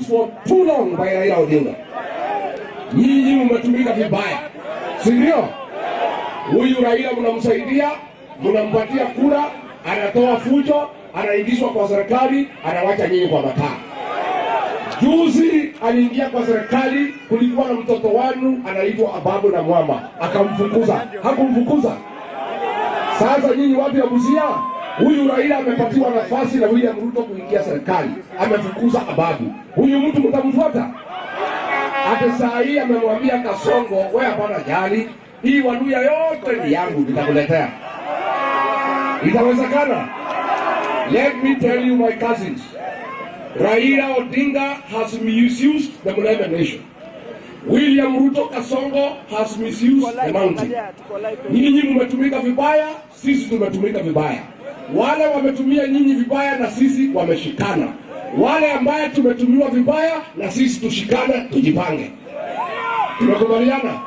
misused for too long by Raila Odinga. Nyinyi mmetumika vibaya, si ndio? Huyu Raila mnamsaidia, mnampatia kura, anatoa fujo, anaingizwa kwa serikali, anawacha nyinyi kwa mataa. Juzi aliingia kwa serikali, kulikuwa na mtoto wanu anaitwa Ababu na Mwamba, akamfukuza. Hakumfukuza. Sasa nyinyi watu ya Busia, huyu Raila amepatiwa nafasi na William Ruto kuingia serikali, amefukuza Ababu. Huyu mtu mtamfuata? Hata saa hii amemwambia Kasongo, wewe hapana jali, hii Waluya yote ni yangu, nitakuletea. Itawezekana? Let me tell you my cousins, Raila Odinga has misused the Mulembe nation. William Ruto Kasongo has misused the mountain. Nyinyi mmetumika vibaya, sisi tumetumika vibaya. Wale wametumia nyinyi vibaya na sisi wameshikana. Wale ambaye tumetumiwa vibaya na sisi tushikane, tujipange. Tumekubaliana?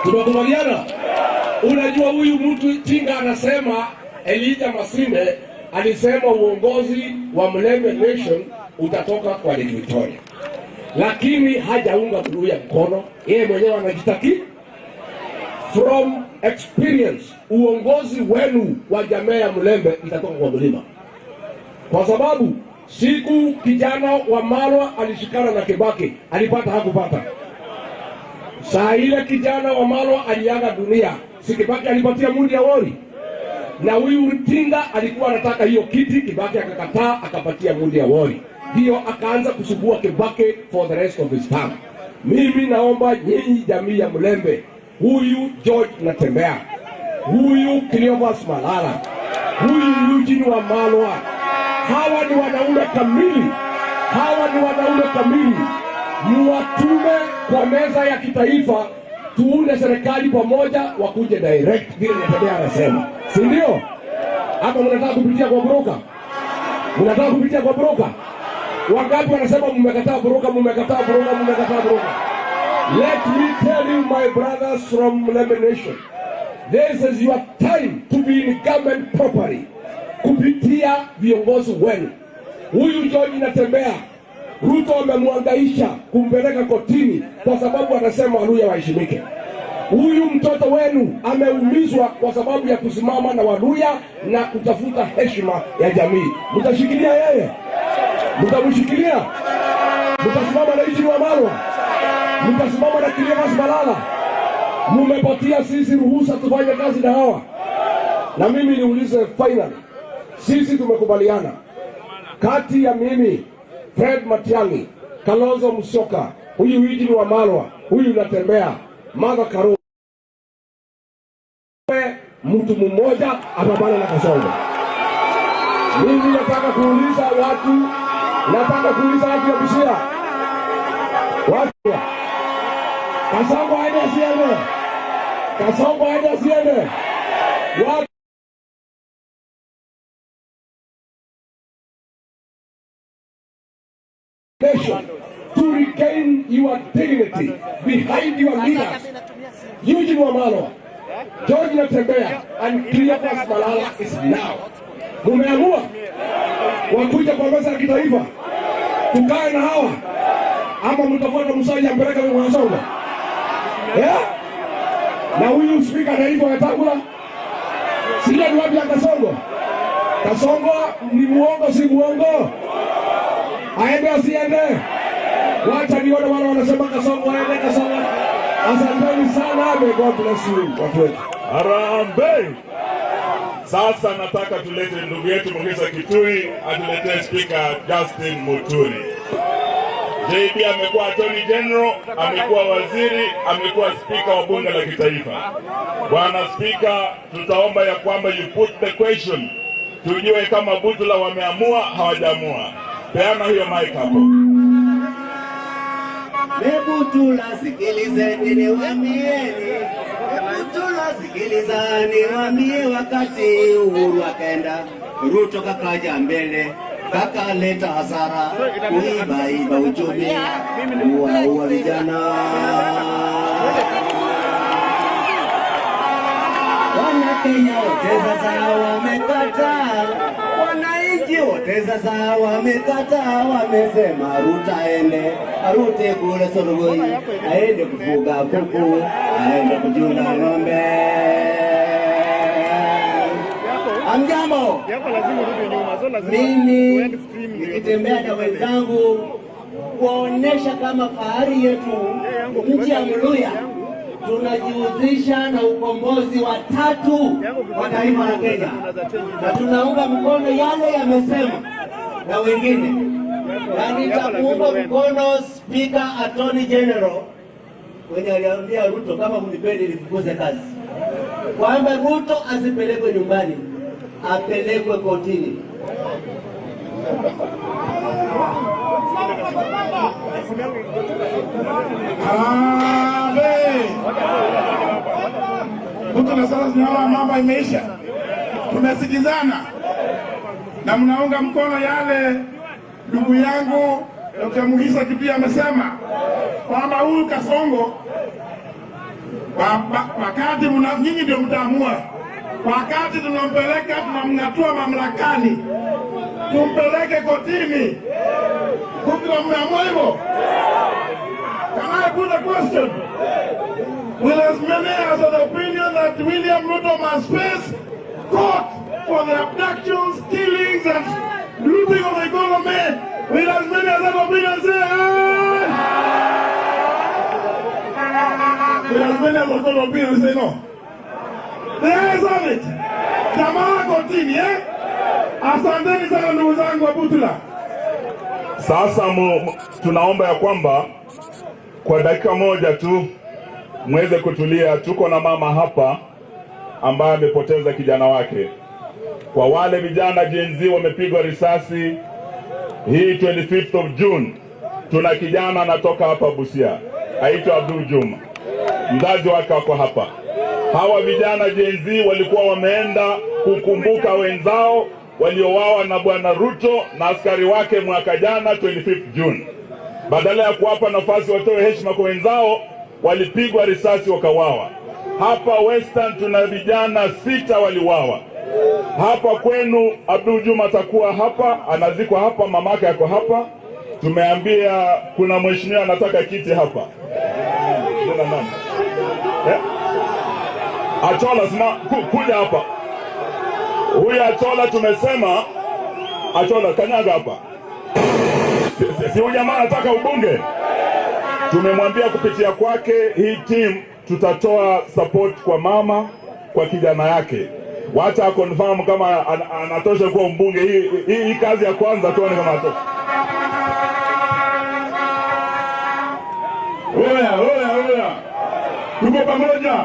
Tumekubaliana? Unajua huyu mtu Tinga anasema, Elijah Masinde alisema uongozi wa Mulembe Nation utatoka kwa Lake Victoria. Lakini hajaunga Mluya mkono, yeye mwenyewe anajitaki. From experience, uongozi wenu wa jamii ya Mulembe itatoka kwa mlima. Kwa sababu siku kijana wa Malwa alishikana na Kibaki, alipata hakupata. Saa ile kijana wa Malwa aliaga dunia, si Kibaki alipatia Mundi Awori? Na huyu Tinga alikuwa anataka hiyo kiti, Kibaki akakataa, akapatia Mundi Awori. Hiyo akaanza kusugua Kibaki for the rest of his term. Mimi naomba nyinyi jamii ya Mulembe, huyu George Natembeya, huyu Cleophas Malala, huyu Eugene Wamalwa, hawa ni wanaume kamili. Hawa ni wanaume kamili. Muwatume kwa meza ya kitaifa, tuunde serikali pamoja, wakuje direct vile Natembeya anasema. Si ndio? Hapa mnataka kupitia kwa broker? Mnataka kupitia kwa broker? Wangapi wanasema mmekataa broker, mmekataa broker, mmekataa broker? Let me tell you my brothers from Mulembe Nation, this is your time to be in government properly. Kupitia viongozi wenu. Huyu George Natembeya, Ruto amemwangaisha kumpeleka kotini kwa sababu anasema Waluya waheshimike. Huyu mtoto wenu ameumizwa kwa sababu ya kusimama na Waluya na kutafuta heshima ya jamii. Mtashikilia yeye? Mtamshikilia? Mtasimama na Eugene Wamalwa? Mtasimama na Cleophas Malala? Mumepatia sisi ruhusa tufanye kazi na hawa. Na mimi niulize finally, sisi tumekubaliana kati ya mimi, Fred Matiang'i, Kalonzo Musyoka, huyu Eugene Wamalwa, huyu Natembeya, Martha Karua, mtu mmoja apambane na Kasongo. Mimi nataka kuuliza watu, nataka kuuliza watu ya Busia. Watu Kasongo aende asiende? Kasongo aende asiende? Watu nation to regain your dignity behind your leaders. Eugene Wamalwa, George Natembeya and Cleophas Malala is now. Mumeamua wakuja kwa meza ya kitaifa tukae na hawa, ama mtafuata Musalia ampeleke kwa Kasongo? Na huyu speaker anaitwa Wetangula, sio ni wapi ya Kasongo? Kasongo ni muongo, si muongo? Aende asiende? Wacha nione wale wanasema Kasongo aende, Kasongo. Asanteni sana, may God bless you watu wetu. Harambee. Sasa nataka tulete ndugu yetu Mukhisa Kituyi atuletee Speaker Justin Muturi. JB amekuwa Attorney General, amekuwa waziri, amekuwa speaker wa bunge la kitaifa. Bwana Speaker, tutaomba ya kwamba you put the question, tujue kama Butula wameamua hawajaamua. Peana hiyo mic hapo. Butula sikilizeni niwaambieni, Butula sikilizeni niwaambie, wakati Uhuru akaenda, Ruto kakaja mbele, kakaleta hasara, kuiba iba uchumi, kuwaua vijana. Wana Kenya wote sasa wamekataa, wananchi Washemeji wote sasa wamekataa, wamesema Ruto aende, arute kule Sorogoi, aende kufuga kuku, aende kuchunga ng'ombe. Amjambo, mimi nikitembea na wenzangu kuonesha kama fahari yetu nchi ya Mluya tunajihusisha na ukombozi wa tatu wa taifa la Kenya, na tunaunga mkono yale yamesema na wengine, na nitakuunga mkono Speaker Attorney General mwenye aliambia Ruto kama mnipendi nifukuze kazi, kwamba Ruto asipelekwe nyumbani, apelekwe kotini. Mtu sasa tunaona mambo imeisha. Tumesikizana na mnaunga mkono yale ndugu yangu Dr. Mukhisa Kituyi amesema kwamba huyu Kasongo wakati nyinyi ndio mtaamua, wakati tunampeleka tunamng'atua mamlakani, tumpeleke kotini. Kumbe mmeamua hivyo? Can I put a question? Will as many as of the opinion that William Ruto must face court for the abductions, killings, and looting of the economy? Will as many as that opinion say aye? Will as many as of that opinion say no? The ayes have it. Jamaa kotini, eh? Asanteni sana ndugu zangu wa Butula. Sasa tunaomba ya kwamba kwa dakika moja tu mweze kutulia. Tuko na mama hapa ambaye amepoteza kijana wake. Kwa wale vijana Gen Z wamepigwa risasi hii 25th of June, tuna kijana anatoka hapa Busia, aitwa Abdul Juma, mzazi wake wako hapa. Hawa vijana Gen Z walikuwa wameenda kukumbuka wenzao waliowawa na Bwana Ruto na askari wake mwaka jana 25th June. Badala ya kuwapa nafasi watoe heshima kwa wenzao, walipigwa risasi wakawawa. Hapa Western tuna vijana 6 waliwawa. Hapa kwenu Abdul Juma atakuwa hapa, anazikwa hapa, mamake yako hapa. Tumeambia kuna mheshimiwa anataka kiti hapa. Jina nani? Achola, sima kuja hapa. Huyu Achola tumesema, Achola kanyaga hapa. Si huyu jamaa anataka ubunge. Tumemwambia kupitia kwake hii team tutatoa support kwa mama, kwa kijana yake. Wacha confirm kama anatosha kuwa mbunge. Hii kazi ya kwanza tuone kama anatosha. Oya, oya, oya. Tuko pamoja.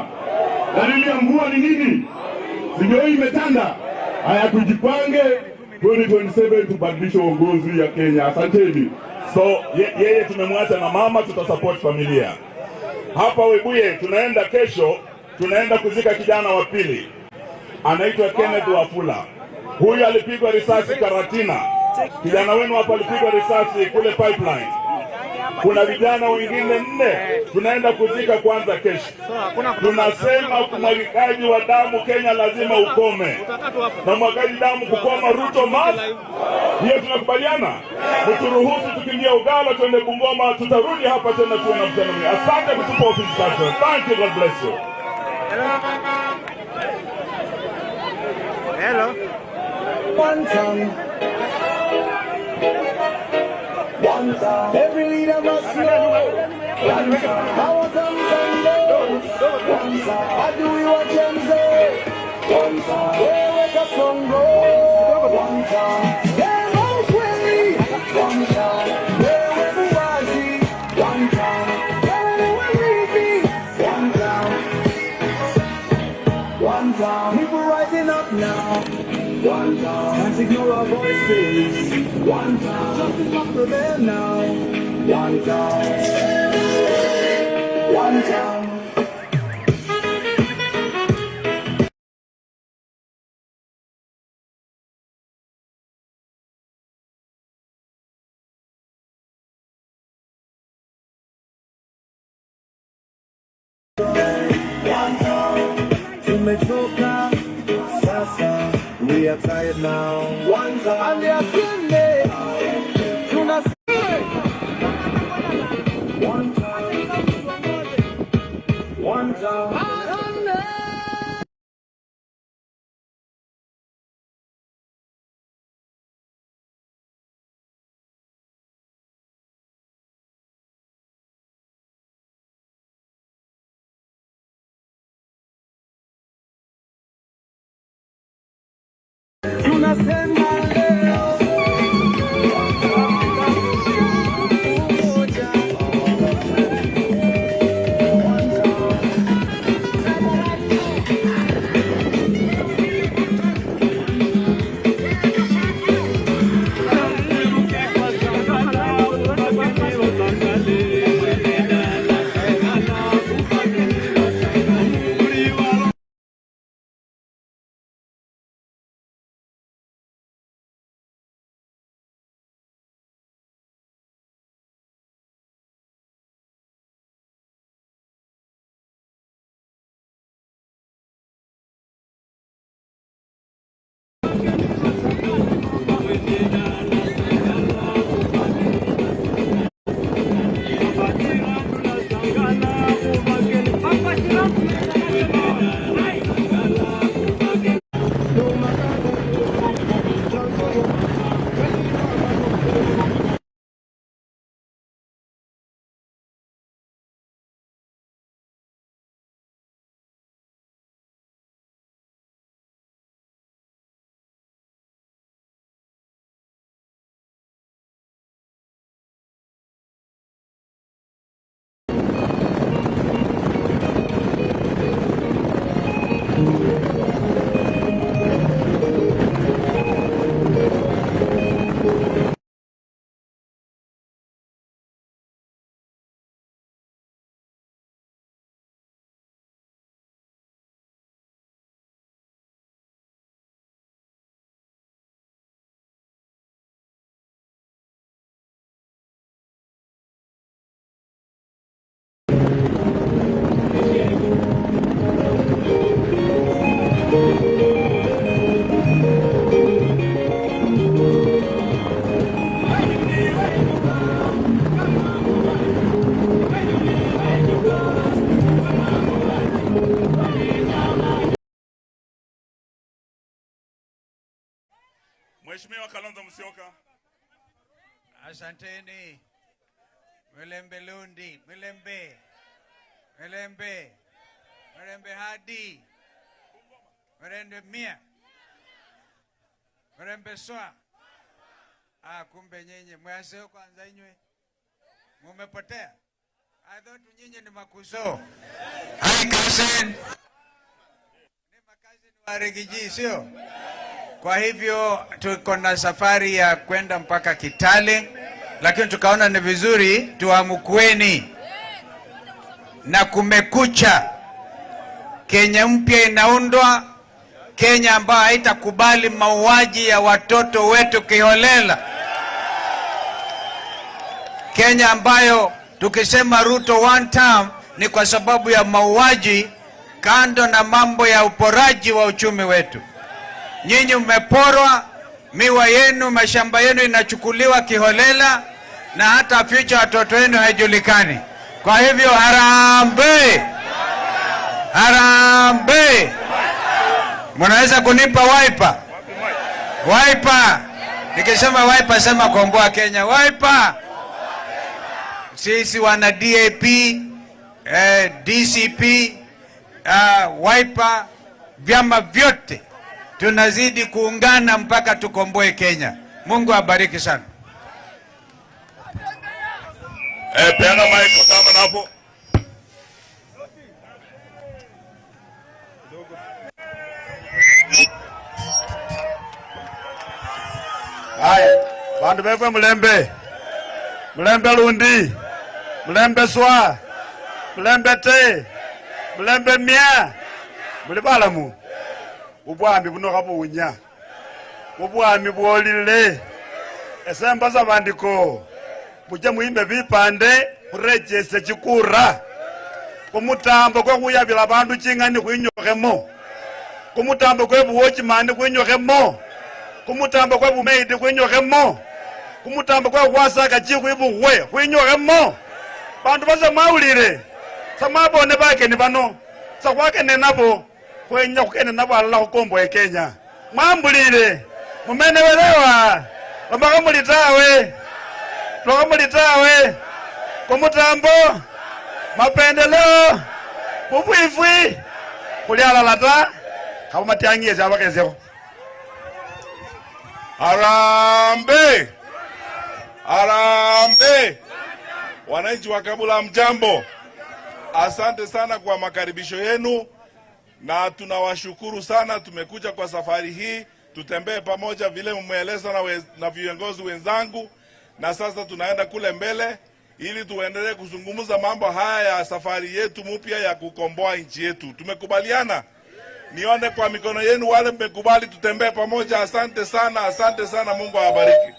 Dalili ya mvua ni nini? Ndio hii imetanda. Haya, tujipange 2027 tubadilishe uongozi ya Kenya. Asanteni. So yeye tumemwacha na mama, tutasupport familia. Hapa Webuye tunaenda kesho, tunaenda kuzika kijana wa pili. Anaitwa Kenneth Wafula. Huyu alipigwa risasi Karatina. Kijana wenu hapa alipigwa risasi kule Pipeline. Kuna vijana wengine 4 tunaenda kuzika kwanza kesho. Tunasema umwagikaji wa damu Kenya lazima ukome. Na umwagikaji damu kukoma, Ruto must. Hiyo tunakubaliana. Mturuhusu tukimbia Ugala tuende Bungoma, tutarudi hapa tena tuwe na mkutano mwingine. Asante kutupa ofisi sasa. Thank you, God bless you. Hello. One time. One time. Every leader must know. One time. Power comes and goes. One time. Adui wa Mzee. One time. Wewe Kasongo. One time. Sema ukweli. One time. Wewe muwazi. One time. Wewe mwizi. One time. One time. People rising up now. One time. Can't ignore our voices. One time. Justice must prevail now. One time. One time. One time. Tumechoka sasa. We We are tired now. One time. One time. One time. Tunasema leo moja. Mheshimiwa Kalonzo Musyoka. Asanteni. Mulembe Lundi, Mulembe, Mulembe, Mulembe Hadi, Mulembe Mia, Mulembe Swa. Ah, kumbe nyinyi mwaseo kwanza inywe mumepotea. I thought nyinyi ni makuzo. Hi cousin. Ni makazini wa Rigiji, sio? Kwa hivyo tuko na safari ya kwenda mpaka Kitale, lakini tukaona ni vizuri tuamkueni na kumekucha. Kenya mpya inaundwa, Kenya ambayo haitakubali mauaji ya watoto wetu kiholela, Kenya ambayo tukisema Ruto one term ni kwa sababu ya mauaji, kando na mambo ya uporaji wa uchumi wetu. Nyinyi mmeporwa miwa yenu, mashamba yenu inachukuliwa kiholela, na hata future watoto wenu haijulikani. Kwa hivyo harambee, harambee! Mnaweza kunipa Wiper? Wiper! Nikisema Wiper sema komboa Kenya. Wiper! Sisi wana DAP, DCP, Wiper, vyama vyote tunazidi kuungana mpaka tukomboe Kenya. Mungu abariki sana. Peana mic kwa kama hapo. Haya, bandu befwe mulembe, mulembe lundi, mulembe swa, mulembe te, mulembe mia, muli balamu. Bubwami buno khabuwunya, bubwami bwolile. Ese mbasa bandiko muje muimbe bipande khurechese chikura kumutambo kwekhuyabila bandu ching'ani khwinyokhemo. Kumutambo kwe buwochimani kwinyokhemo. Kumutambo kwe bumeidi kwinyokhemo. Kumutambo kwe khwasaka chikwi bukhwe khwinyokhemo. Bandu basa mwawulile. Samwabone bakeni bano. Sakhwakene nabo. Khwenya khukene nabo alala khukomboe Kenya. Mwambulile. Mumene welewa. Lomakha muli tawe. Lomakha muli tawe. Kumutambo. Mapendeleo. Bubwifwi. Khuli alala ta. Khaba Matiang'i yesi abakhesekho. Harambee! Harambee! Wananchi wa Kabula, mjambo. Asante sana kwa makaribisho yenu na tunawashukuru sana. Tumekuja kwa safari hii tutembee pamoja vile mmeeleza na viongozi wenzangu, na sasa tunaenda kule mbele ili tuendelee kuzungumza mambo haya ya safari yetu mpya ya kukomboa nchi yetu. Tumekubaliana? Nione kwa mikono yenu wale mmekubali tutembee pamoja. Asante sana, asante sana. Mungu awabariki.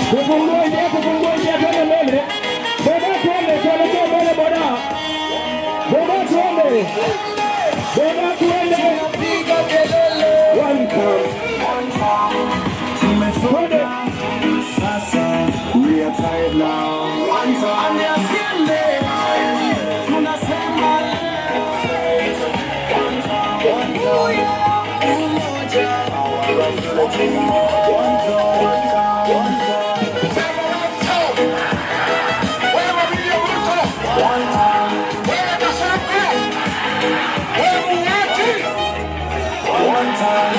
Tufungue njia, twende mbele. Boda twende, tuelekee mbele boda. Boda twende. Boda twende. One time. Twende. Sasa we are tired now. One time. Tunasema umoja, one time, one time.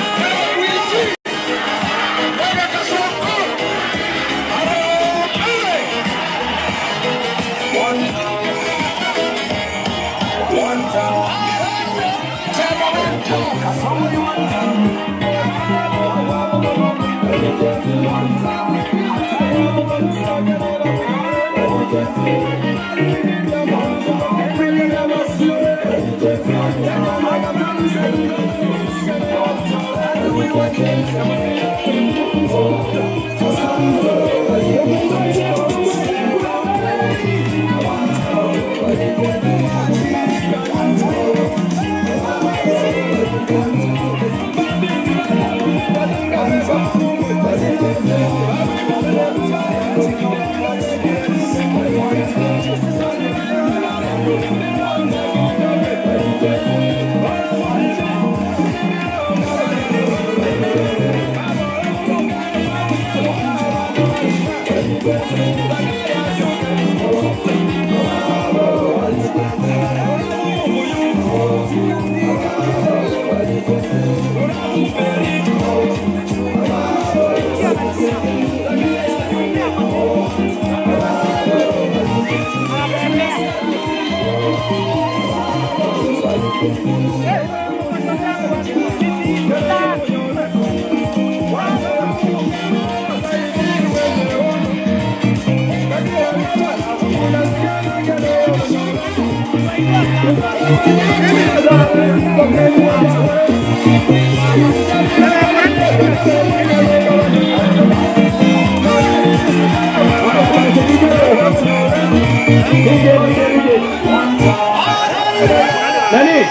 Nani?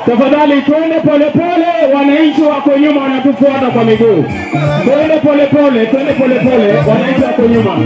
Tafadhali twende polepole, wananchi wako nyuma wanatufuata kwa miguu. Twende polepole, twende polepole, wananchi wako nyuma.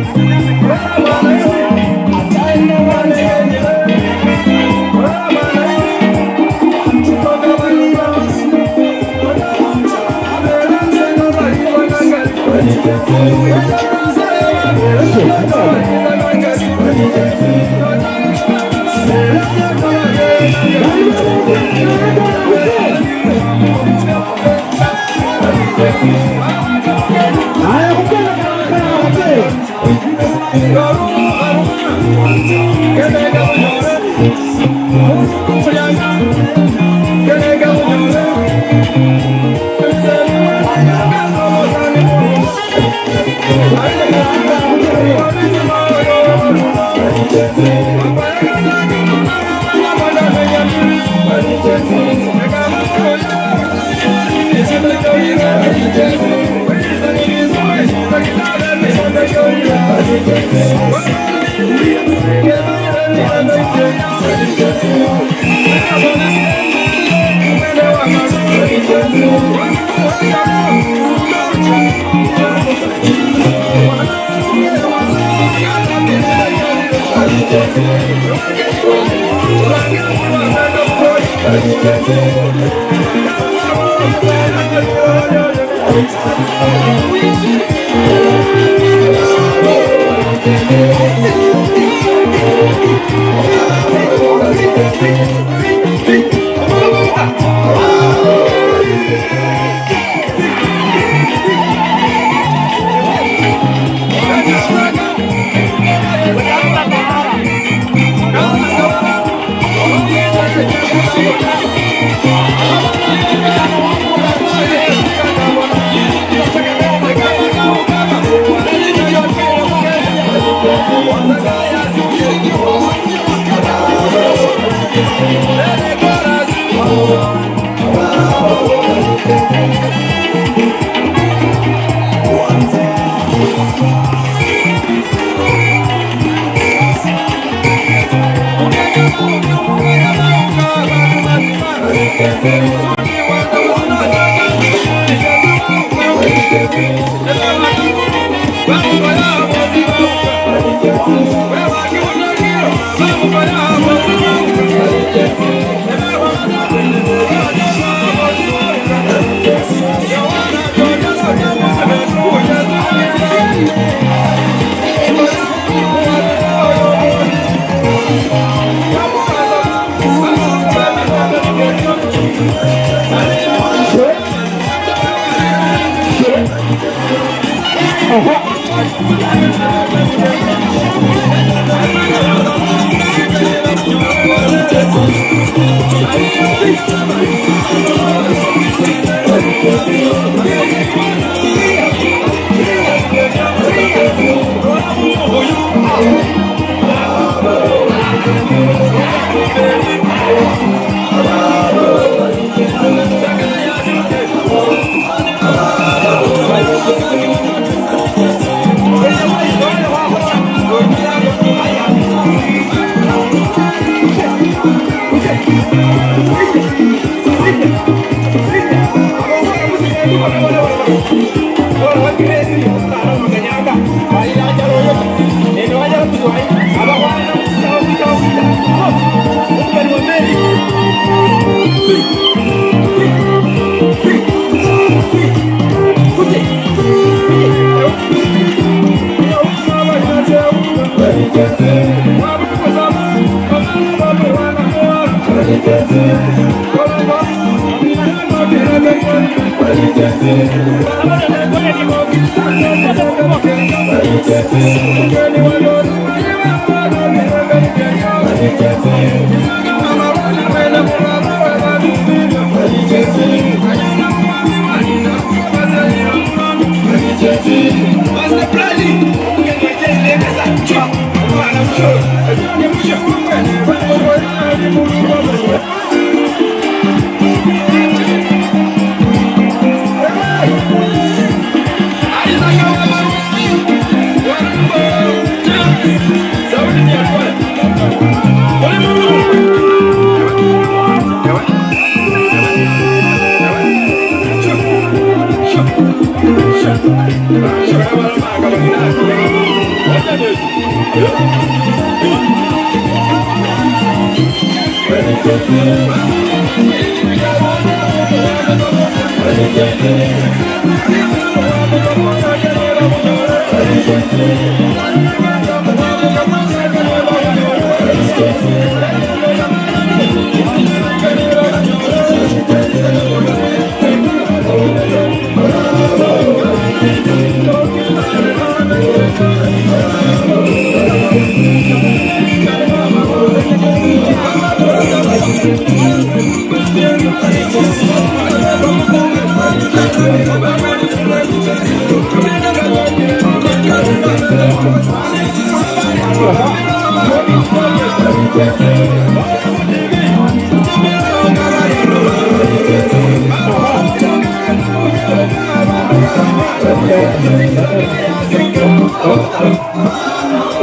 Thank you.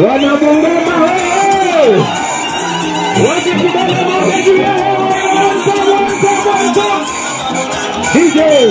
Wanabungoma wewe! Wote kidole moja juu ya hewa. One time, one time, one time. DJ.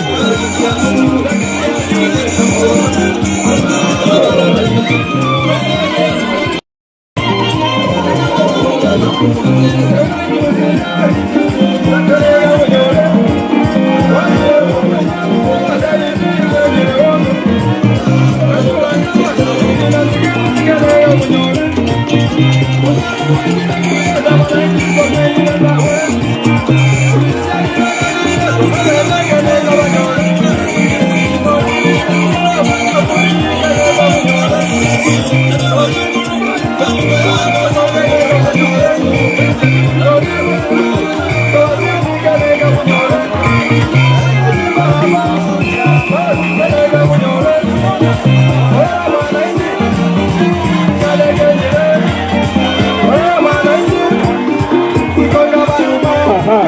Aha.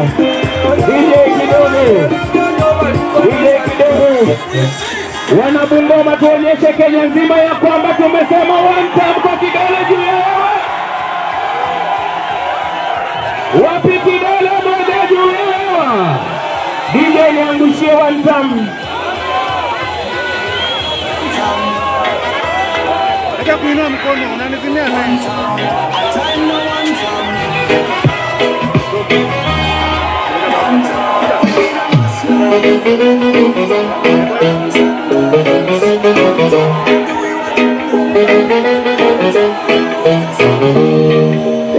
DJ kidogo. DJ kidogo. Wanabungoma, tuonyeshe Kenya nzima ya kwamba tumesema one time kwa kidole juu ya hewa. Wapi kidole moja juu ya hewa? DJ niangushie one time. Acha kuinua mkono, unanizimia nani?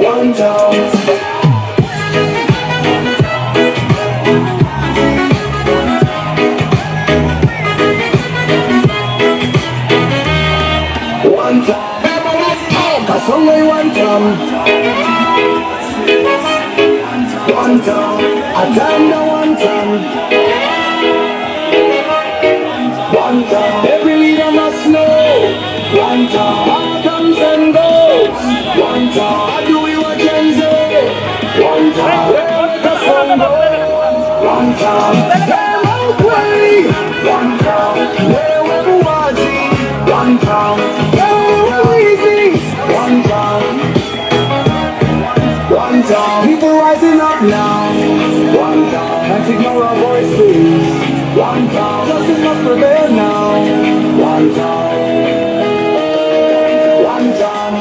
One time. One time. Kasongo one time. One time. Atanda one time. One time. Every leader must know. One time. Power comes and goes. One time. How do we watch and say? One time. Where the sun goes. One time. Wewe One time. Wewe muwazi. One time. Wewe wizi. One time. One time. People rising up now. One time. Can't ignore our voices. One time. Justice must prevail now. One time. One time.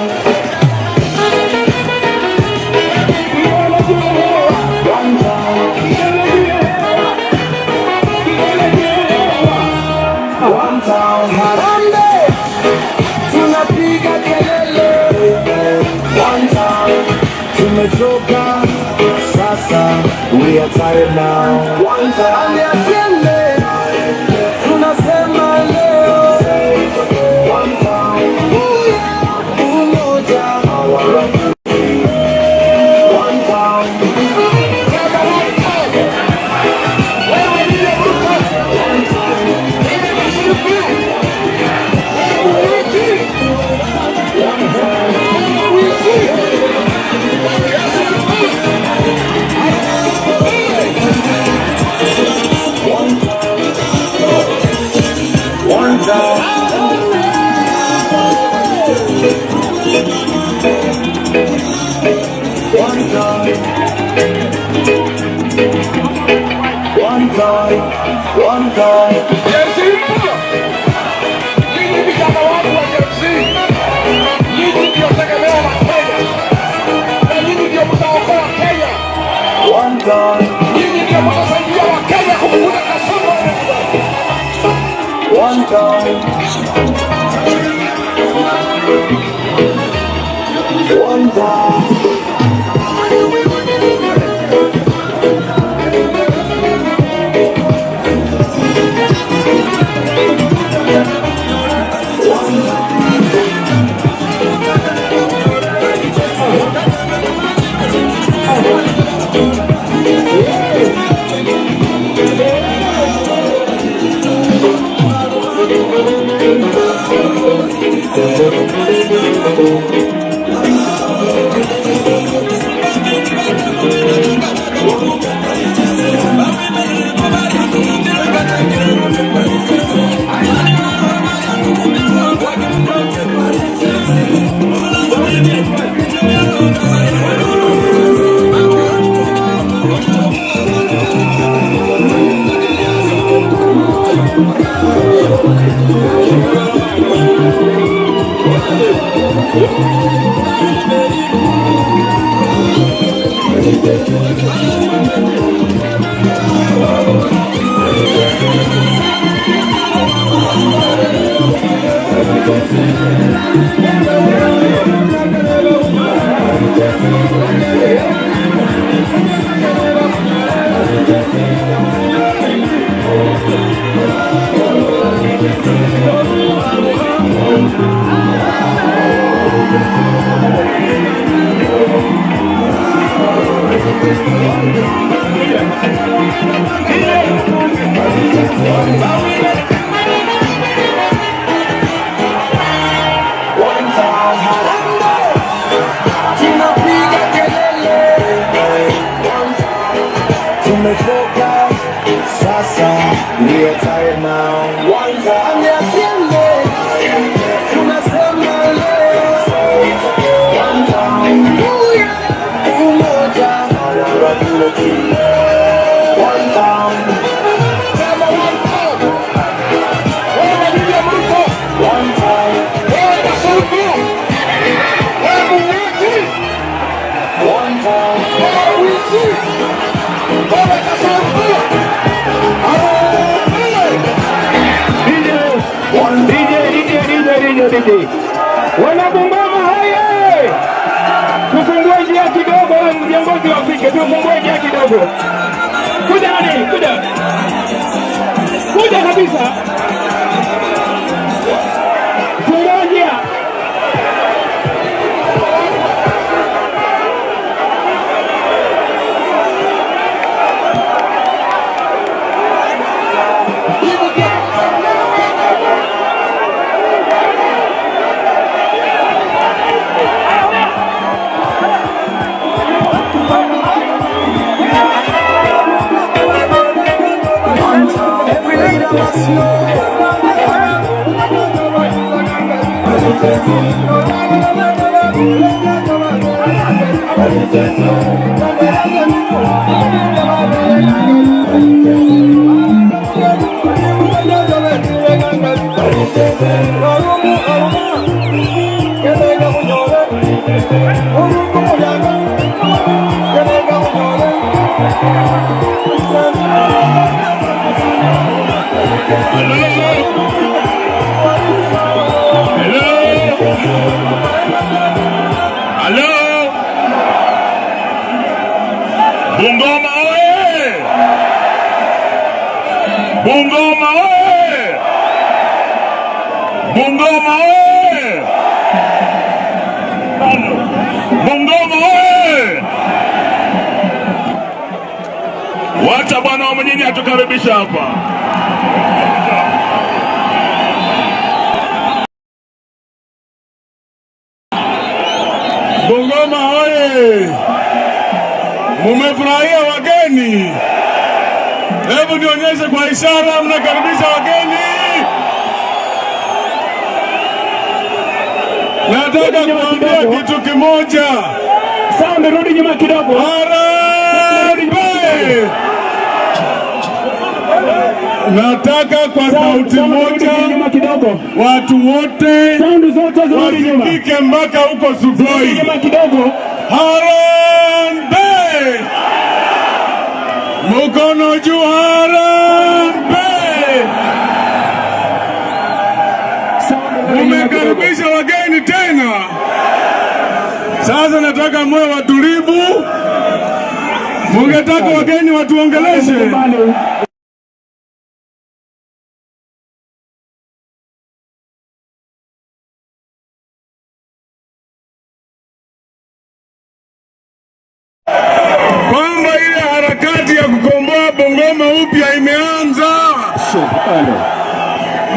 Kidole juu ya hewa. One time. Kidole juu ya hewa. Kidole juu ya hewa. One time. Harambee. Tunapiga kelele. One time. Tumechoka sasa. We are tired now. One time. Aliatiende. Tunasema leo. One time. Umoja. One time. One time. One time. One time. One time. Gen Z mpo? Nyinyi vijana wangu wa Gen Z, nyinyi ndio tegemeo la Kenya na nyinyi ndio mtaokoa Kenya. time. Nyinyi ndio mtasaidia Wakenya kufukuza Kasongo. One time. One time. One time. Harambee. Tunapiga kelele. One time. Tumechoka sasa, we are tired now. One time. Asiende. Tunasema leo. One time. Umoja. Our unity. One time. Sema one time. Wewe William Ruto. One time. Wewe Kasongo. Wewe muuaji. One time. Wewe wizi. Wewe Kasongo. Harambee. DJ, DJ, DJ, DJ, DJ, DJ. Wanabungoma haye! Tufungue njia kidogo, viongozi wafike, tufungue njia kidogo. Kuja nani? Kuja. Kuja kabisa. Fungua njia. Every leader must know. Hello? Hello? Bungoma oye! Bungoma oye! Bungoma oye! Bungoma oye! Wacha bwana wa mjini atukaribisha hapa. Bungoma oye! Mumefurahia wageni? Hebu nionyeshe kwa ishara mnakaribisha wageni. Nataka kuambia kitu kimoja. Sound, rudi nyuma kidogo. Harambee! Nataka kwa sauti Sound, moja rudi nyuma kidogo. watu wote Sound zote zirudi nyuma. wasikike mpaka huko Sugoi. Nyuma kidogo. Harambee! Sasa nataka moyo watulivu. Mungetaka wageni watuongeleshe. Kwamba ile harakati ya kukomboa Bungoma upya imeanza.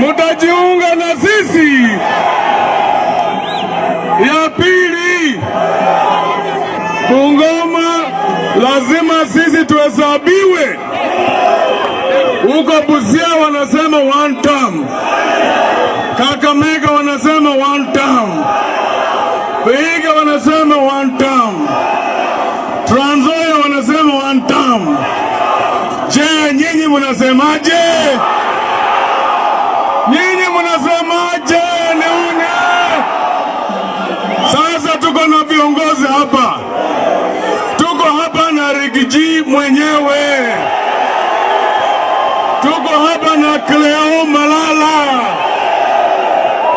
Mutajiunga na sisi. Ya pili, Bungoma lazima sisi tuhesabiwe. Huko Busia wanasema one term, Kakamega wanasema one term, Vihiga wanasema one term, Trans Nzoia wanasema one term. Je, nyinyi mnasemaje? Nyinyi mnasemaje? Nione. Sasa tuko na viongozi hapa, tuko hapa na Riggy G mwenyewe, tuko hapa na Cleo Malala,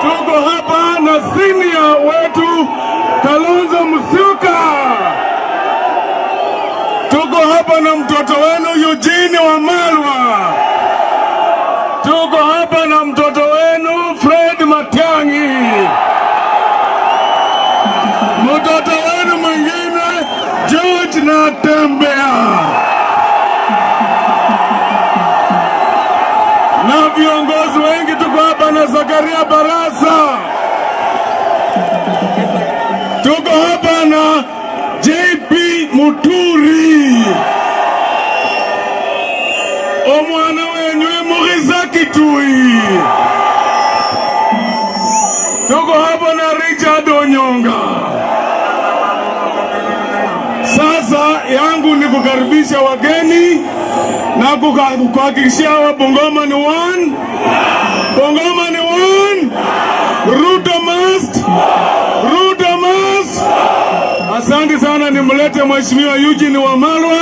tuko hapa na senior wetu Kalonzo Musyoka, tuko hapa na mtoto wenu Eugene Wamalwa, tuko hapa na mtoto wenu Fred Matiang'i, mtoto wenu mwingine George Natembeya na viongozi wengi. Tuko hapa na Zakaria Barasa, tuko hapa na JP Muturi, omwana wenywe Mukhisa Kituyi, tuko hapa na Richard Onyonga. Sasa yangu ni kukaribisha wageni na kuhakikishia hawa Bungoma ni one, Bungoma ni one, Ruto must, Ruto must. Asante sana, nimlete Mheshimiwa Eugene Wamalwa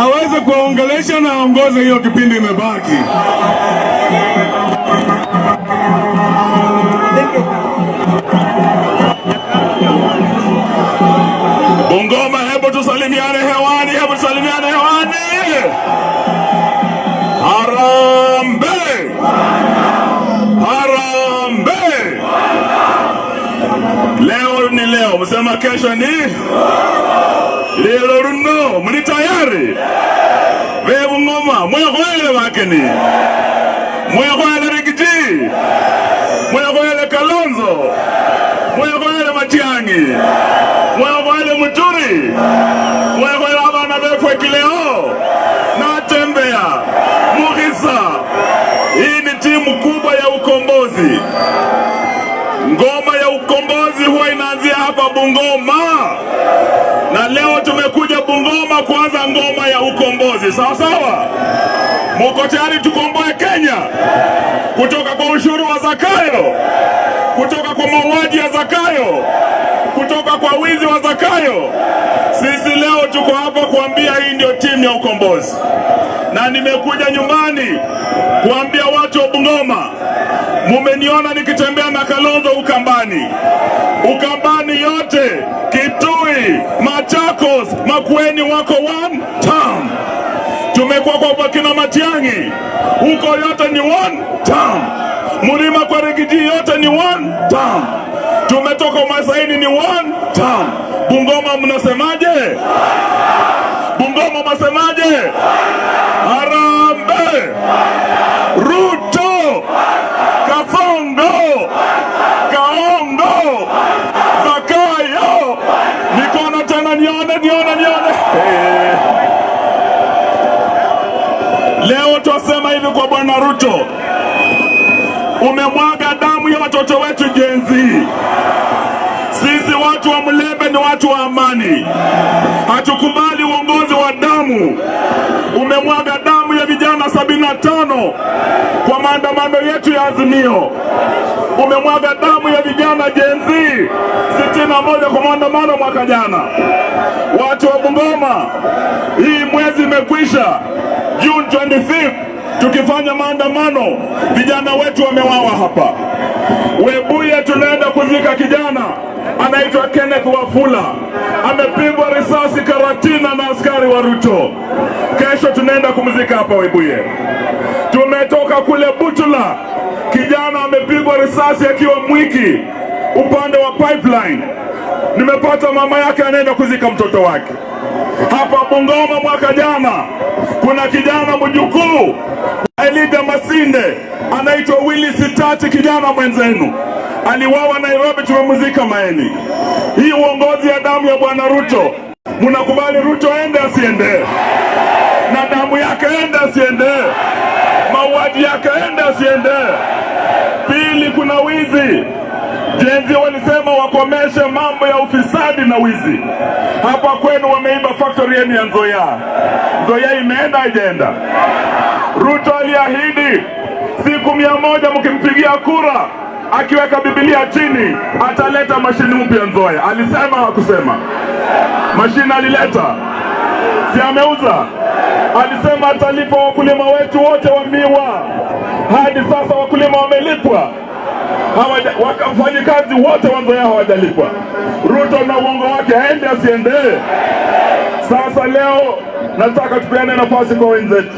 aweze kuwaongelesha na aongoze hiyo kipindi imebaki. Bungoma, hebu tusalimiane hewani, hebu tusalimiane hewani. Harambee! Harambee! Leo ni leo, msema kesho ni lelo runo. Mli tayari? Ve Bungoma, mwekhoele bakeni, mwekhoele Riggy G, mwekhoele Kalonzo, mwekhoele Matiang'i, mwekhoele Muturi, mwekhoele abana befwe Kileo Natembeya Mukhisa. Hii ni timu kubwa ya ukombozi. Ngoma ya ukombozi huwa inaanzia hapa Bungoma, na leo tumekuja Bungoma kuanza ngoma ya ukombozi. Sawa sawa, muko tayari tukomboe Kenya kutoka kwa ushuru wa Zakayo, kutoka kwa mauaji ya Zakayo, kutoka kwa wizi wa Zakayo? Sisi leo tuko hapa kuambia hii ndio timu ya ukombozi, na nimekuja nyumbani kuambia watu wa Bungoma, mumeniona nikitembea na Kalonzo Ukambani, Ukambani yote, Kitui, Machakos, Makueni wako one term. Tumekuwa kwa kina Matiang'i, huko yote ni one term. Mlima kwa Riggy G yote ni one term. Tumetoka Umasaini ni one term. Bungoma mnasemaje? Bungoma mnasemaje? Harambee! Ruto! Kafongo! Kaongo! Zakayo! Mikono tena nione, nione, nione. Leo twasema hivi kwa Bwana Ruto, umemwaga damu ya watoto wetu Gen Z. Sisi watu wa Mlembe ni watu wa amani, hatukubali uongozi wa damu. Umemwaga damu ya vijana 75 kwa maandamano yetu ya Azimio. Umemwaga damu ya vijana Gen Z 61 kwa maandamano mwaka jana. Watu wa Bungoma, hii mwezi imekwisha, June 25 tukifanya maandamano, vijana wetu wamewawa hapa. Webuye tunaenda kuzindua kuzika kijana anaitwa Kenneth Wafula, amepigwa risasi Karatina na askari wa Ruto. Kesho tunaenda kumzika hapa Webuye. Tumetoka kule Butula, kijana amepigwa risasi akiwa Mwiki upande wa pipeline. Nimepata mama yake anaenda kuzika mtoto wake. Hapa Bungoma mwaka jana kuna kijana mjukuu Elida Masinde anaitwa Willy Sitati, kijana mwenzenu aliwawa Nairobi, tumemzika Maeni. Hii uongozi ya damu ya bwana Ruto, mnakubali Ruto ende asiende? Na damu yake ende asiende? Mauaji yake ende asiende? Pili, kuna wizi. Gen Z walisema wakomeshe mambo ya ufisadi na wizi. Hapa kwenu wameiba factory yenu ya Nzoia. Nzoia imeenda haijaenda? Ruto aliahidi siku 100 mkimpigia kura, akiweka Biblia chini ataleta mashini mpya Nzoia. Alisema hakusema? Mashini alileta, si ameuza? Alisema atalipa wakulima wetu wote wa miwa. Hadi sasa wakulima wamelipwa? Wafanyikazi wote wa Nzoia hawajalipwa. Ruto na uongo wake aende asiende? Sasa leo nataka tupeane nafasi kwa wenzetu.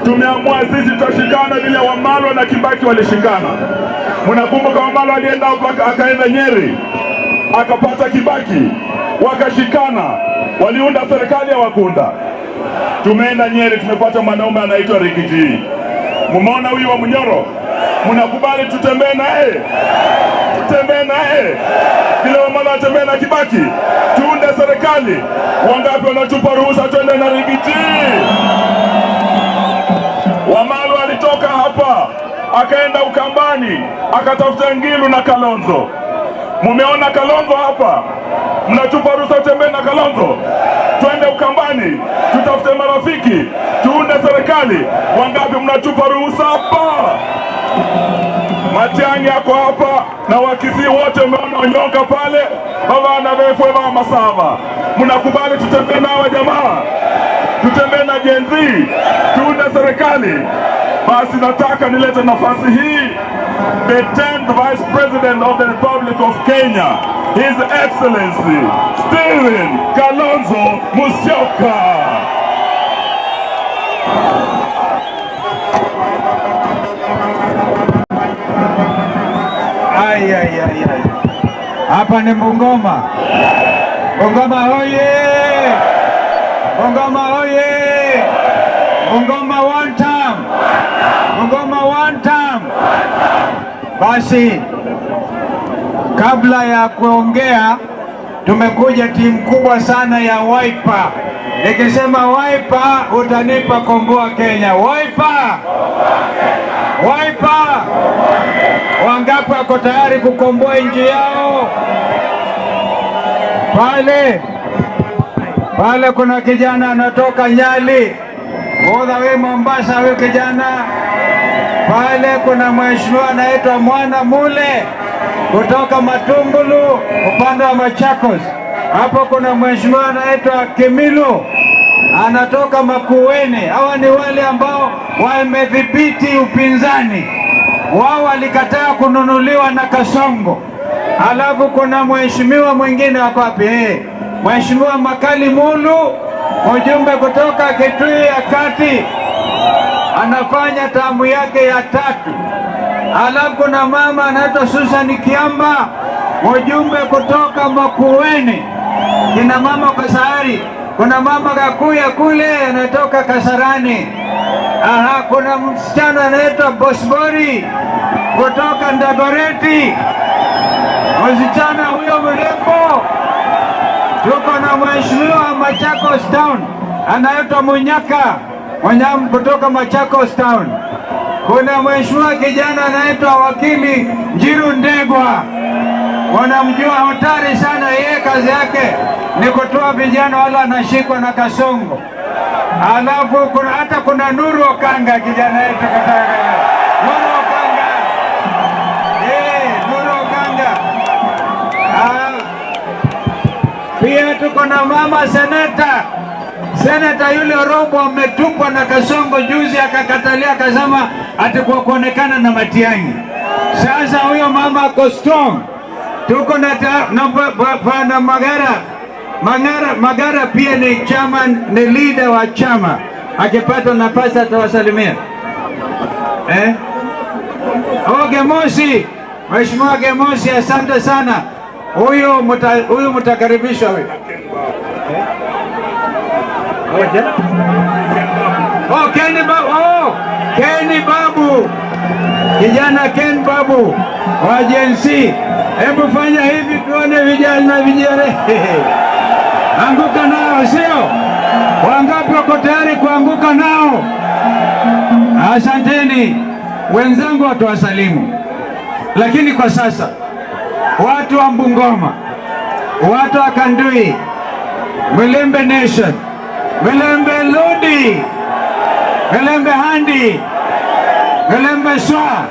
Tumeamua sisi tutashikana vile Wamalwa na Kibaki walishikana. Mnakumbuka Wamalwa alienda akaenda Nyeri akapata Kibaki, wakashikana, waliunda serikali ya Wakunda. Tumeenda Nyeri tumepata mwanaume anaitwa Rigiji. Mumeona huyu wa Munyoro? Mnakubali tutembee naye? Tutembee naye vile Wamalwa atembee na Kibaki, tuunde serikali. Wangapi wanatupa ruhusa twende na Rigiji? Wamalwa alitoka hapa akaenda Ukambani akatafuta Ngilu na Kalonzo. Mumeona Kalonzo hapa? Mnatupa ruhusa tutembee na Kalonzo? Twende Ukambani tutafute marafiki tuunde serikali. Wangapi mnatupa ruhusa hapa? Matiang'i yako hapa na Wakisii wote umeona Onyonka pale, baba befwe ba Masava. Mnakubali tutembee na hawa jamaa? Tutembee na Gen Z tuunde serikali? Basi nataka nilete nafasi hii the 10th Vice President of the Republic of Kenya, His Excellency Stephen Kalonzo Musyoka. Ai, ai, ai, ai. Hapa ni Bungoma. Bungoma hoye! Bungoma hoye! Bungoma one time! Bungoma one time! Basi kabla ya kuongea, tumekuja timu kubwa sana ya Wiper. Nikisema Wiper utanipa komboa Kenya. Wiper! Wiper! Wangapi wako tayari kukomboa nchi yao? Pale pale kuna kijana anatoka Nyali, all the way Mombasa, huyo kijana. Pale kuna mheshimiwa anaitwa Mwana Mule kutoka Matumbulu upande wa Machakos. Hapo kuna mheshimiwa anaitwa Kimilu anatoka Makueni. Hawa ni wale ambao wamedhibiti upinzani. Wao walikataa kununuliwa na Kasongo. Alafu kuna mheshimiwa mwingine wako wapi? Mheshimiwa Makali Mulu, mjumbe kutoka Kitui ya Kati, anafanya tamu yake ya tatu. Alafu kuna mama anaitwa Susan Kiamba, mjumbe kutoka Makueni. Kina mama Kasahari. Kuna mama Kakuya kule anatoka Kasarani. Aha, kuna msichana anaitwa Bosbori kutoka Ndagoreti, msichana huyo mrembo. Tuko na mheshimiwa Machakos Town anaitwa Munyaka Munyam kutoka Machakos Town. Kuna mheshimiwa kijana anaitwa wakili Njiru Ndegwa, wanamjua hatari sana yeye, kazi yake ni kutoa vijana wale wanashikwa na Kasongo. Alafu kuna hata kuna Nuru Okanga, kijana yetu kutoka Nuru Okanga. Nuru Okanga. Pia tuko na mama seneta. Seneta yule Robo ametupwa na Kasongo juzi, akakatalia akasema ati kwa kuonekana na Matiang'i. Sasa huyo mama ako strong. Tuko na Bwana Magara. Magara pia ni chairman, ni leader wa chama. Akipata nafasi atawasalimia. Eh? Oh, Gemosi. Mheshimiwa Gemosi, asante sana. Huyu mtakaribishwa huyu. Eh? Oh, Kenny Babu. Oh, Kenny Babu. Kijana Ken Babu wa Gen Z. Hebu fanya hivi tuone vijana vijana. Anguka nao, sio? Wangapi wako tayari kuanguka nao? Asanteni wenzangu, watu wasalimu. Lakini kwa sasa watu wa Bungoma, watu wa Kandui, Mulembe Nation, Mulembe Lodi, Mulembe Handi, Mulembe Swa,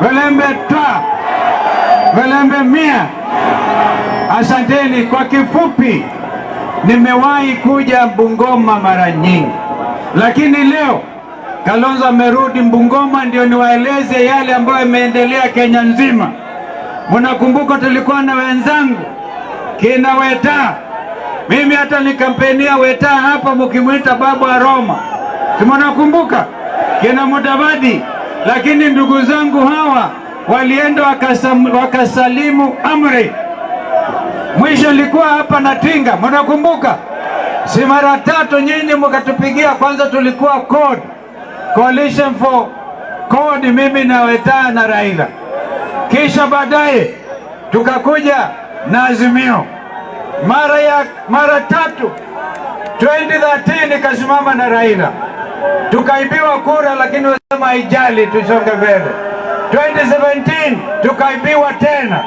Mulembe Twa, Mulembe Mia. Asanteni. Kwa kifupi, nimewahi kuja Bungoma mara nyingi, lakini leo Kalonzo amerudi Bungoma ndio niwaeleze yale ambayo yameendelea Kenya nzima. Mnakumbuka tulikuwa na wenzangu kina Weta. Mimi hata nikampenia Weta hapa mkimuita babu wa Roma. Mnakumbuka kina Mudavadi. Lakini ndugu zangu hawa walienda wakasalimu amri. Mwisho nilikuwa hapa na Tinga, mnakumbuka? Si mara tatu nyinyi mkatupigia. Kwanza tulikuwa CORD, Coalition for CORD, mimi na Weta na Raila. Kisha baadaye tukakuja na Azimio. Mara tatu 2013 nikasimama na Raila. Tukaibiwa kura, lakini wasema haijali, tusonge mbele. 2017 tukaibiwa tena.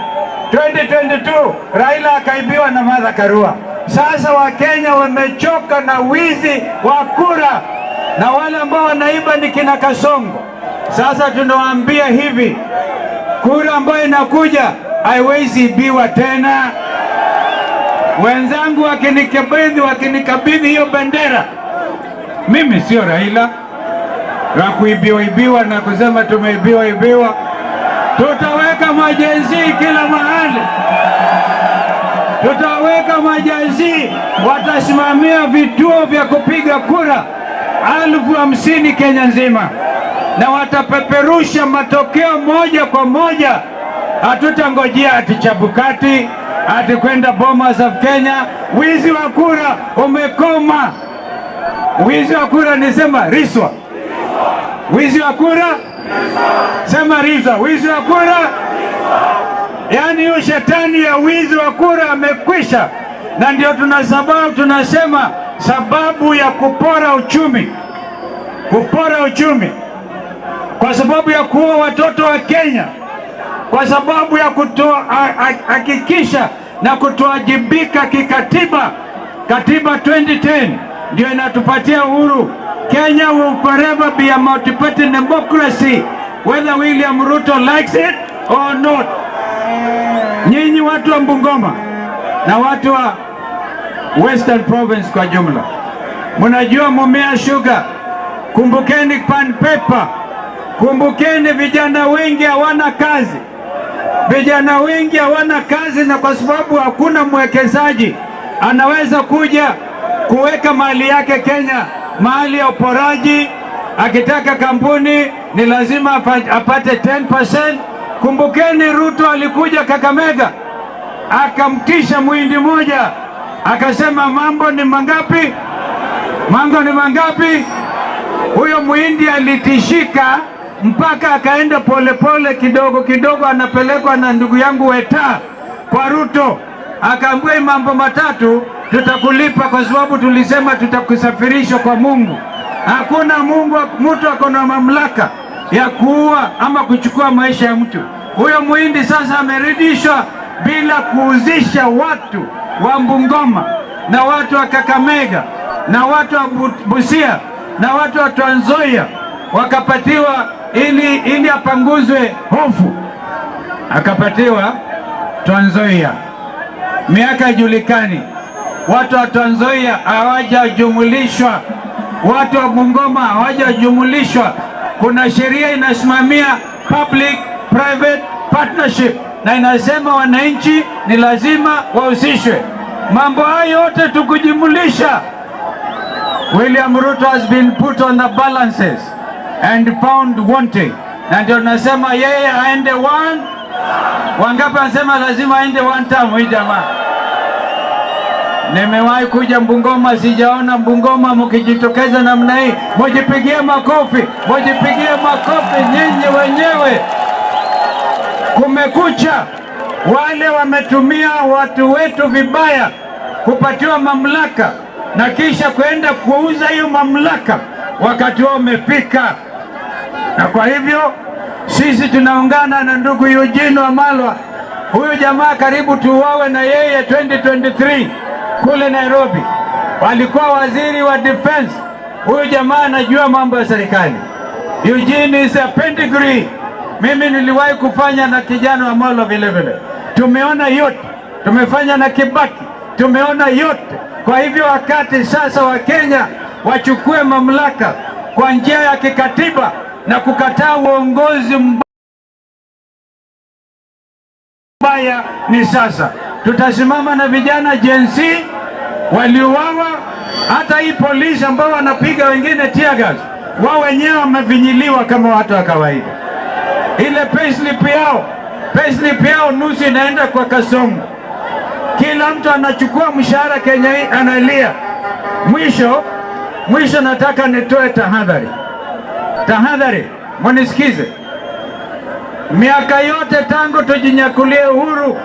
2022 Raila akaibiwa na Martha Karua. Sasa Wakenya wamechoka na wizi wa kura, na wale ambao wanaiba ni kina Kasongo. Sasa tunawaambia hivi, kura ambayo inakuja haiwezi ibiwa tena. Wenzangu wakinikabidhi hiyo bendera, mimi sio Raila wa kuibiwa ibiwa na kusema tumeibiwa ibiwa. Tutaweka majenzi kila mahali, tutaweka majenzi, watasimamia vituo vya kupiga kura 50,000 Kenya nzima, na watapeperusha matokeo moja kwa moja. Hatutangojea ati Chabukati, ati kwenda Bomas of Kenya. Wizi wa kura umekoma. Wizi wa kura nisema riswa. Wizi wa kura sema riswa. Wizi wa kura, yani hiyo shetani ya wizi wa kura amekwisha. Na ndio tunasema sababu ya kupora uchumi, kupora uchumi kwa sababu ya kuua watoto wa Kenya, kwa sababu ya kutohakikisha na kutoajibika kikatiba. Katiba 2010 ndio inatupatia uhuru. Kenya will forever be a multi-party democracy whether William Ruto likes it or not. Nyinyi watu wa Bungoma na watu wa Western Province kwa jumla, mnajua Mumia Sugar, kumbukeni Pan Paper, kumbukeni vijana wengi hawana kazi. Vijana wengi hawana kazi, na kwa sababu hakuna mwekezaji anaweza kuja kuweka mali yake Kenya, mahali ya uporaji. Akitaka kampuni ni lazima apate 10%. Kumbukeni Ruto alikuja Kakamega akamtisha muhindi moja, akasema mambo ni mangapi? Mambo ni mangapi? Huyo muhindi alitishika mpaka akaenda polepole kidogo kidogo, anapelekwa na ndugu yangu Weta kwa Ruto, akaambiwa mambo matatu tutakulipa kwa sababu tulisema tutakusafirisha kwa Mungu. Hakuna Mungu, mtu ako na mamlaka ya kuua ama kuchukua maisha ya mtu. Huyo muhindi sasa ameridishwa bila kuuzisha watu wa Bungoma na watu wa Kakamega na watu wa Busia na watu wa Trans Nzoia, wakapatiwa ili apanguzwe hofu, akapatiwa Trans Nzoia. Miaka haijulikani, watu wa Trans Nzoia hawajajumulishwa, watu wa Bungoma hawajajumulishwa. Kuna sheria inasimamia public private partnership. na inasema wananchi ni lazima wahusishwe. Mambo hayo yote tukujimulisha, William Ruto has been put on the balances and found wanting, na ndio nasema yeye aende one. Wangapi anasema lazima aende one term? Hii jamaa, nimewahi kuja Bungoma, sijaona Bungoma mkijitokeza namna hii. Mujipigie makofi, mujipigie makofi nyinyi wenyewe. Kumekucha, wale wametumia watu wetu vibaya kupatiwa mamlaka na kisha kwenda kuuza hiyo mamlaka, wakati wao umefika. Na kwa hivyo sisi tunaungana na ndugu Eugene Wamalwa. Huyu jamaa karibu tuuawe na yeye 2023 kule Nairobi, walikuwa waziri wa defense. Huyu jamaa anajua mambo ya serikali. Eugene is a pedigree. Mimi niliwahi kufanya na kijana Wamalwa vile vile, tumeona yote, tumefanya na Kibaki, tumeona yote. Kwa hivyo wakati sasa wa Kenya wachukue mamlaka kwa njia ya kikatiba na kukataa uongozi mbaya ni sasa. Tutasimama na vijana Gen Z waliuawa, hata hii polisi ambao wanapiga wengine tear gas, wao wenyewe wamevinyiliwa kama watu wa kawaida. Ile payslip yao nusu inaenda kwa Kasongo. Kila mtu anachukua mshahara Kenya hii analia. Mwisho mwisho, nataka nitoe tahadhari, tahadhari, munisikize. Miaka yote tangu tujinyakulie uhuru,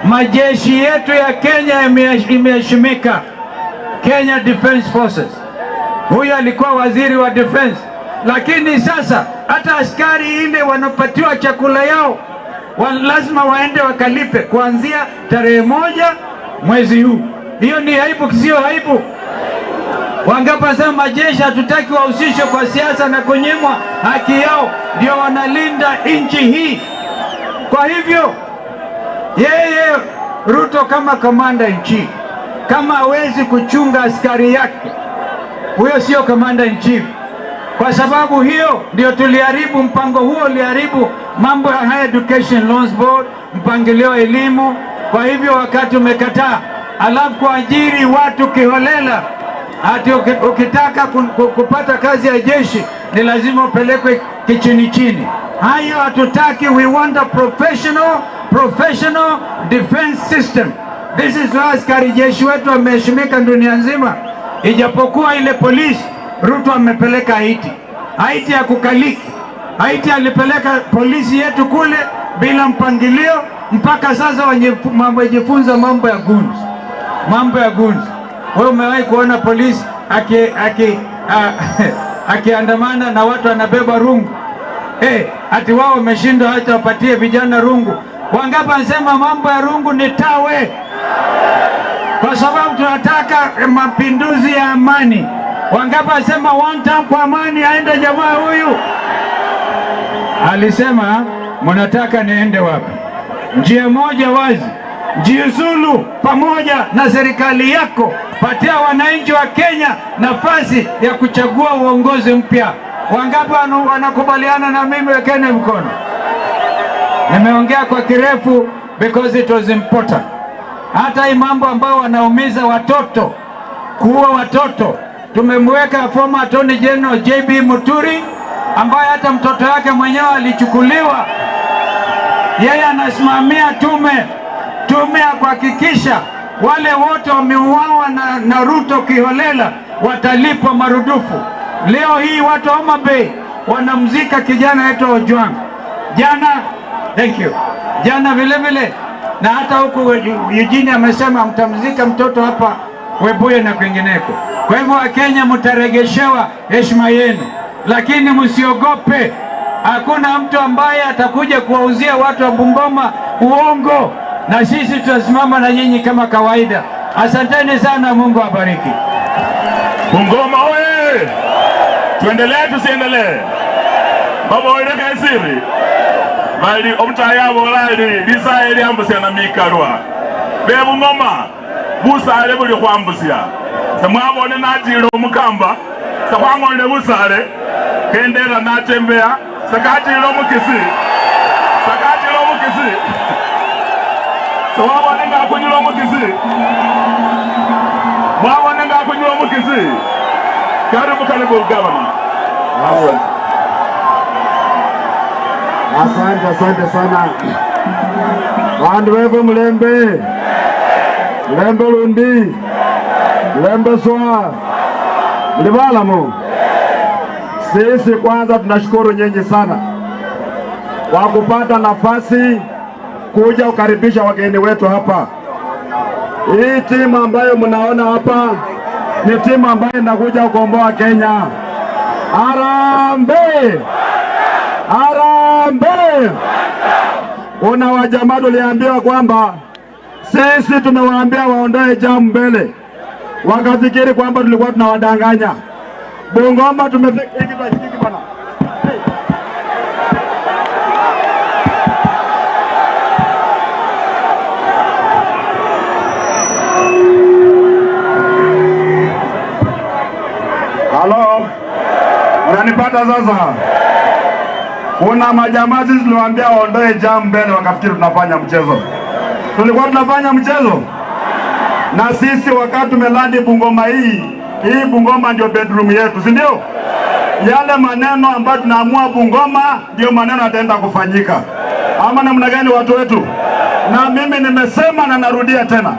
majeshi yetu ya Kenya imeheshimika, Kenya Defence Forces. Huyu alikuwa waziri wa defense, lakini sasa hata askari ile wanapatiwa chakula yao lazima waende wakalipe kuanzia tarehe 1 mwezi huu. Hiyo ni aibu, sio aibu? Wangapi sema majeshi hatutaki wahusishwe kwa siasa na kunyimwa haki yao, ndio wanalinda nchi hii. Kwa hivyo yeye Ruto kama commander in chief, kama hawezi kuchunga askari yake, huyo sio commander in chief. Kwa sababu hiyo ndio tuliharibu mpango huo, uliharibu mambo ya Higher Education Loans Board, mpangilio wa elimu. Kwa hivyo wakati umekataa, alafu kuajiri watu kiholela, ati ukitaka kupata kazi ya jeshi ni lazima upelekwe kichini chini. Hayo hatutaki. We want a professional defense system. This is why askari jeshi wetu wameheshimika dunia nzima, ijapokuwa ile polisi Ruto amepeleka Haiti. Haiti ya kukaliki. Haiti alipeleka polisi yetu kule bila mpangilio, mpaka sasa wamejifunza mambo ya guns, mambo ya guns. Wewe umewahi kuona polisi akiandamana na watu wanabeba rungu? Ati wao wameshindwa, hata wapatie vijana rungu. Wangapi wanasema mambo ya rungu ni tawe? Kwa sababu tunataka mapinduzi ya amani. Wangapi wanasema one term kwa amani aende jamaa huyu? Alisema, mnataka niende wapi? Njia moja wazi, jiuzulu pamoja na serikali yako, patia wananchi wa Kenya nafasi ya kuchagua uongozi mpya. Wangapi wanakubaliana na mimi? Wekeni mkono. Nimeongea kwa kirefu because it was important. Hata hii mambo ambayo wanaumiza watoto, kuua watoto, tumemweka former Attorney General JB Muturi ambaye hata mtoto wake mwenyewe alichukuliwa. Yeye anasimamia tume ya kuhakikisha wale wote wameuawa na Ruto kiholela watalipwa marudufu. Leo hii watu wa Homa Bay wanamzika kijana wetu Ojwang. Jana, thank you. Jana vile vile na hata huku Eugene amesema mtamzika mtoto hapa Webuye na kwingineko. Kwa hivyo Wakenya, mtaregeshewa heshima yenu, lakini msiogope. Hakuna mtu ambaye atakuja kuwauzia watu wa Bungoma uongo, na sisi tutasimama na nyinyi kama kawaida. Asanteni sana, Mungu awabariki. Bungoma oye! Tuendelee tusiendelee? Baboile kaisiri bali omutayi abola ali lisaye lyambusya namikalwa bebungoma busale buli khwambusya semwabone natile omukamba sekhwang'olile busale kendela natembeya sekatile omukisi sekatile omukisi. omukisi. Sewabone nga akunyula omukisi. Mwabone nga akunyula omukisi. Karibu karibu governor. Asante, asante sana. Bandu wewe Mulembe. Mulembe Lundi. Mulembe Swa. Mlibalamu. Sisi kwanza tunashukuru nyinyi sana kwa kupata nafasi kuja kukaribisha wageni wetu hapa. Hii timu ambayo mnaona hapa ni timu ambayo inakuja kukomboa Kenya. Harambee! Harambee! Kuna wajamaa tuliambiwa kwamba sisi tumewaambia waondoe jamu mbele, wakafikiri kwamba tulikuwa tunawadanganya. Bungoma tumefika hiki bwana. Halo, unanipata sasa? Kuna majamaa sisi tuliwaambia waondoe jamu mbele, wakafikiri tunafanya mchezo. Tulikuwa tunafanya mchezo? Na sisi wakati tumelandi Bungoma hii, hii Bungoma ndio bedroom yetu, si ndio? Yale maneno ambayo tunaamua Bungoma ndio maneno yataenda kufanyika. Ama namna gani watu wetu? Na mimi nimesema na narudia tena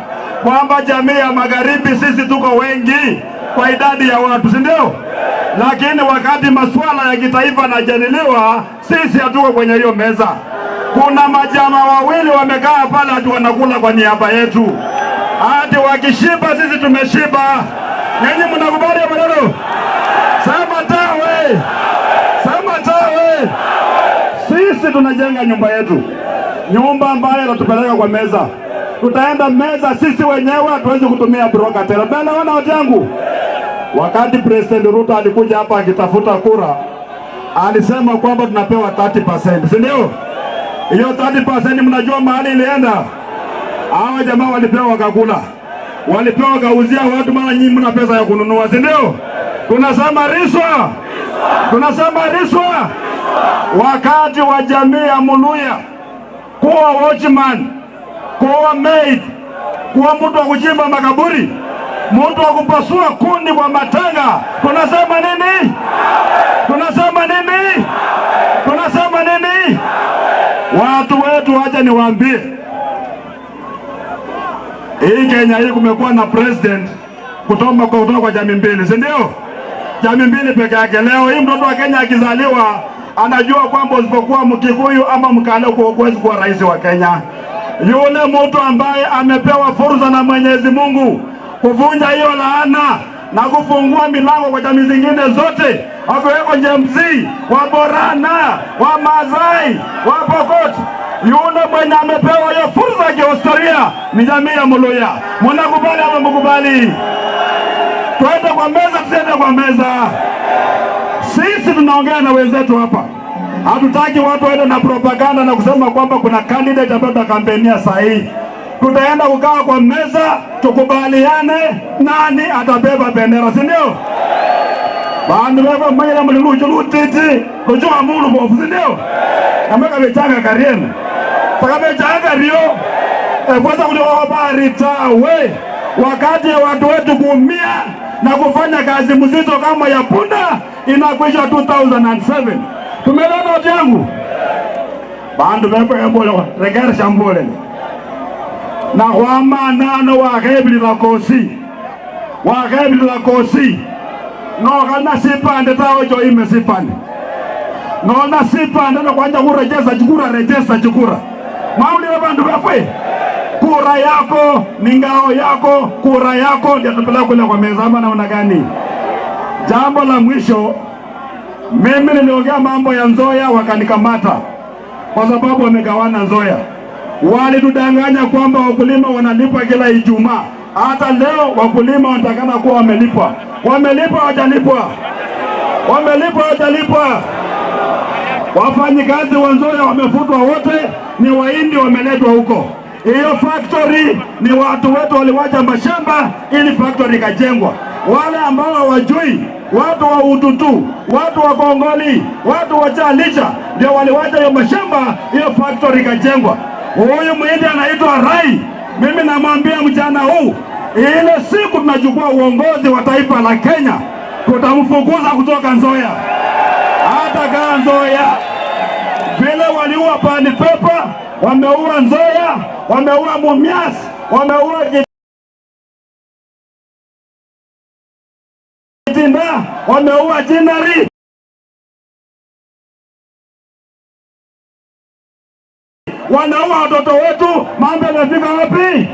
kwamba jamii ya magharibi sisi tuko wengi kwa idadi ya watu, si ndio? Lakini wakati masuala ya kitaifa yanajadiliwa, sisi hatuko kwenye hiyo meza. Kuna majamaa wawili wamekaa pale hatu wanakula kwa niaba yetu. Hadi wakishiba sisi tumeshiba. Nyinyi mnakubali maneno? Sema tawe. Sema tawe. Sisi tunajenga nyumba yetu. Nyumba ambayo inatupeleka kwa meza. Tutaenda meza sisi wenyewe, hatuwezi kutumia broker tena. Bana wana watu yangu. Wakati President Ruto alikuja hapa akitafuta kura, alisema kwamba tunapewa 30%, si ndio? Hiyo 30% mnajua mahali ilienda? Hawa jamaa walipewa wakakula. Walipewa wakauzia watu, mara nyinyi mna pesa ya kununua, si ndio? Tunasema riswa. Tunasema riswa. Wakati wa jamii ya Muluya kuwa watchman, kuwa maid, kuwa mtu wa kuchimba makaburi, mtu wa kupasua kundi kwa matanga, tunasema nini? Tunasema nini? Tunasema nini? Watu wetu, acha niwaambie, hii Kenya hii kumekuwa na president kutoka kwa jamii mbili, si ndio? Jamii mbili peke yake. Leo hii mtoto wa Kenya akizaliwa anajua kwamba usipokuwa Mkikuyu ama Mkale huwezi kuwa rais wa Kenya. Yule mtu ambaye amepewa fursa na Mwenyezi Mungu kuvunja hiyo laana na kufungua milango kwa jamii zingine zote, wakiweko Njemzi, wa Borana, wa Maasai, wa Pokot, yule mwenye amepewa hiyo fursa ya kihistoria ni jamii ya Muluya. Mnakubali ama mkubali? Twende kwa meza, tusiende kwa meza? Sisi tunaongea na wenzetu hapa. Hatutaki watu waende na propaganda na kusema kwamba kuna candidate ambaye tutakampenia sahihi. Tutaenda kukaa kwa meza, tukubaliane nani atabeba bendera, si ndio? Bandu baba manyela mlilujo lutiti, lujo amulu bofu, si ndio? Nameka bechanga karienu. Saka bechanga rio. Kwanza kutoka habari tawe. Wakati ya watu wetu kuumia na kufanya kazi mzito kama ya punda inakwisha 2007. Tumeelewana watu yangu? Bandu baba embole regere shambole. Na kwama nano wakebili la kosi. Wakebili la kosi. No kana sipande tawo jo ime sipande. No na sipande na kwanja kurejeza chukura rejeza chukura. Mauli la bandu bafwe. Kura yako ni ngao yako, kura yako ndio tupeleka kule kwa meza ama naona gani? Jambo la mwisho, mimi niliongea mambo ya Nzoia wakanikamata kwa sababu wamegawana Nzoia. Walitudanganya kwamba wakulima wanalipwa kila Ijumaa. Hata leo wakulima wanatakana kuwa wamelipwa. Wamelipwa hawajalipwa? Wamelipwa hawajalipwa? Wafanyikazi wa Nzoia wamefutwa wote, ni Wahindi wameletwa huko. Hiyo factory ni watu wetu waliwacha mashamba ili factory ikajengwa. Wale ambao hawajui, watu wa Ututu, watu wa Kongoli, watu wa Chalicha ndio waliwacha hiyo mashamba, hiyo factory ikajengwa. Huyu Mhindi anaitwa Rai. Mimi namwambia mchana huu, ile siku tunachukua uongozi wa taifa la Kenya, tutamfukuza kutoka Nzoia, hata kaa Nzoia vile waliua Pan Paper, wameua Nzoia, wameua Mumias, wameua Kitinda, wameua Jinari. Wanaua watoto wetu. Mambo yamefika wapi?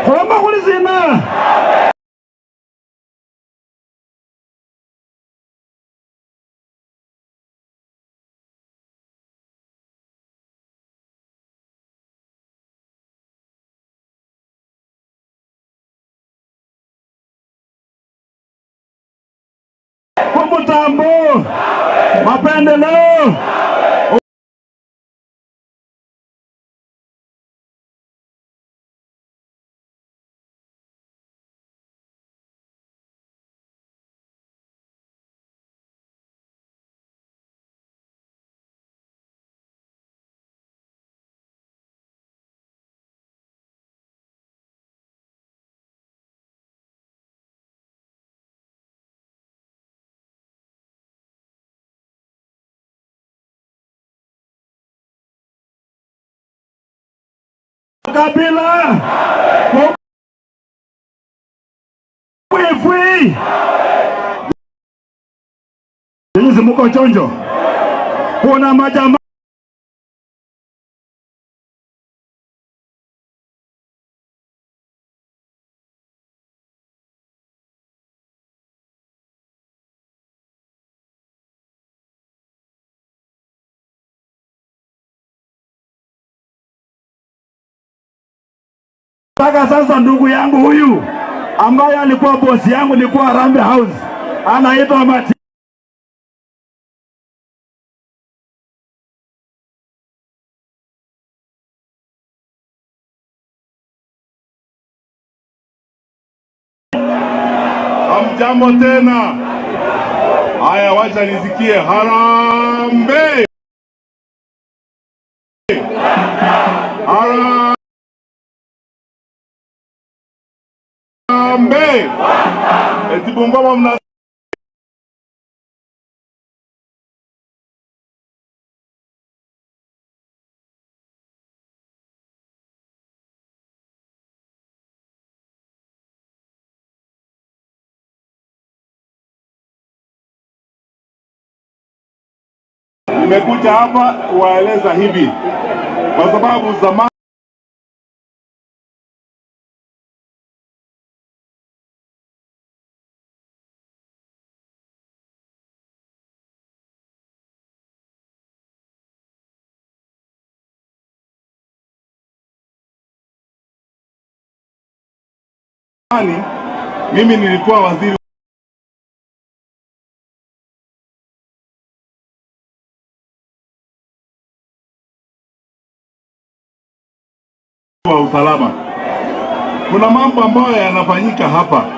Khulomba khuli sina? Kumutambo mapendeleo kabila fwi nyinyi muko chonjo. Kuna majamaa mpaka sasa. Ndugu yangu huyu ambaye alikuwa bosi yangu, nilikuwa Harambee House, anaitwa Mati. Hamjambo tena. Haya, wacha nisikie harambee. Harambee. Eti Bungoma mna Nimekuja hapa kuwaeleza hivi kwa sababu zamani mimi nilikuwa waziri wa usalama. Kuna mambo ambayo yanafanyika hapa.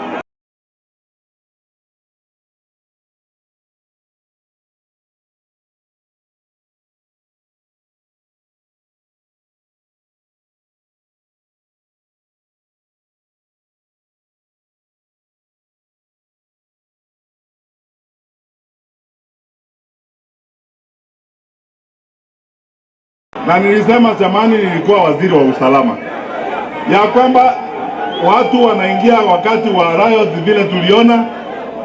Na nilisema zamani nilikuwa waziri wa usalama, ya kwamba watu wanaingia wakati wa riots vile tuliona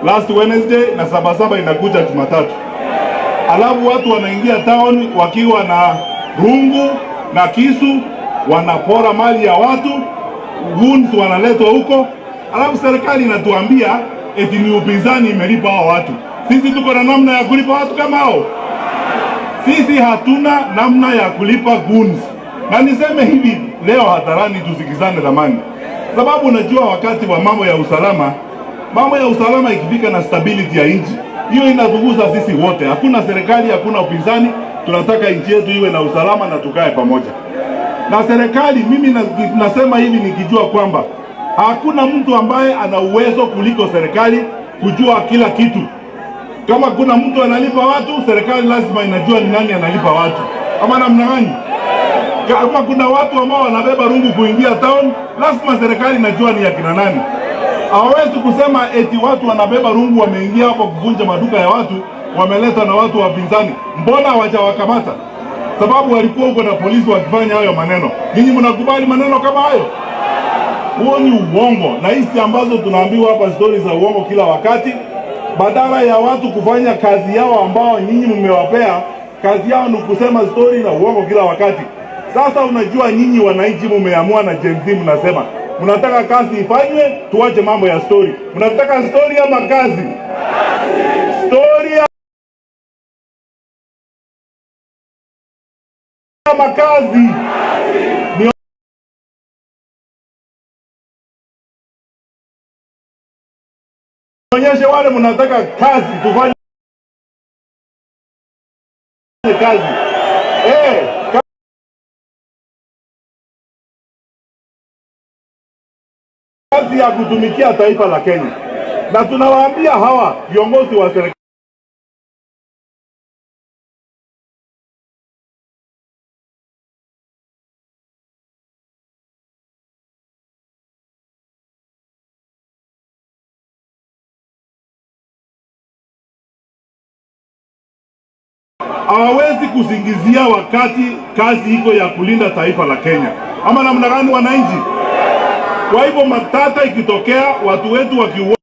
last Wednesday na Sabasaba inakuja Jumatatu. Alafu watu wanaingia town wakiwa na rungu na kisu, wanapora mali ya watu, goons wanaletwa huko. Alafu serikali inatuambia eti ni upinzani imelipa hao watu. Sisi tuko na namna ya kulipa watu kama hao? Sisi hatuna namna ya kulipa goons. Na niseme hivi leo hadharani, tusikizane zamani, sababu unajua wakati wa mambo ya usalama, mambo ya usalama ikifika na stability ya nchi hiyo inatugusa sisi wote. Hakuna serikali, hakuna upinzani, tunataka nchi yetu iwe na usalama na tukae pamoja na serikali. Mimi nasema hivi nikijua kwamba hakuna mtu ambaye ana uwezo kuliko serikali kujua kila kitu. Kama kuna mtu analipa watu, serikali lazima inajua ni nani analipa watu, ama namna gani? Kama kuna watu ambao wanabeba rungu kuingia town, lazima serikali inajua ni akina nani. Hawawezi kusema eti watu wanabeba rungu wameingia hapo kuvunja maduka ya watu, wameleta na watu wapinzani. Mbona hawajawakamata? Sababu walikuwa huko na polisi wakifanya hayo maneno. Nyinyi mnakubali maneno kama hayo? Huo ni uongo, na hizi ambazo tunaambiwa hapa stori za uongo kila wakati, badala ya watu kufanya kazi yao ambao nyinyi mmewapea, kazi yao ni kusema stori na uongo kila wakati. Sasa unajua nyinyi wananchi mmeamua na Gen Z mnasema mnataka kazi ifanywe, tuache mambo ya stori. Mnataka stori ama kazi? Stori ama kazi? Nionyeshe wale mnataka kazi, tufanye kazi. Kazi ya kutumikia taifa la Kenya. Na tunawaambia hawa viongozi wa serikali hawawezi kusingizia wakati kazi iko ya kulinda taifa la Kenya, ama namna gani wananchi? Kwa hivyo matata ikitokea, watu wetu wakiuawa,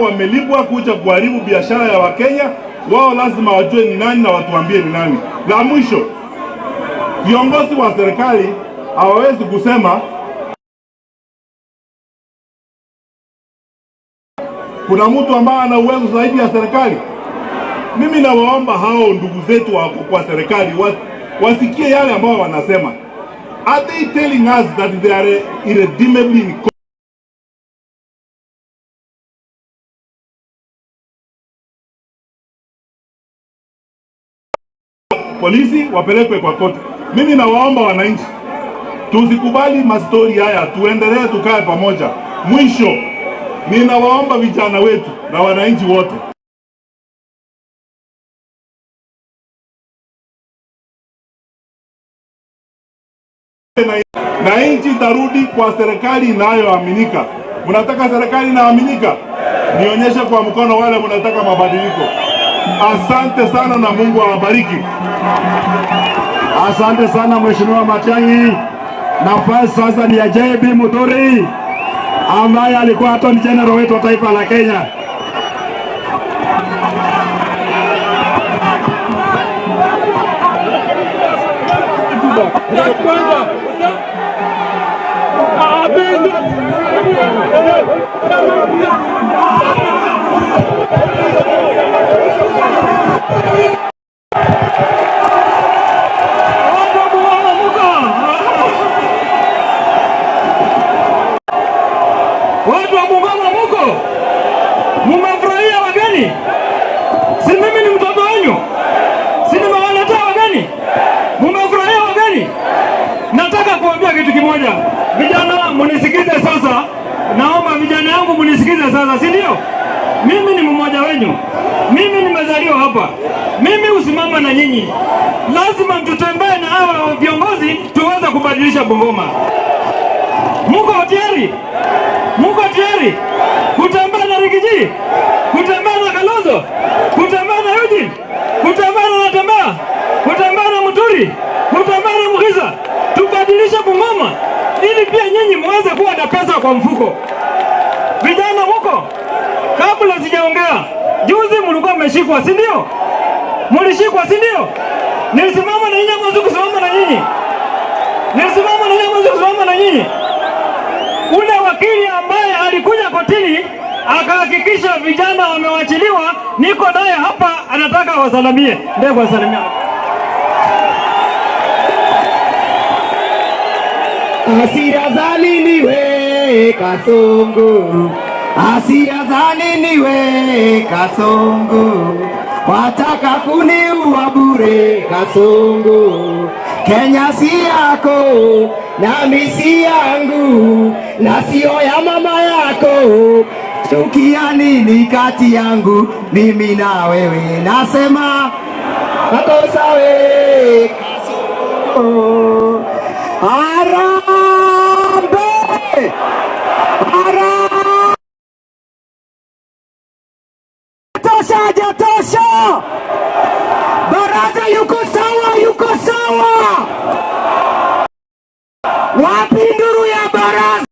wamelipwa kuja kuharibu biashara ya Wakenya, wao lazima wajue ni nani na watuambie ni nani. La mwisho, viongozi wa serikali hawawezi kusema kuna mtu ambaye ana uwezo zaidi ya serikali. Mimi nawaomba hao ndugu zetu wako kwa serikali wasikie yale ambao wanasema. Are they telling us that they are irredeemably polisi wapelekwe kwa koti? Mimi nawaomba wananchi tusikubali mastori haya, tuendelee tukae pamoja. Mwisho, ninawaomba vijana wetu na wananchi wote, na nchi itarudi kwa serikali inayoaminika. Mnataka serikali inaaminika? Nionyeshe kwa mkono wale mnataka mabadiliko. Asante sana na Mungu awabariki. Asante sana Mheshimiwa Matiang'i. Nafasi sasa ni ya JB Muturi ambaye alikuwa Attorney General wetu wa taifa la Kenya. Watu wa Bungoma muko? Mumefurahia wageni? Si mimi ni mtoto wenu? Si nimewaletea wageni? Mumefurahia wageni? Nataka kuambia kitu kimoja. Vijana mnisikize sasa. Naomba vijana yangu mnisikize sasa, si ndio? Mimi ni mmoja wenu. Mimi nimezaliwa hapa. Mimi usimama na nyinyi. Lazima tutembee na hawa viongozi tuweze kubadilisha Bungoma. Muko tayari? Muko tayari kutembea na Rigiji, kutembea na Kalonzo, kutembea na Eugene, kutembea na Natembea, kutembea na Muturi, kutembea na Mukhisa, tubadilishe Bungoma ili pia nyinyi muweze kuwa na pesa kwa mfuko. Vijana muko? Kabla sijaongea, juzi mlikuwa mmeshikwa, si ndio? Mlishikwa, si ndio? Nilisimama na nyinyi ama sikusimama na nyinyi? Nilisimama na nyinyi ama sikusimama na nyinyi? Ule wakili ambaye alikuja kotini akahakikisha vijana wamewachiliwa. Niko naye hapa, anataka wasalimie. Ndio kuwasalimia. Hasira za nini we Kasongo? Hasira za nini we Kasongo? Wataka kuniua bure Kasongo. Kenya si yako nami si yangu na sio ya mama yako. Chukia nini kati yangu mimi na wewe? Nasema makosa we Kasongo. Harambee! Harambee! Tosha, hajatosha. Baraza yuko sawa, yuko sawa. Wapi nduru ya baraza?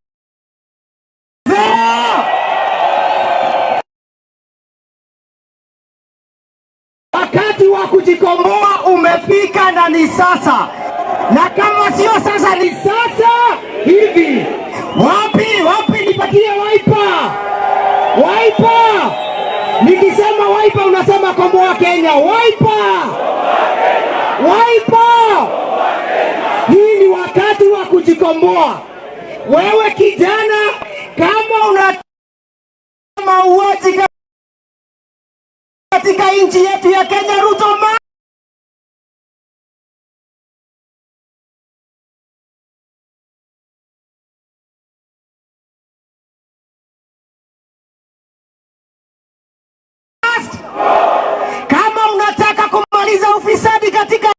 Wakati wa kujikomboa umefika na ni sasa, na kama sio sasa ni sasa hivi. Wapi wapi, nipatie Wiper, Wiper. Nikisema Wiper unasema komboa Kenya. Wiper, Wiper. Hii ni wakati wa kujikomboa. Wewe kijana, kama una mauaji katika nchi yetu ya Kenya, Ruto must. Kama unataka kumaliza ufisadi katika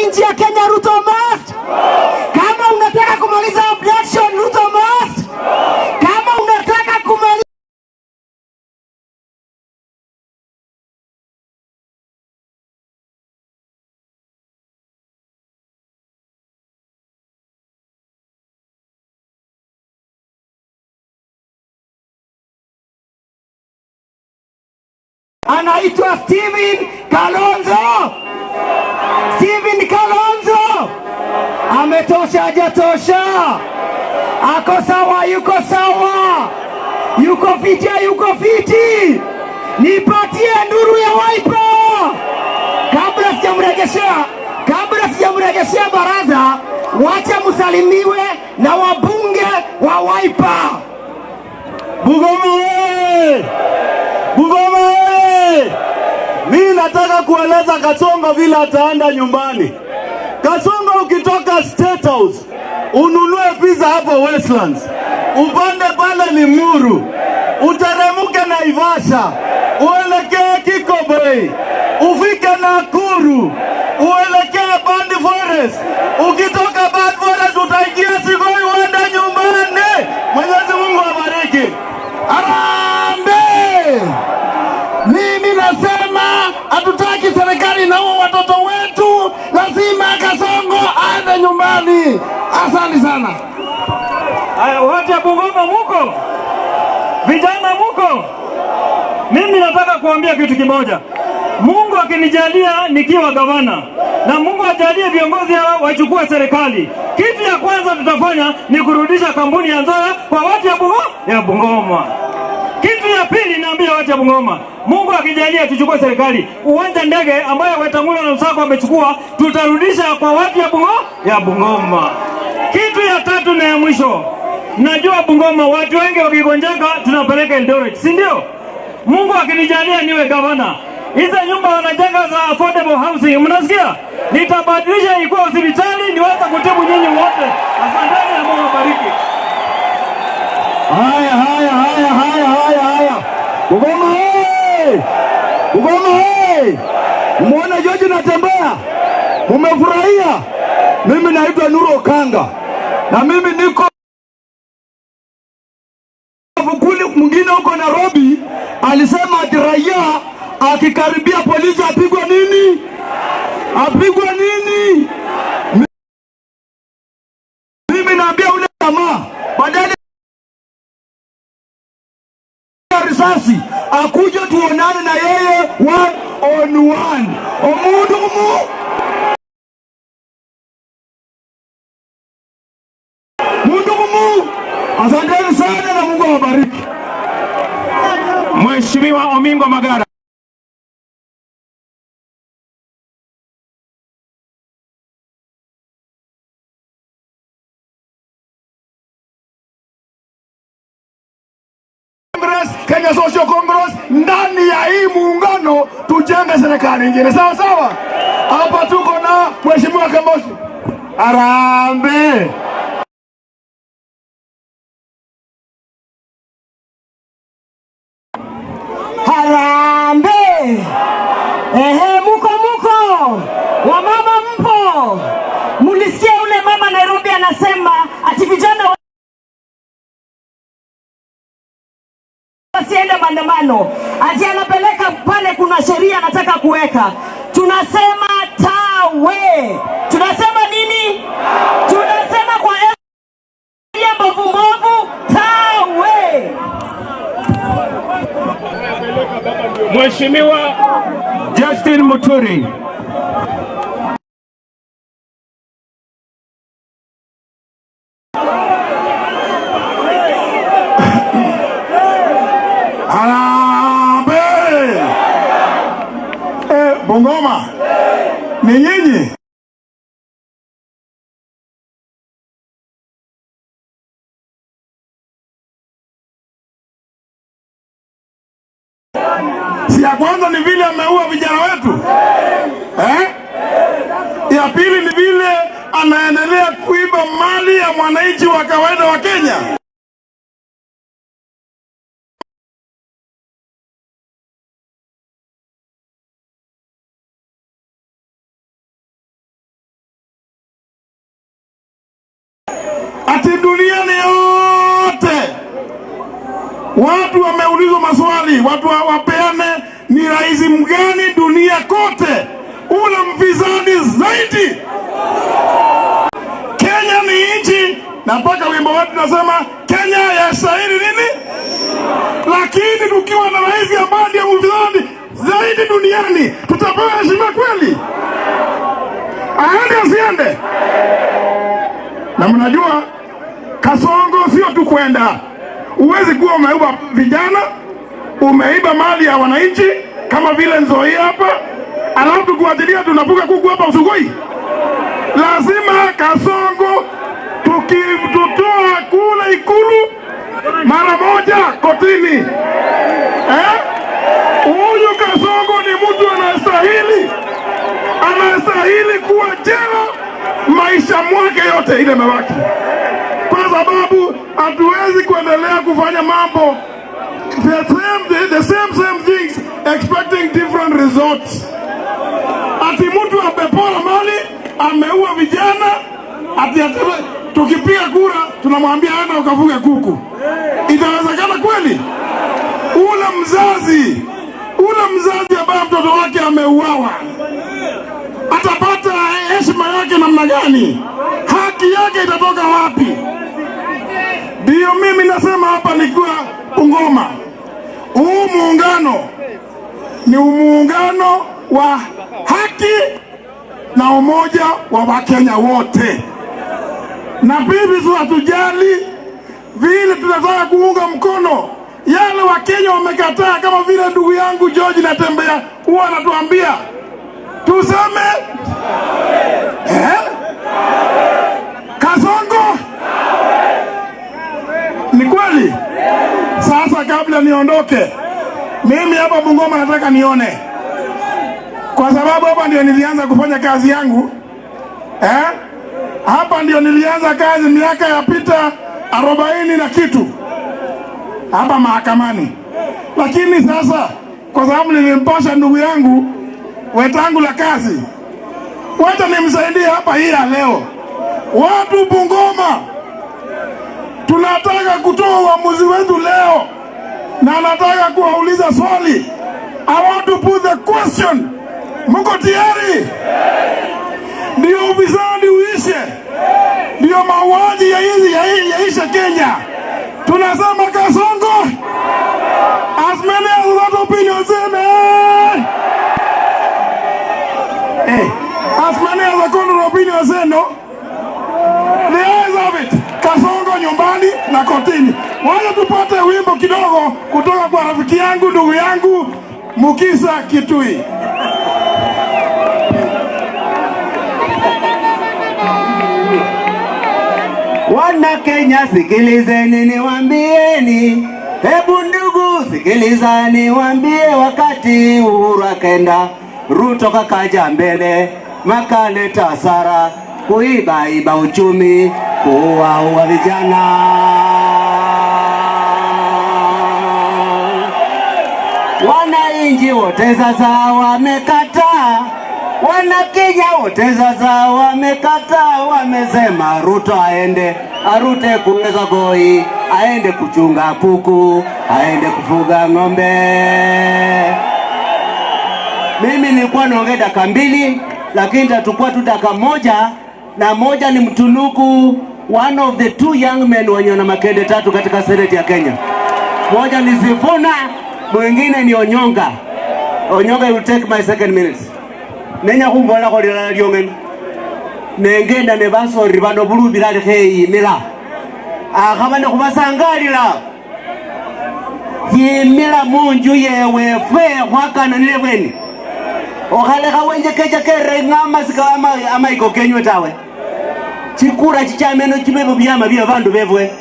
nchi ya Kenya, Ruto must. Kama unataka kumaliza abduction, Ruto must. Kama unataka kumaliza anaitwa Steven Kalonzo. Steven Kalonzo ametosha, hajatosha? Ako sawa, yuko sawa, yuko fiti, yuko fiti. Nipatie nduru ya Wiper kabla sijamregeshea baraza, wacha msalimiwe na wabunge wa Wiper. Bungoma oye! Bungoma oye! Mimi nataka kueleza Kasongo vile ataenda nyumbani. Kasongo, ukitoka State House ununue pizza hapo Westlands, upande pale Limuru, uteremuke Naivasha, uelekee Kikobei, ufike Nakuru, uelekee Bandi Forest. Ukitoka Bandi Forest utaingia Sigoi uende nyumbani. Mwenyezi Mungu abariki. Harambee! Mimi nasema hatutaki serikali inaua watoto wetu, lazima Kasongo aende nyumbani. Asante sana. Haya, wote Bungoma muko? Vijana muko? Mimi nataka kuambia kitu kimoja. Mungu akinijalia nikiwa gavana na Mungu ajalie viongozi hawa wachukue serikali, kitu ya kwanza tutafanya ni kurudisha kampuni ya Nzoia kwa watu ya Bungoma. Kitu ya pili naambia watu ya Bungoma, Mungu akijalia tuchukue serikali, uwanja ndege ambayo Wetangula na Lusaka wamechukua tutarudisha kwa watu ya Bungoma. Kitu ya tatu na ya mwisho, najua Bungoma watu wengi wakigonjeka tunapeleka Eldoret, si ndio? Mungu akinijalia niwe gavana, hizo nyumba wanajenga za affordable housing, mnasikia? Nitabadilisha ikuwa hospitali niweze kutibu nyinyi wote. Asanteni na Mungu abariki. Haya, haya, haya, haya, haya, haya. Bungoma oye! Bungoma oye! Muone George natembea, mumefurahia? Mimi naitwa Nuru Okanga na mimi niko Fukuli mwingine huko Nairobi alisema ati raia akikaribia polisi apigwe nini? Apigwe nini? Mimi naambia ule jamaa badala ya risasi akuje tuonane na yeye one on one. Omundu kumu mundu kumu. Asanteni sana na Mungu awabariki. Mheshimiwa Omingo Magara. Congress, Kenya Social Congress ndani ya hii muungano tujenge serikali nyingine, sawa sawa. Hapa tuko na Mheshimiwa Kamoshi. Harambee! Harambee! Ehe, muko muko, wamama mpo? Mulisikia ule mama Nairobi anasema ati vijana wasiende maandamano, ati anapeleka pale, kuna sheria anataka kuweka. Tunasema tawe, tunasema nini? Tunasema kwa sheria mbovu mbovu, tawe. Mheshimiwa Justin Muturi. Harambee! Bungoma ni nyinyi. Si ya kwanza ni vile ameua vijana wetu, eh? Ya pili ni vile anaendelea kuiba mali ya mwananchi wa kawaida wa Kenya. Ati duniani yote watu wameulizwa maswali, watu wapeane ni rais mgani dunia kote ule mfisadi zaidi. Kenya ni nchi, na mpaka wimbo wetu tunasema Kenya yastahili nini, lakini tukiwa na rais ambaye ndiye mfisadi zaidi duniani tutapewa heshima kweli? Aende asiende? Na mnajua Kasongo sio tu kwenda, huwezi kuwa umeiba vijana, umeiba mali ya wananchi kama vile Nzoi hapa, alafu tukuachilia tunafuga kuku hapa Usugoi. Lazima Kasongo tukitutoa kule Ikulu mara moja kotini. Huyu Kasongo ni mtu anastahili kuwa jela maisha mwake yote ile mabaki, kwa sababu hatuwezi kuendelea kufanya mambo the same things expecting different results. Ati mtu amepora mali, ameua vijana, ati tukipiga kura tunamwambia enda ukafuge kuku. Itawezekana kweli? Ule mzazi ambaye mtoto wake ameuawa atapata heshima yake namna gani? Haki yake itatoka wapi? Ndiyo mimi nasema hapa nikiwa Bungoma, huu muungano ni muungano wa haki na umoja wa Wakenya wote, na bibi hatujali vile tunataka kuunga mkono yale Wakenya wamekataa, kama vile ndugu yangu George Natembea huwa anatuambia tuseme Kasongo ni kweli. Sasa kabla niondoke, mimi hapa Bungoma nataka nione, kwa sababu hapa ndio nilianza kufanya kazi yangu, eh? Hapa ndio nilianza kazi miaka ya pita 40 na kitu hapa mahakamani, lakini sasa kwa sababu nilimpasha ndugu yangu Wetangula kazi, wacha nimsaidie hapa hii ya leo. Watu Bungoma tunataka kutoa uamuzi wetu leo, na nataka kuwauliza swali. I want to put the question. Mko tayari? Ndio ufisadi uishe, ndio mauaji yaishe Kenya. Tunasema Kasongo, as many as that opinion say, hey, as many as the contrary opinion say no. The ayes have it. Kasongo nyumbani. na kotini. Wacha tupate wimbo kidogo kutoka kwa rafiki yangu, ndugu yangu Mukhisa Kituyi. Wana Kenya, sikilizeni niwaambieni, hebu ndugu sikiliza niwaambie, wakati Uhuru akenda, Ruto kakaja mbele, makaleta hasara, kuiba iba uchumi, kuua vijana. Wananchi wote sasa wamekataa, wana Kenya wote sasa wamekataa, wamesema Ruto aende, arute kuweza goi, aende kuchunga kuku, aende kufuga ng'ombe. Mimi nilikuwa naongea dakika 2, lakini nitachukua tu dakika 1, na moja ni mtunuku one of the 2 young men wenye na makende 3 katika Senate ya Kenya. Moja ni Sifuna, mwingine ni Onyonka. Onyonka will take my second minute. Nenya kumbola ko lila lyongen. Nengenda ne basori bano bulubira kheyimila. Akhabane khubasangalila. Yimila munju yewe fwe khwakananile bweni. Okhalekha wenje kecha kere ng'amasika amaiko kenywe tawe. Chikura chichameno chibebo byama bya bandu bebwe.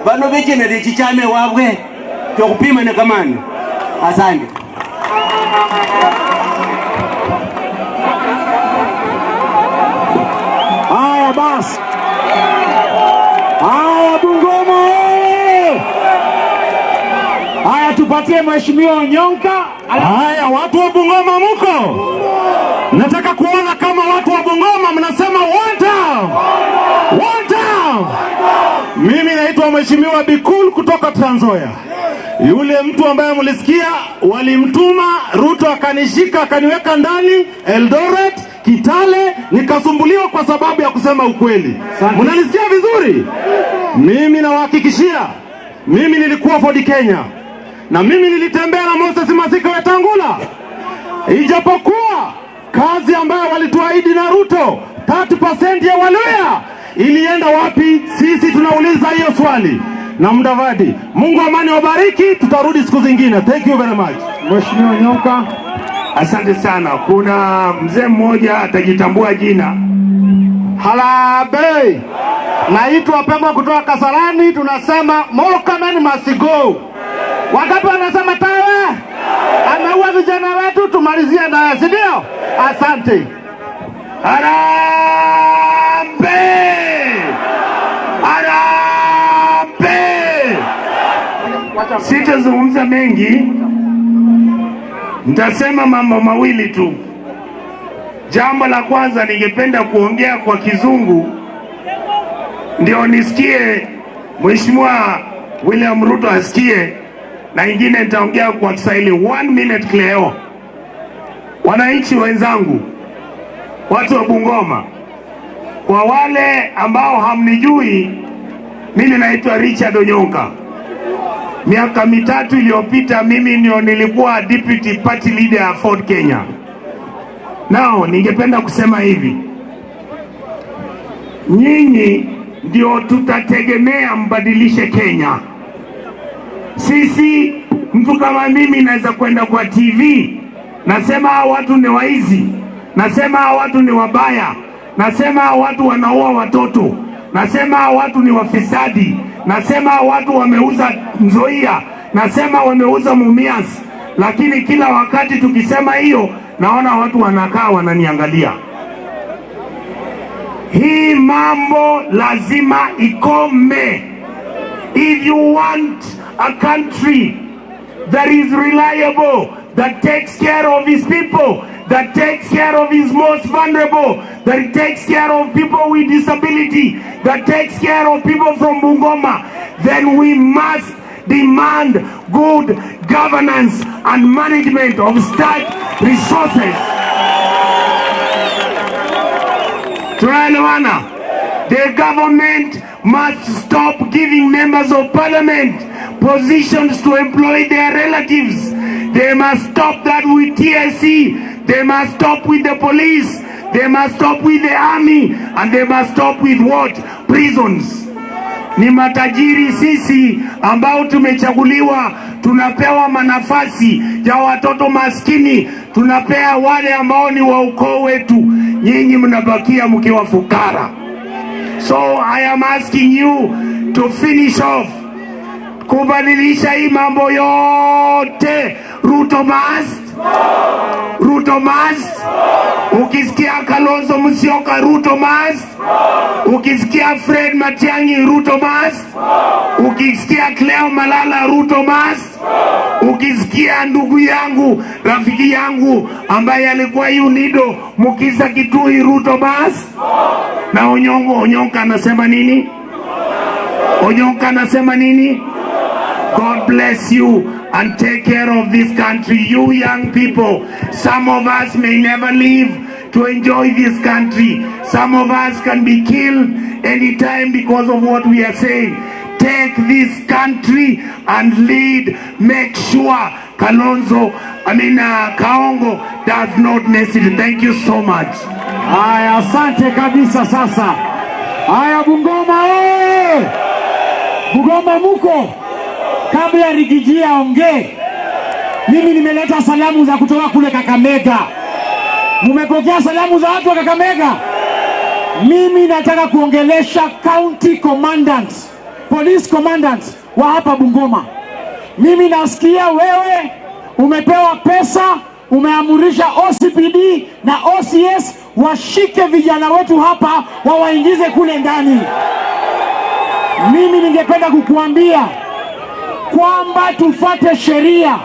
Bano bechenere chichame wabwe. Kyokupima ne kamani. Asante. Haya basi. Haya Bungoma. Haya tupatie Mheshimiwa Onyonka. Haya watu wa Bungoma muko? Nataka kuona kama watu wa Bungoma mnasema one town. One town. Mimi naitwa Mheshimiwa Bikul kutoka Trans Nzoia. Yule mtu ambaye mlisikia walimtuma Ruto akanishika akaniweka ndani Eldoret, Kitale, nikasumbuliwa kwa sababu ya kusema ukweli. Mnanisikia vizuri? Mimi nawahakikishia, mimi nilikuwa Ford Kenya na mimi nilitembea na Moses Masika Wetangula. Ijapokuwa kazi ambayo walituahidi na Ruto 30% ya Waluya ilienda wapi? Sisi tunauliza hiyo swali. Na Mudavadi, Mungu amani wabariki, tutarudi siku zingine. Thank you very much. Mheshimiwa Onyonka. Asante sana. Kuna mzee mmoja atajitambua jina. Harambee. Naitwa Pemba kutoka Kasarani, tunasema Murkomen must go. Wangapi wanasema tawe? Ameua vijana wetu, tumalizie naye, si ndio? Asante. Harambee! Harambee! Sitazungumza mengi. Nitasema mambo mawili tu. Jambo la kwanza, ningependa kuongea kwa Kizungu ndio nisikie Mheshimiwa William Ruto asikie, na ingine nitaongea kwa Kiswahili. 1 minute Cleo. Wananchi wenzangu, watu wa Bungoma, kwa wale ambao hamnijui, mimi naitwa Richard Onyonka. Miaka 3 iliyopita mimi ndio nilikuwa deputy party leader ya Ford Kenya. Nao ningependa kusema hivi, nyinyi ndio tutategemea mbadilishe Kenya. Sisi, mtu kama mimi naweza kwenda kwa TV, nasema hawa watu ni waizi, nasema hawa watu ni wabaya, nasema hawa watu wanaua watoto, nasema hawa watu ni wafisadi, nasema hawa watu wameuza Nzoia, nasema wameuza Mumias. Lakini kila wakati tukisema hiyo, naona watu wanakaa wananiangalia. Hii mambo lazima ikome. If you want a country that is reliable, that takes care of his people, that takes care of his most vulnerable, that takes care of people with disability, that takes care of people from Bungoma, then we must demand good governance and management of state resources. Tunaelewana? The government must stop giving members of parliament positions to employ their relatives. They must stop that with TSC. They must stop with the police. They must stop with the army. And they must stop with what? Prisons. Ni matajiri sisi ambao tumechaguliwa, tunapewa manafasi ya watoto maskini, tunapea wale ambao ni wa ukoo wetu. Nyinyi mnabakia mkiwa fukara. So I am asking you to finish off kubadilisha hii mambo yote. Ruto must, Ruto must. Ukisikia Kalonzo Musyoka, Ruto must. Ukisikia Fred Matiang'i, Ruto must. Ukisikia Cleo Malala, Ruto must. Ukisikia ndugu yangu, rafiki yangu ambaye alikuwa UNIDO, Mukisa Kitui, Ruto must. Na Onyongo, Onyonka anasema nini? Onyonka anasema nini? God bless you and take care of this country. You young people, some of us may never live to enjoy this country. Some of us can be killed anytime because of what we are saying. Take this country and lead. Make sure Kalonzo, I mean Kaongo does not mess it. Thank you so much. Haya, asante kabisa. Sasa haya, Bungoma oye! Bungoma muko? Kabla Riggy G aongee, mimi nimeleta salamu za kutoka kule Kakamega. Mumepokea salamu za watu wa Kakamega? Mimi nataka kuongelesha county commandant, police commandant wa hapa Bungoma. Mimi nasikia wewe umepewa pesa, umeamurisha OCPD na OCS washike vijana wetu hapa wawaingize kule ndani. Mimi ningependa kukuambia kwamba tufate sheria.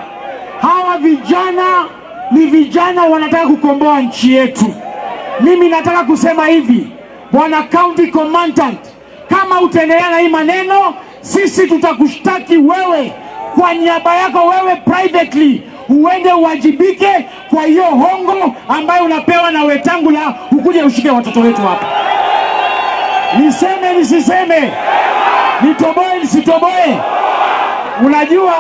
Hawa vijana ni vijana wanataka kukomboa nchi yetu. Mimi nataka kusema hivi, bwana county commandant, kama utaendelea na hii maneno, sisi tutakushtaki wewe kwa niaba yako wewe privately, uende uwajibike kwa hiyo hongo ambayo unapewa na Wetangula, ukuje ushike watoto wetu hapa. Niseme nisiseme? Nitoboe nisitoboe? Unajua,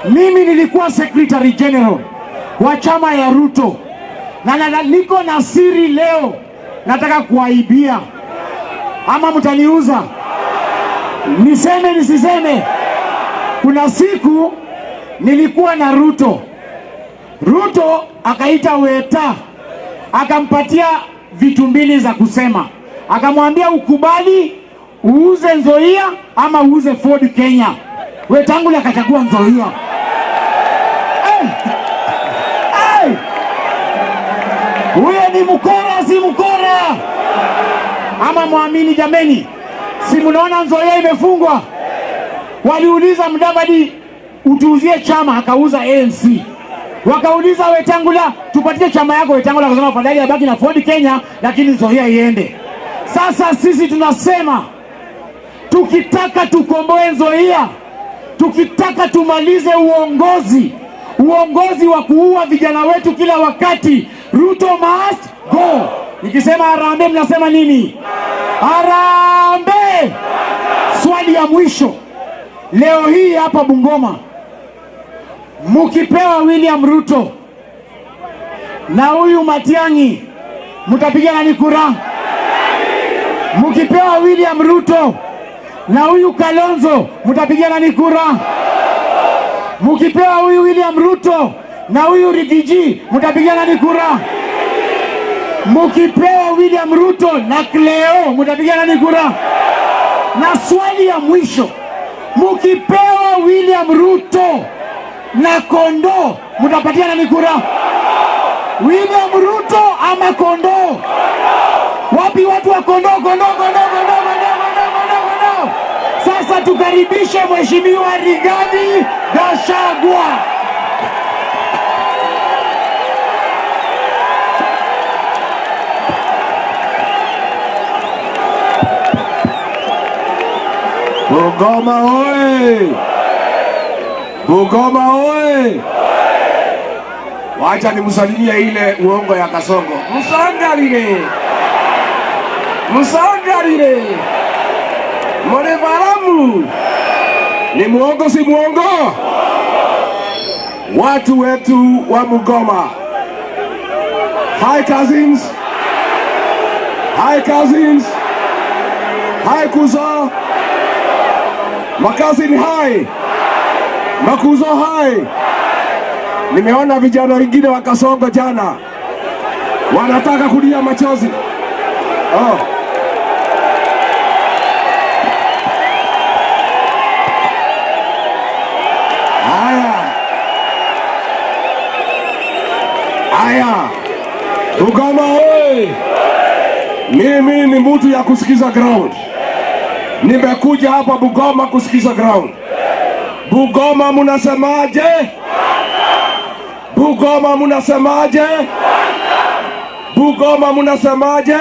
mimi nilikuwa secretary general wa chama ya Ruto na niko na siri leo, nataka kuaibia, ama mtaniuza? Niseme nisiseme? Kuna siku nilikuwa na Ruto. Ruto akaita Weta, akampatia vitu mbili za kusema, akamwambia ukubali uuze Nzoia ama uuze Ford Kenya. Wetangula akachagua Nzoia. Hey! Hey! Huyo ni mkora, si mkora? Ama mwamini jameni, si mnaona Nzoia imefungwa? Waliuliza Mudavadi utuuzie chama, akauza ANC. Wakauliza Wetangula tupatie chama yako, Wetangula akasema afadhali abaki na Ford Kenya lakini Nzoia iende. Sasa sisi tunasema tukitaka tukomboe Nzoia, tukitaka tumalize uongozi wa kuua vijana wetu kila wakati, Ruto must go. Nikisema harambee mnasema nini? Harambee! Swali ya mwisho leo hii hapa Bungoma, mukipewa William Ruto na huyu Matiang'i, mutapiga nani kura? Mukipewa William Ruto na huyu Kalonzo, mutapiga nani kura? Mukipewa huyu William Ruto na huyu Riggy G, mutapiga nani kura? Mukipewa William Ruto na Cleo, mutapiga nani kura? Na swali ya mwisho, mukipewa William Ruto na kondoo, mutapatia nani kura? William Ruto ama kondoo? Wapi watu wa kondoo? Kondoo, kondoo, kondoo, kondoo, kondoo, kondoo, kondoo. Sasa tukaribishe Mheshimiwa Rigathi Gachagua. Bungoma oye! Bungoma oye! Wacha nimsalimie ile uongo ya Kasongo. Msangalile! Msangalile! Mwanebaramu! Ni muongo si muongo? Watu wetu wa Bungoma. Hi cousins. Hi cousins. Hi kuzo. Makazi ni hai, makuzo hai. Nimeona vijana wengine wa Kasongo jana wanataka kulia machozi. Oh. Haya. Haya. Bungoma oi! Mimi ni mtu ya kusikiza ground. Nimekuja hapa Bungoma kusikiza ground. Bungoma munasemaje? Bungoma munasemaje? Bungoma munasemaje?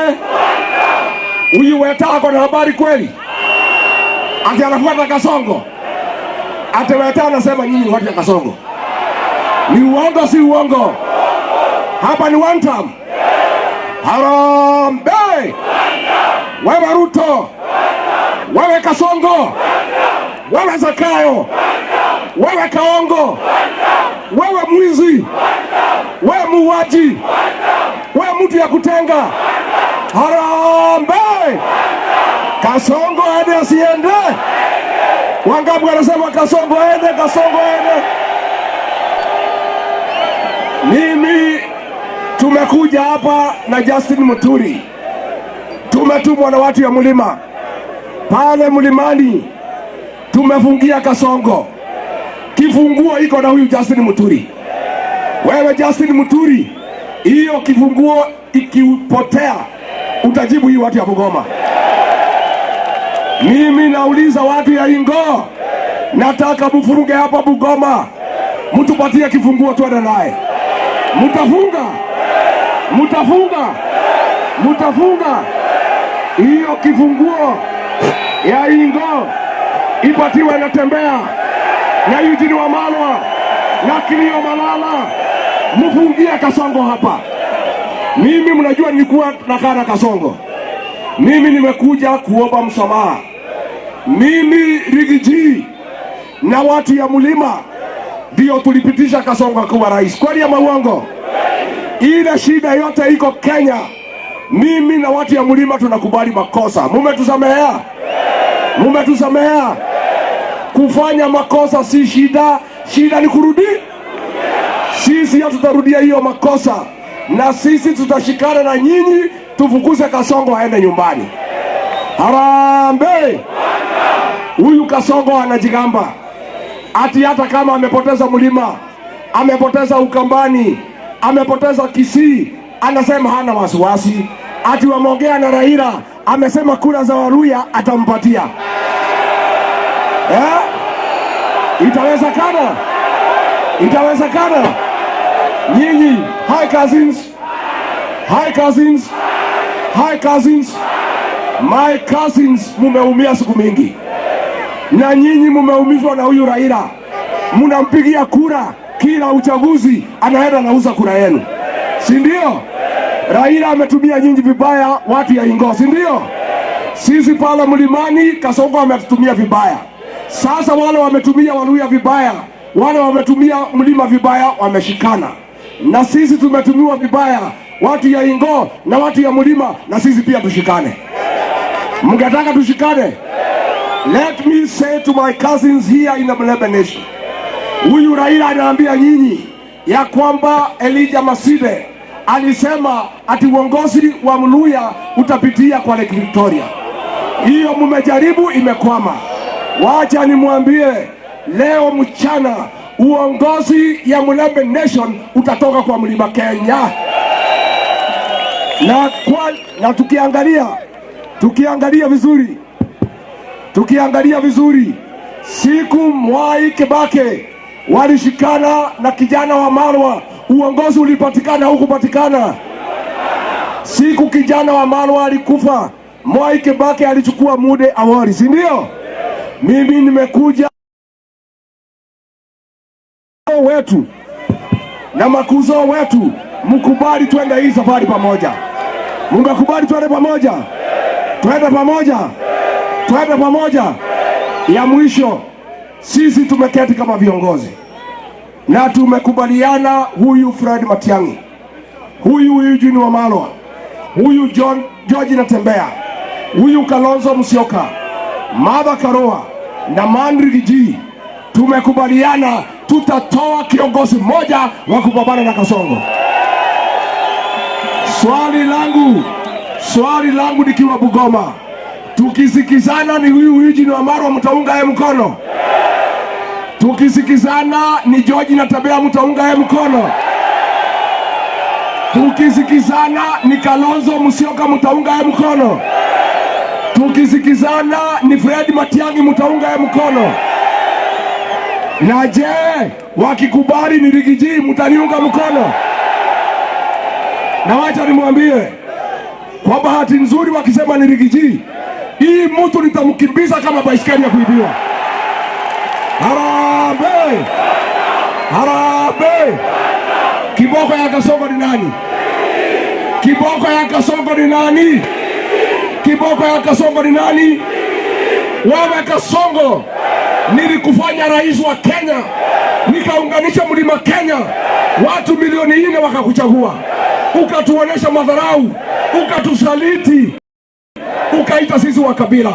Huyu Weta ako na habari kweli? Ati anafuata Kasongo. Ati Weta anasema nyinyi watu ya Kasongo. Ni uongo si uongo? Hapa ni one term. Harambee! Wewe Ruto, wewe Kasongo, wewe Zakayo, wewe Kaongo, wewe mwizi, wewe muuaji, wewe mtu ya kutenga. Harambee! Kasongo aende asiende? Wangapi wanasema Kasongo aende, Kasongo aende? Mimi tumekuja hapa na Justin Muturi. Tumetumwa na watu ya mlima. Pale mlimani tumefungia Kasongo. Kifunguo iko na huyu Justin Muturi. Wewe Justin Muturi, hiyo kifunguo ikipotea utajibu hii watu ya Bungoma. Mimi nauliza watu ya Ingo, nataka mfuruge hapa Bungoma, mtupatie kifunguo tuende naye. Mtafunga? Mtafunga? Mtafunga? Hiyo kifunguo ya Ingo ipatiwe na Tembea na Eugene Wamalwa na Kilio Malala, mfungie Kasongo hapa. Mimi mnajua nilikuwa nakaa na Kasongo. Mimi nimekuja kuomba msamaha. Mimi Rigiji na watu ya mlima ndio tulipitisha Kasongo kuwa rais. Kweli ama uongo? Ile shida yote iko Kenya. Mimi na watu ya mlima tunakubali makosa. Mumetusamehea? Mumetusamehea? Kufanya makosa si shida, shida ni kurudi. Sisi hatutarudia hiyo makosa, na sisi tutashikana na nyinyi tufukuze Kasongo aende nyumbani. Harambee! Huyu Kasongo anajigamba ati hata kama amepoteza mlima, amepoteza Ukambani, amepoteza Kisii, anasema hana wasiwasi. Ati wameongea na Raila, amesema kura za Waluya atampatia. Eh? Itawezekana? Itawezekana? Nyinyi, hi cousins. Hi cousins. Hi cousins. My cousins, mumeumia siku mingi. Na nyinyi mumeumizwa na huyu Raila. Mnampigia kura kila uchaguzi, anaenda anauza kura yenu. Si ndio? Raila ametumia nyinyi vibaya, watu ya Ingo, si ndio? Sisi pale mlimani Kasongo ametutumia vibaya. Sasa wale wametumia Waluya vibaya, wale wametumia mlima vibaya, wameshikana. Na sisi tumetumiwa vibaya, watu ya Ingo na watu ya mlima, na sisi pia tushikane. Mngetaka tushikane? Let me say to my cousins here in the Mlembe Nation. Huyu Raila anaambia nyinyi ya kwamba Elijah Masinde alisema ati uongozi wa Mluya utapitia kwa Lake Victoria. Hiyo mmejaribu, imekwama. Wacha nimwambie leo mchana uongozi ya Mlembe Nation utatoka kwa Mlima Kenya. Na tukiangalia vizuri, tukiangalia vizuri, siku Mwai Kibaki walishikana na kijana wa Malwa, uongozi ulipatikana au kupatikana? Siku kijana wa Malwa alikufa, Mwai Kibaki alichukua muda awali, si ndio? Mimi nimekuja wetu na makuzo wetu, mkubali twende hii safari pamoja. Mngekubali twende pamoja? Twende pamoja? Twende pamoja? Ya mwisho, sisi tumeketi kama viongozi na tumekubaliana, huyu Fred Matiang'i, huyu Eugene Wamalwa, huyu John George Natembea, huyu Kalonzo Musyoka, Martha Karua, na Mandri G tumekubaliana tutatoa kiongozi mmoja wa kupambana na Kasongo. Swali langu nikiwa Bungoma, tukisikizana ni huyu Eugene Wamalwa mtaunga yeye mkono? Tukisikizana ni George Natembeya mtaunga yeye mkono? Tukisikizana ni Kalonzo Musyoka mtaunga yeye mkono? Tukisikizana ni Fred Matiang'i mtaunga yeye mkono? Na je, wakikubali ni Riggy G mtaniunga mkono? Na wacha nimwambie, kwa bahati nzuri wakisema ni Riggy G, hii mtu nitamkimbiza kama baiskeli ya kuibiwa. Harambee! Harambee! Kiboko ya Kasongo ni nani? Kiboko ya Kasongo ni nani? Kiboko ya Kasongo ni nani? Wewe Kasongo, nilikufanya rais wa Kenya, nikaunganisha mlima Kenya, watu milioni 4 wakakuchagua, ukatuonesha madharau, ukatusaliti, ukaita sisi wa kabila.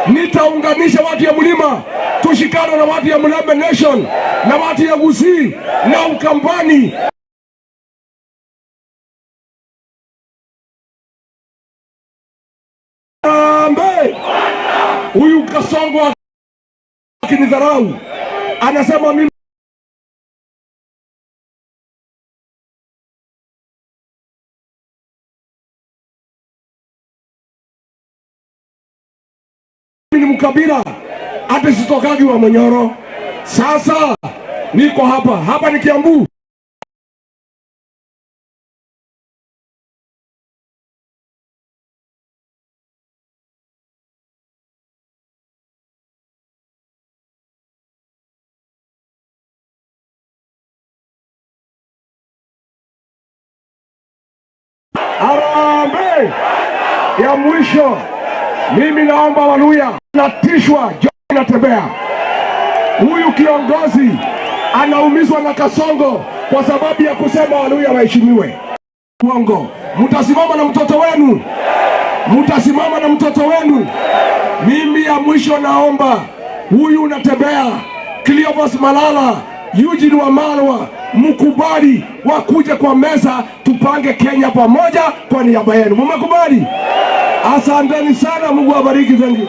Nitaunganisha watu ya mlima, tushikane na watu ya Mulembe Nation na watu ya Gusii na Ukambani. Huyu Kasongo akinidharau, anasema mimi ni mkabila, hata sitokagi wa Monyoro. Sasa niko hapa, hapa ni Kiambu. Harambee! Ya mwisho, mimi naomba Waluya, natishwa Natembeya. Huyu kiongozi anaumizwa na Kasongo kwa sababu ya kusema Waluya waheshimiwe. Uongo. Mtasimama na mtoto wenu. Mtasimama na mtoto wenu. Mimi ya mwisho naomba huyu Natembeya, Cleophas Malala, Eugene Wamalwa, mkubali wakuje kwa meza tupange Kenya pamoja kwa niaba yenu. Mmekubali? Asanteni sana, Mungu awabariki. Thank you.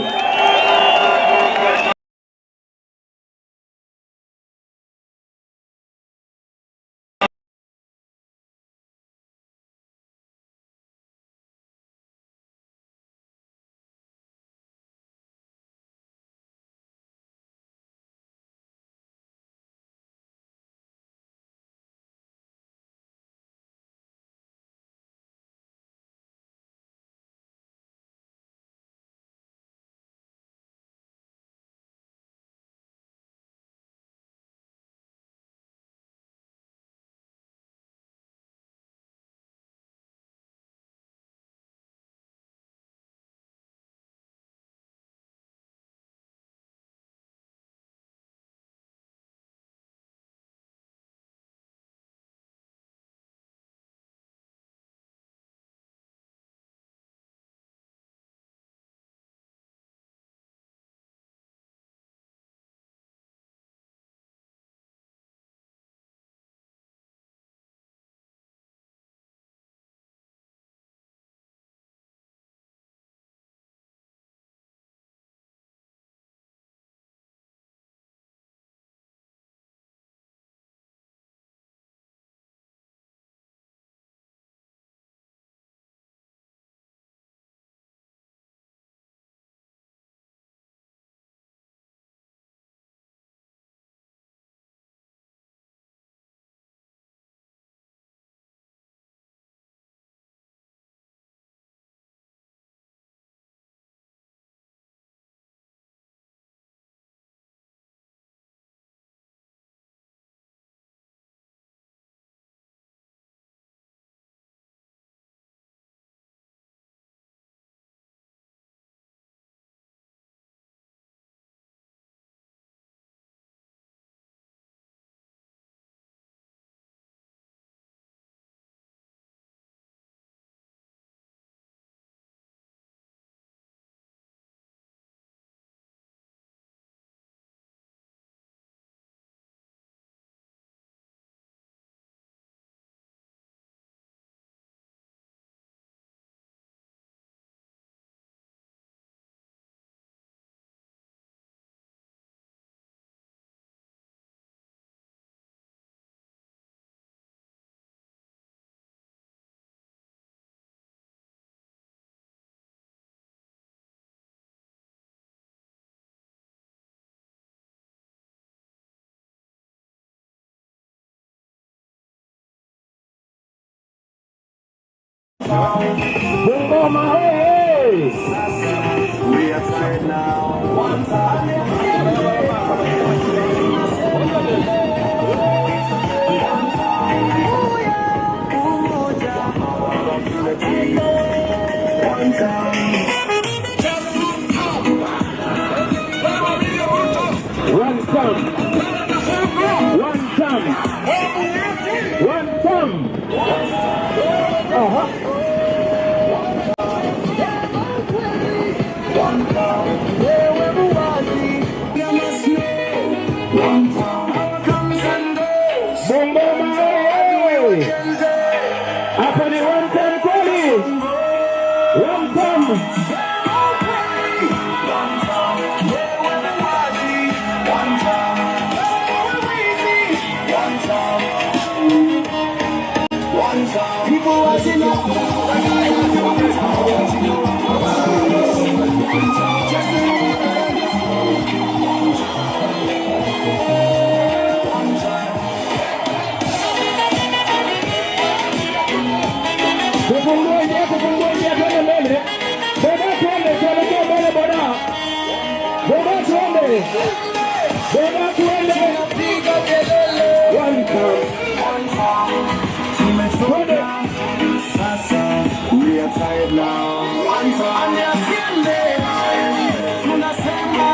Bungoma hey! We are tired now. One time. One time. One time. One time. One time. Aha. Bungoma oye! Hapa ni one time kweli. One time. People watching up. Tufungue njia, tufungue njia, twende mbele. Boda twende, tuelekee mbele boda. Boda twende. Boda twende. One time. Twende. We are tired now. One time. Tunasema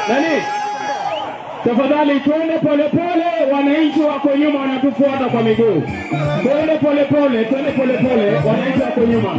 Nani? Tafadhali twende polepole, wananchi wako nyuma wanatufuata kwa miguu. Twende polepole, twende polepole, wananchi wako nyuma.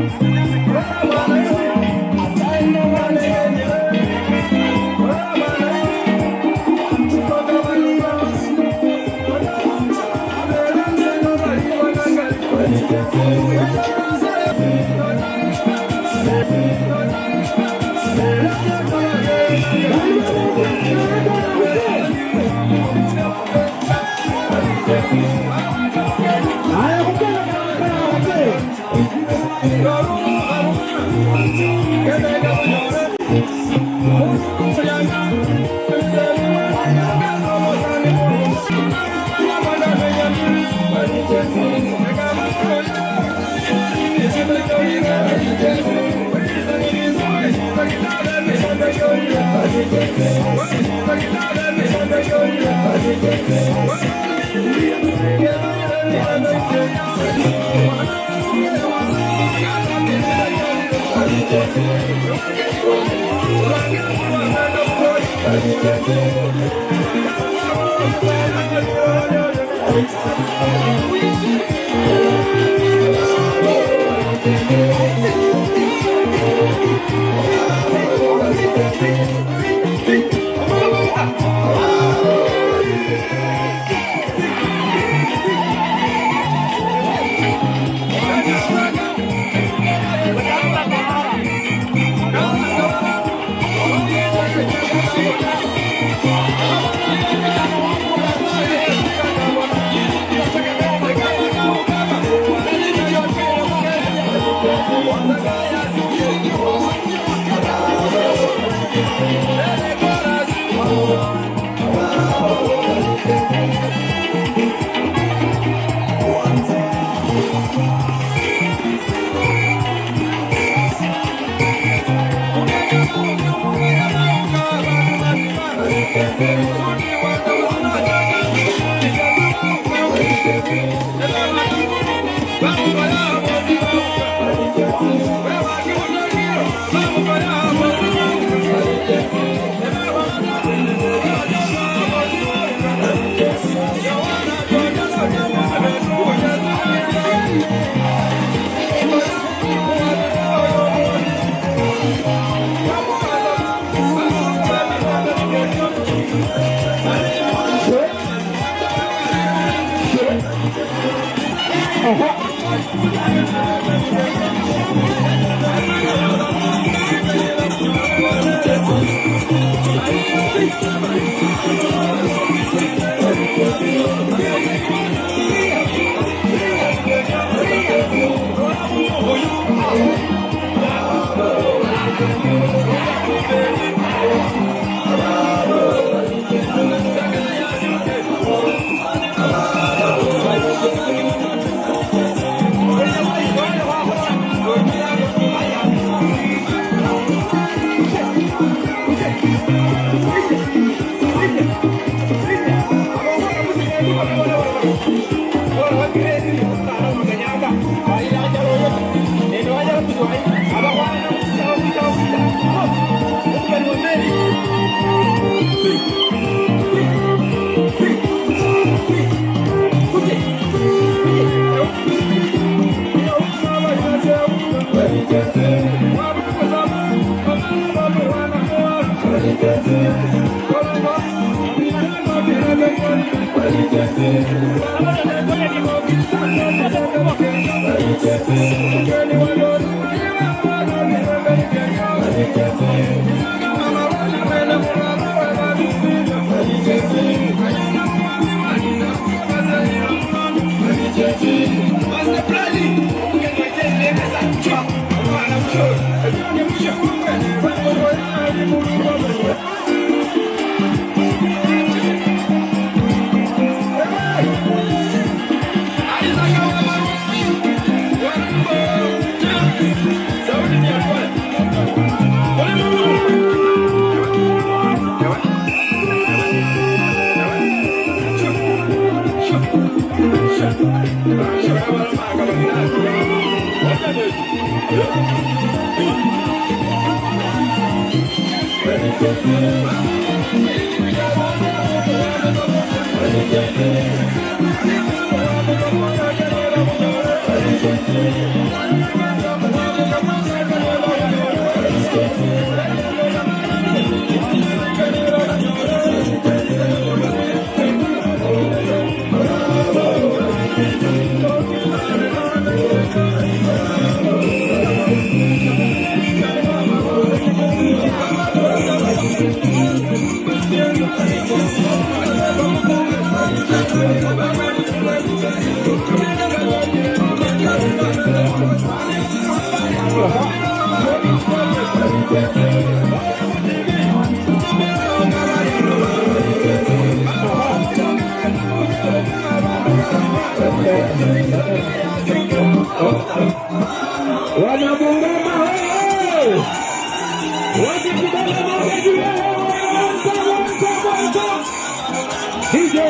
DJ.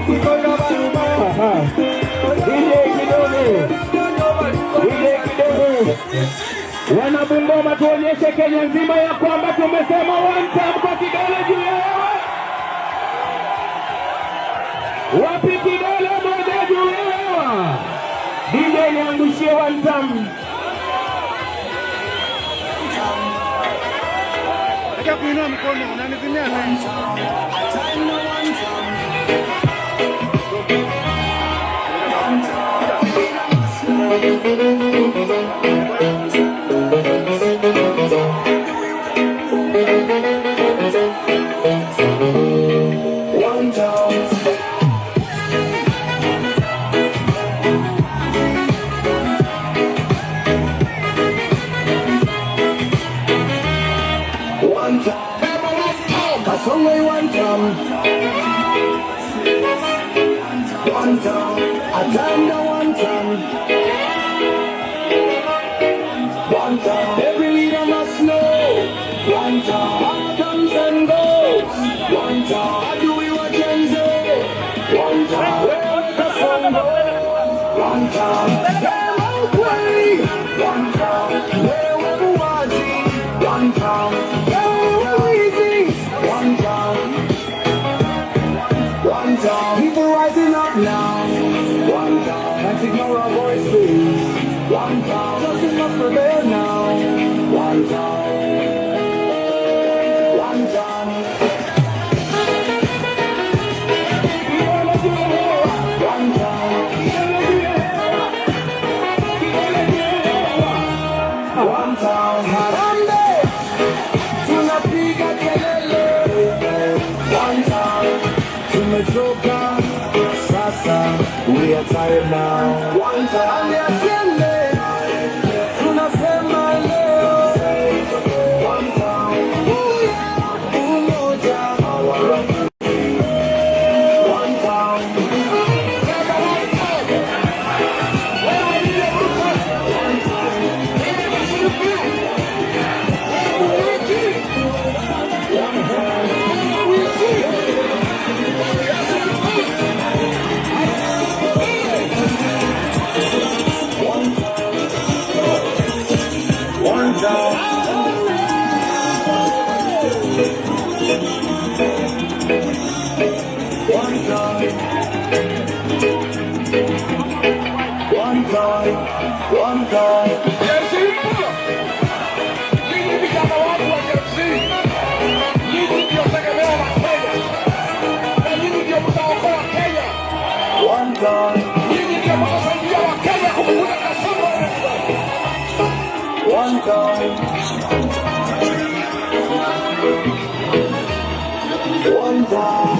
DJ Kidole, DJ Kidole. Wana Bungoma, tuonyeshe Kenya nzima ya kwamba tumesema one time kwa kidole juu ya hewa. Wapi kidole moja juu ya hewa? DJ niangushie one time. Nataka kuinua mkono, unanizimia nani? One time. One time. Kasongo one time. One time. Atanda one time. One time. Every leader must know. One time. Power comes and goes. One time. How do we watch and say? One time. Where Kasongo? One time. One time. Where Wazi? One time. One time. One time. People rising up now. One time. Can't ignore our voices. One time. Justice must prevail now. One time. One time. One time. One time. Harambee. Tunapiga kelele. One time. Tumechoka sasa, we are tired now. One time. Aliaseme tunasema leo. One time. Umoja. One time. One time. One time. One time. One time. Nyinyi vijana wangu wa Gen Z, nyinyi ndio tegemeo la Kenya, na nyinyi ndio mtaokoa Kenya. One time. Nyinyi ndio mtasaidia Wakenya kupunguza kasoro. One time. One time.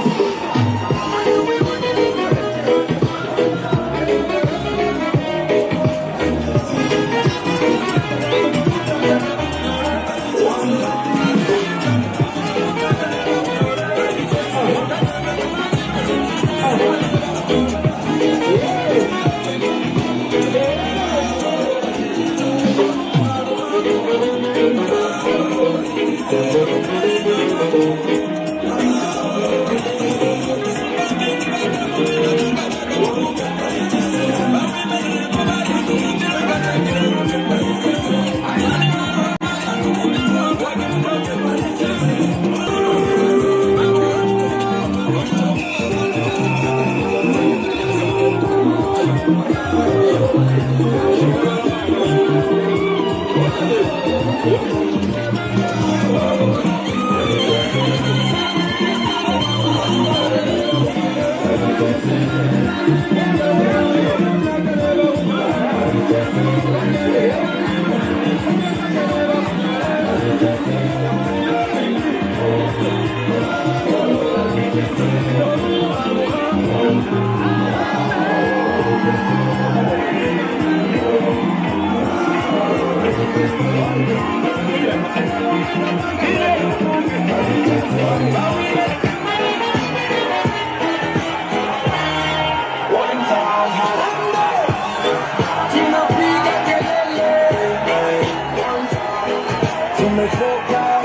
Tumechoka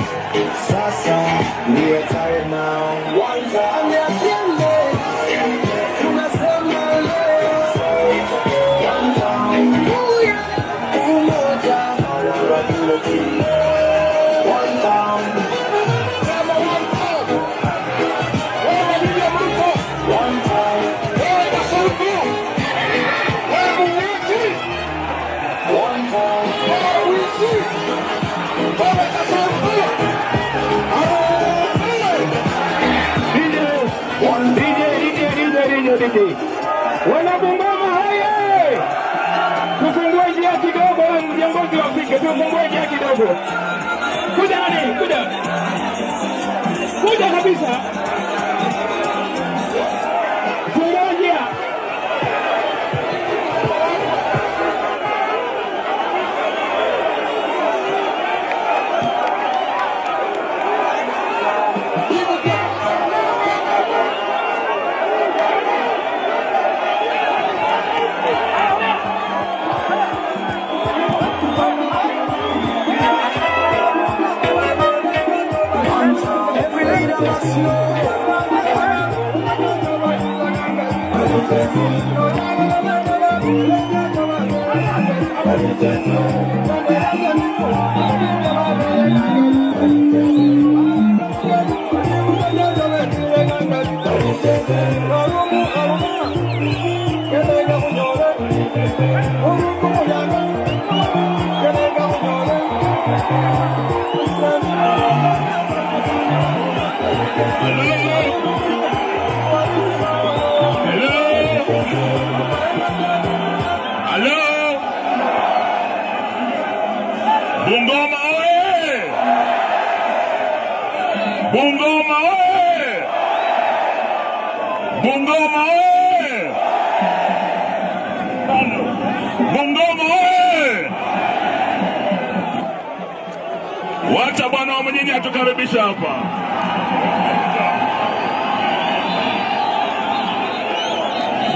sasa, we are tired now. One time, DJ, DJ, DJ, DJ, DJ. Wana Bungoma hoye! Tufungue njia kidogo, viongozi wafike, tufungue njia kidogo. Kuja nani? Kuja. Kuja kabisa. Fungua njia. Every leader must know. Hello. Bungoma oye! Bungoma oye! Bungoma oye! Bungoma oye! Wacha bwana wa mjini atukaribisha hapa.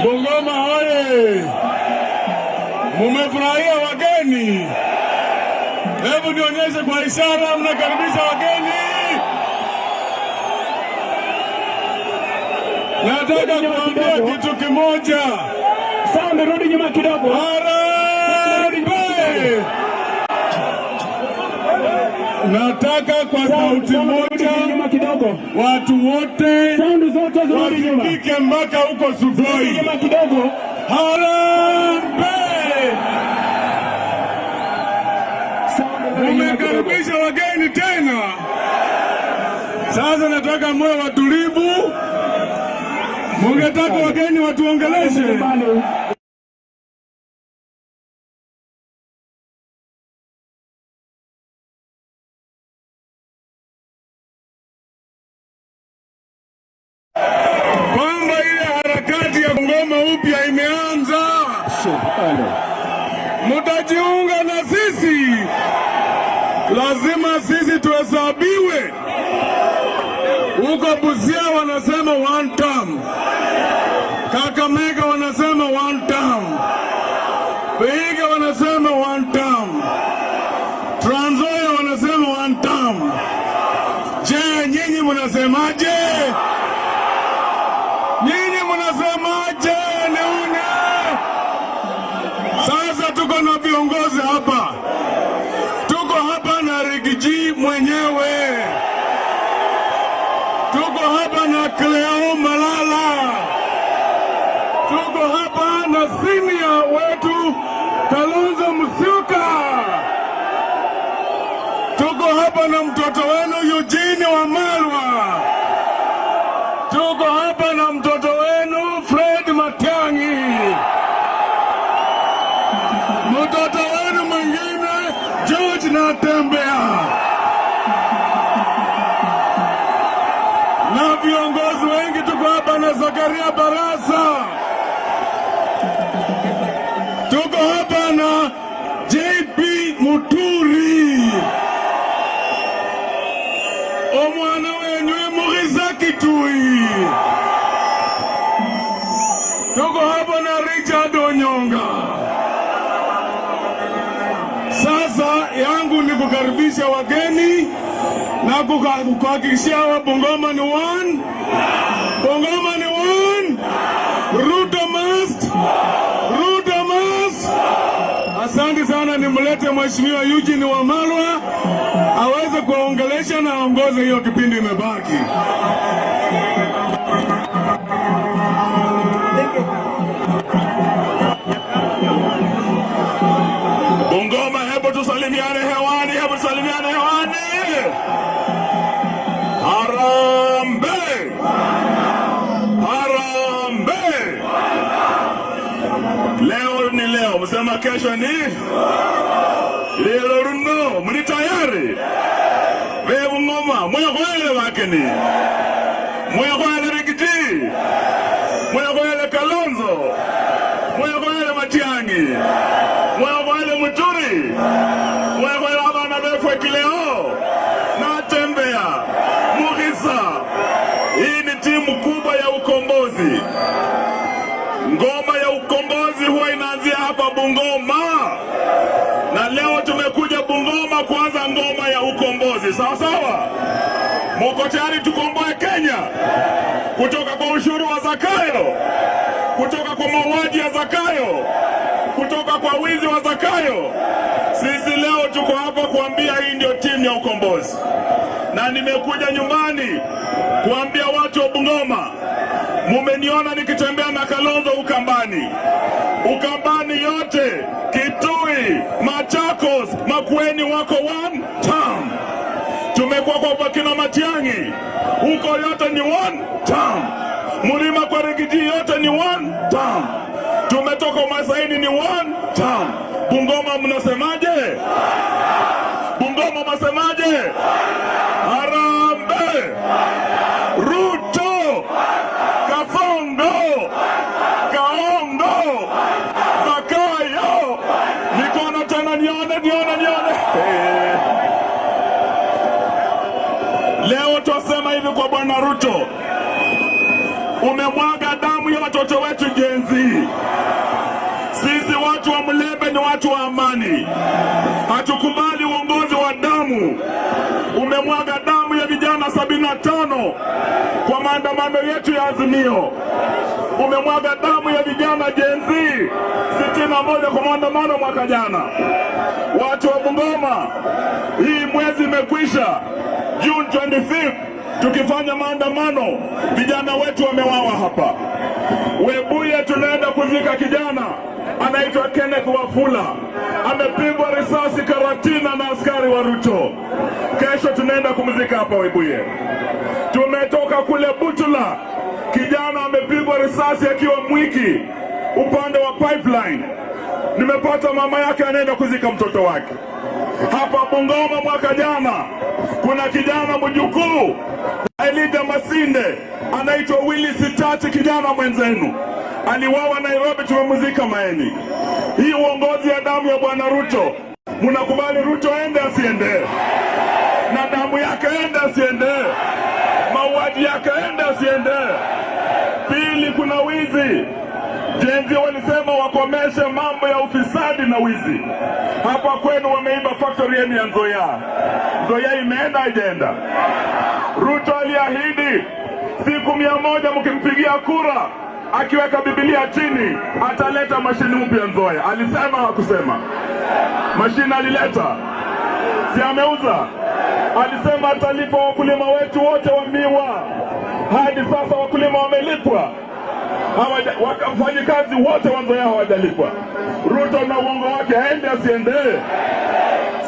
Bungoma oye! Mumefurahia wageni? Hebu nionyeshe kwa ishara mnakaribisha wageni. Nataka kuambia kitu kimoja. Sound, rudi nyuma kidogo. Harambee! Nataka kwa sauti moja watu wote wasikike mpaka huko Sugoi. Harambee! Mumekaribisha wageni tena. Sasa nataka moyo watulivu. Mungetaka wageni watuongeleshe. Kwamba ile harakati ya Bungoma upya imeanza. Mutajiunga na sisi. Lazima sisi tuhesabiwe. Huko Busia wanasema one term. Kakamega wanasema one term. Vihiga wanasema one term. Trans Nzoia wanasema one term. Je, nyinyi mnasemaje? Nyinyi mnasemaje? Nione. Sasa tuko na viongozi hapa. Tuko hapa na Rigiji mwenyewe. Tuko hapa na Cleo Malala. Tuko hapa na senior wetu Kalonzo Musyoka. Tuko hapa na mtoto wenu Eugene Wamalwa. Tuko hapa na mtoto wenu Fred Matiang'i. Mtoto wenu mwingine George Natembeya. Na viongozi wengi tuko hapa na Zakaria Barasa. Tuko hapa na JP Muturi. Omwana wenywe Mukhisa Kituyi. Tuko hapa na Richard Onyonga. Sasa yangu ni kukaribisha wageni na kuhakikishia wa Bungoma ni one. Bungoma ni one. Ruto must. Ruto must. Asante sana, nimlete Mheshimiwa Eugene Wamalwa aweze kuongelesha na aongoze hiyo kipindi imebaki. Bungoma, hebu tusalimiane hewani, hebu tusalimiane hewani. Harambee! Kusema kesho ni lelo runo, muli tayari? Bebungoma, mwekhwele bakeni. Mwekhwele Rigiji. Mwekhwele Kalonzo. Mwekhwele Matiang'i. Mwekhwele Muturi. Mwekhwele abana befwe kileo. Natembea. Mukhisa. Hii ni timu kubwa ya ukombozi. Ngoma ya ukombozi huwa inaanzia hapa Bungoma. Na leo tumekuja Bungoma kuanza ngoma ya ukombozi. Sawa sawa? Muko tayari tukomboe Kenya? Kutoka kwa ushuru wa Zakayo, kutoka kwa mauaji ya Zakayo, kutoka kwa wizi wa Zakayo. Sisi leo tuko hapa kuambia hii ndio timu ya ukombozi. Na nimekuja nyumbani kuambia watu wa Bungoma, mumeniona nikitembea na Kalonzo Ukambani. Ukambani yote, Kitui, Machakos, Makueni wako one term. Tumekuwa kwa Bakina Matiang'i, huko yote ni one term. Mulima kwa Rigiji yote ni one term. Tumetoka Umasaini ni one term. Bungoma mnasemaje? Bungoma mnasemaje? Harambee! Ruto! Kafongo! Kaongo! Zakayo! Mikono tena nione, nione, nione. Leo twasema hivi kwa Bwana Ruto, umemwaga damu ya watoto wetu Gen Z. Sisi watu wa Mlembe ni watu wa amani, hatukubali uongozi wa damu. Umemwaga damu ya vijana 75 kwa maandamano yetu ya Azimio. Umemwaga damu ya vijana Gen Z 61 kwa maandamano mwaka jana. Watu wa Bungoma, hii mwezi imekwisha, June 25 tukifanya maandamano, vijana wetu wamewawa hapa. Webuye tunaenda kuzika kijana anaitwa Kenneth Wafula, amepigwa risasi Karatina na askari wa Ruto. Kesho tunaenda kumzika hapa Webuye. Tumetoka kule Butula, kijana amepigwa risasi akiwa Mwiki upande wa pipeline. Nimepata mama yake anaenda kuzika mtoto wake. Hapa Bungoma mwaka jana kuna kijana mjukuu Elida Masinde anaitwa Willy Sitati, kijana mwenzenu aliwawa Nairobi, tumemzika Maeni. Hii uongozi ya damu ya Bwana Ruto, mnakubali Ruto ende asiende? Na damu yake ende asiende? Mauaji yake ende asiende? Pili, kuna wizi. Gen Z walisema wakomeshe mambo ya ufisadi na wizi. Hapa kwenu wameiba factory yenu ya Nzoia. Nzoia imeenda haijaenda? Ruto aliahidi siku 100 mkimpigia kura, akiweka Biblia chini ataleta mashini mpya Nzoia. Alisema hakusema? Mashini alileta? Si ameuza? Alisema atalipa wakulima wetu wote wa miwa. Hadi sasa wakulima wamelipwa? Wafanyikazi wote wa Nzoia hawajalipwa. Ruto na uongo wake aende asiende?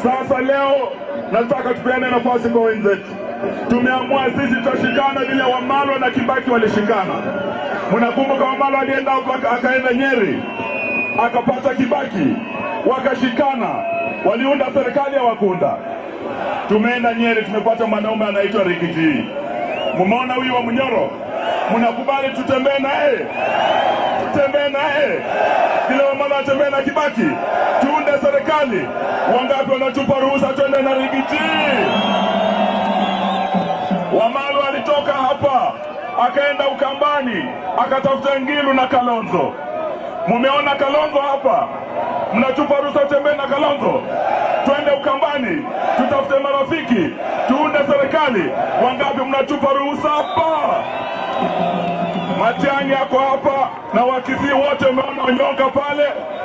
Sasa leo nataka tupeane nafasi kwa wenzetu. Tumeamua sisi tutashikana vile Wamalwa na Kibaki walishikana. Mnakumbuka Wamalwa alienda akaenda Nyeri, akapata Kibaki, wakashikana, waliunda serikali ya Wakunda. Tumeenda Nyeri tumepata mwanaume anaitwa Rigiji. Mumeona huyu wa Munyoro? Mnakubali tutembee naye? Tutembee naye? Vile Wamalwa atembee na Kibaki, tuunde serikali. Wangapi wanatupa ruhusa twende na Rigiji? Wamalwa alitoka hapa akaenda Ukambani akatafuta Ngilu na Kalonzo. Mumeona Kalonzo hapa? Mnatupa ruhusa tutembee na Kalonzo? Twende Ukambani tutafute marafiki, tuunde serikali. Wangapi mnatupa ruhusa hapa? Matiang'i yako hapa na Wakisii wote umeona wanyonga pale,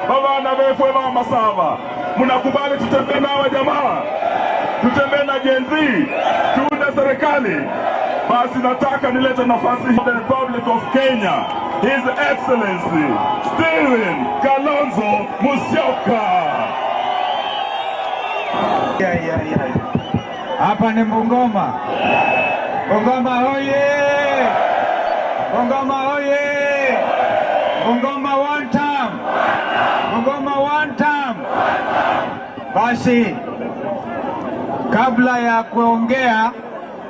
baba na befwe mama Masava. Mnakubali tutembee na hawa jamaa? Tutembee na Gen Z, tuunde serikali. Basi nataka nilete nafasi the Republic of Kenya, His Excellency Stephen Kalonzo Musyoka. Hapa ni Bungoma. Bungoma hoye! Bungoma hoye! Bungoma one time! Bungoma one. Basi kabla ya kuongea,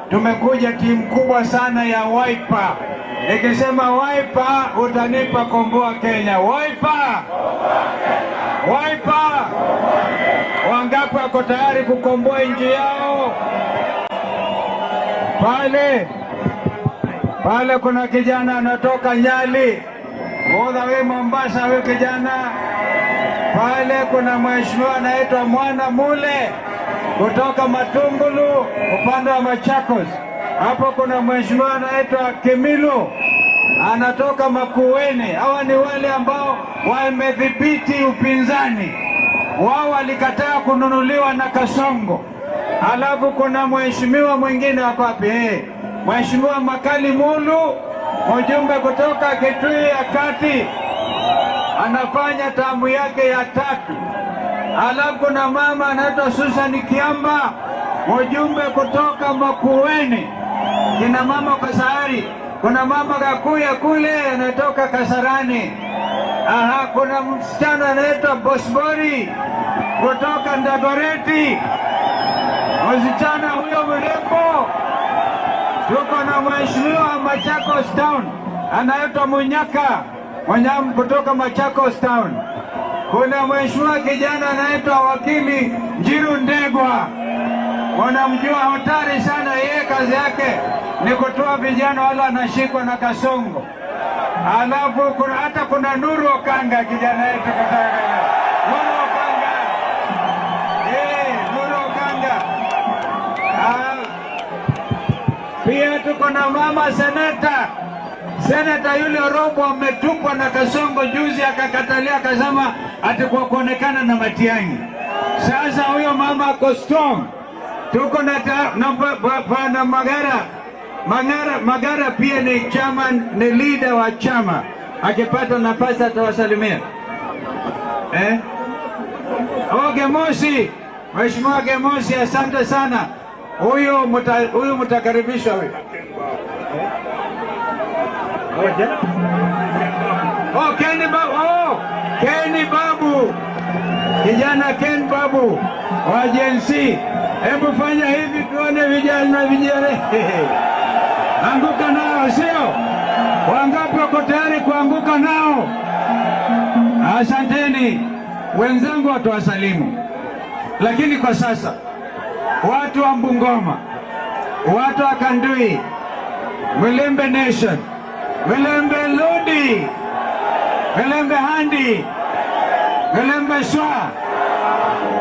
tumekuja timu kubwa sana ya Wiper. Nikisema Wiper utanipa komboa Kenya. Wiper! Wiper! Wangapi wako tayari kukomboa nchi yao? Pale pale kuna kijana anatoka Nyali, all the way Mombasa, huyu kijana. Pale kuna mheshimiwa anaitwa Mwana Mule kutoka Matungulu upande wa Machakos. Hapo kuna mheshimiwa anaitwa Kimilu anatoka Makueni. Hawa ni wale ambao wamedhibiti upinzani, wao walikataa kununuliwa na Kasongo. Alafu kuna mheshimiwa mwingine wako wapi? Hey, Mheshimiwa Makali Mulu, mjumbe kutoka Kitui ya Kati, anafanya tamu yake ya tatu. Alafu kuna mama anaitwa Susan Kiamba, mjumbe kutoka Makueni. Kina mama Kasahari, kuna mama Kakuya kule anatoka Kasarani. Aha, kuna msichana anaitwa Bosbori kutoka Ndagoreti, msichana huyo mrembo. Tuko na mheshimiwa Machakos Town anaitwa Munyaka Mwanyamu kutoka Machakos Town. Kuna mheshimiwa kijana anaitwa wakili Njiru Ndegwa, wanamjua hatari sana yeye, kazi yake ni kutoa vijana wale wanashikwa na Kasongo. Alafu kuna hata kuna Nuru Okanga, kijana yetu kutoka Nuru Okanga, Nuru Okanga. Pia tuko na mama seneta, seneta yule Robo ametupwa na Kasongo juzi, akakatalia akasema ati kwa kuonekana na Matiang'i. Sasa huyo mama ako strong. Tuko na na Magara. Magara pia ni chairman, ni leader wa chama. Akipata nafasi atawasalimia. Oh, Gemosi, Mheshimiwa Gemosi, asante sana. Huyu mtakaribishwa huyu. Oh, Kenny Babu. Oh, Kenny Babu. Kijana Ken Babu wa Gen Z. Hebu fanya hivi tuone vijana vijana. Anguka nao, sio? Wangapi wako tayari kuanguka nao? Asanteni wenzangu, watawasalimu. Lakini kwa sasa watu wa Bungoma, watu wa Kandui, Mulembe Nation, Mulembe Lodi, Mulembe Handi, Mulembe Swa,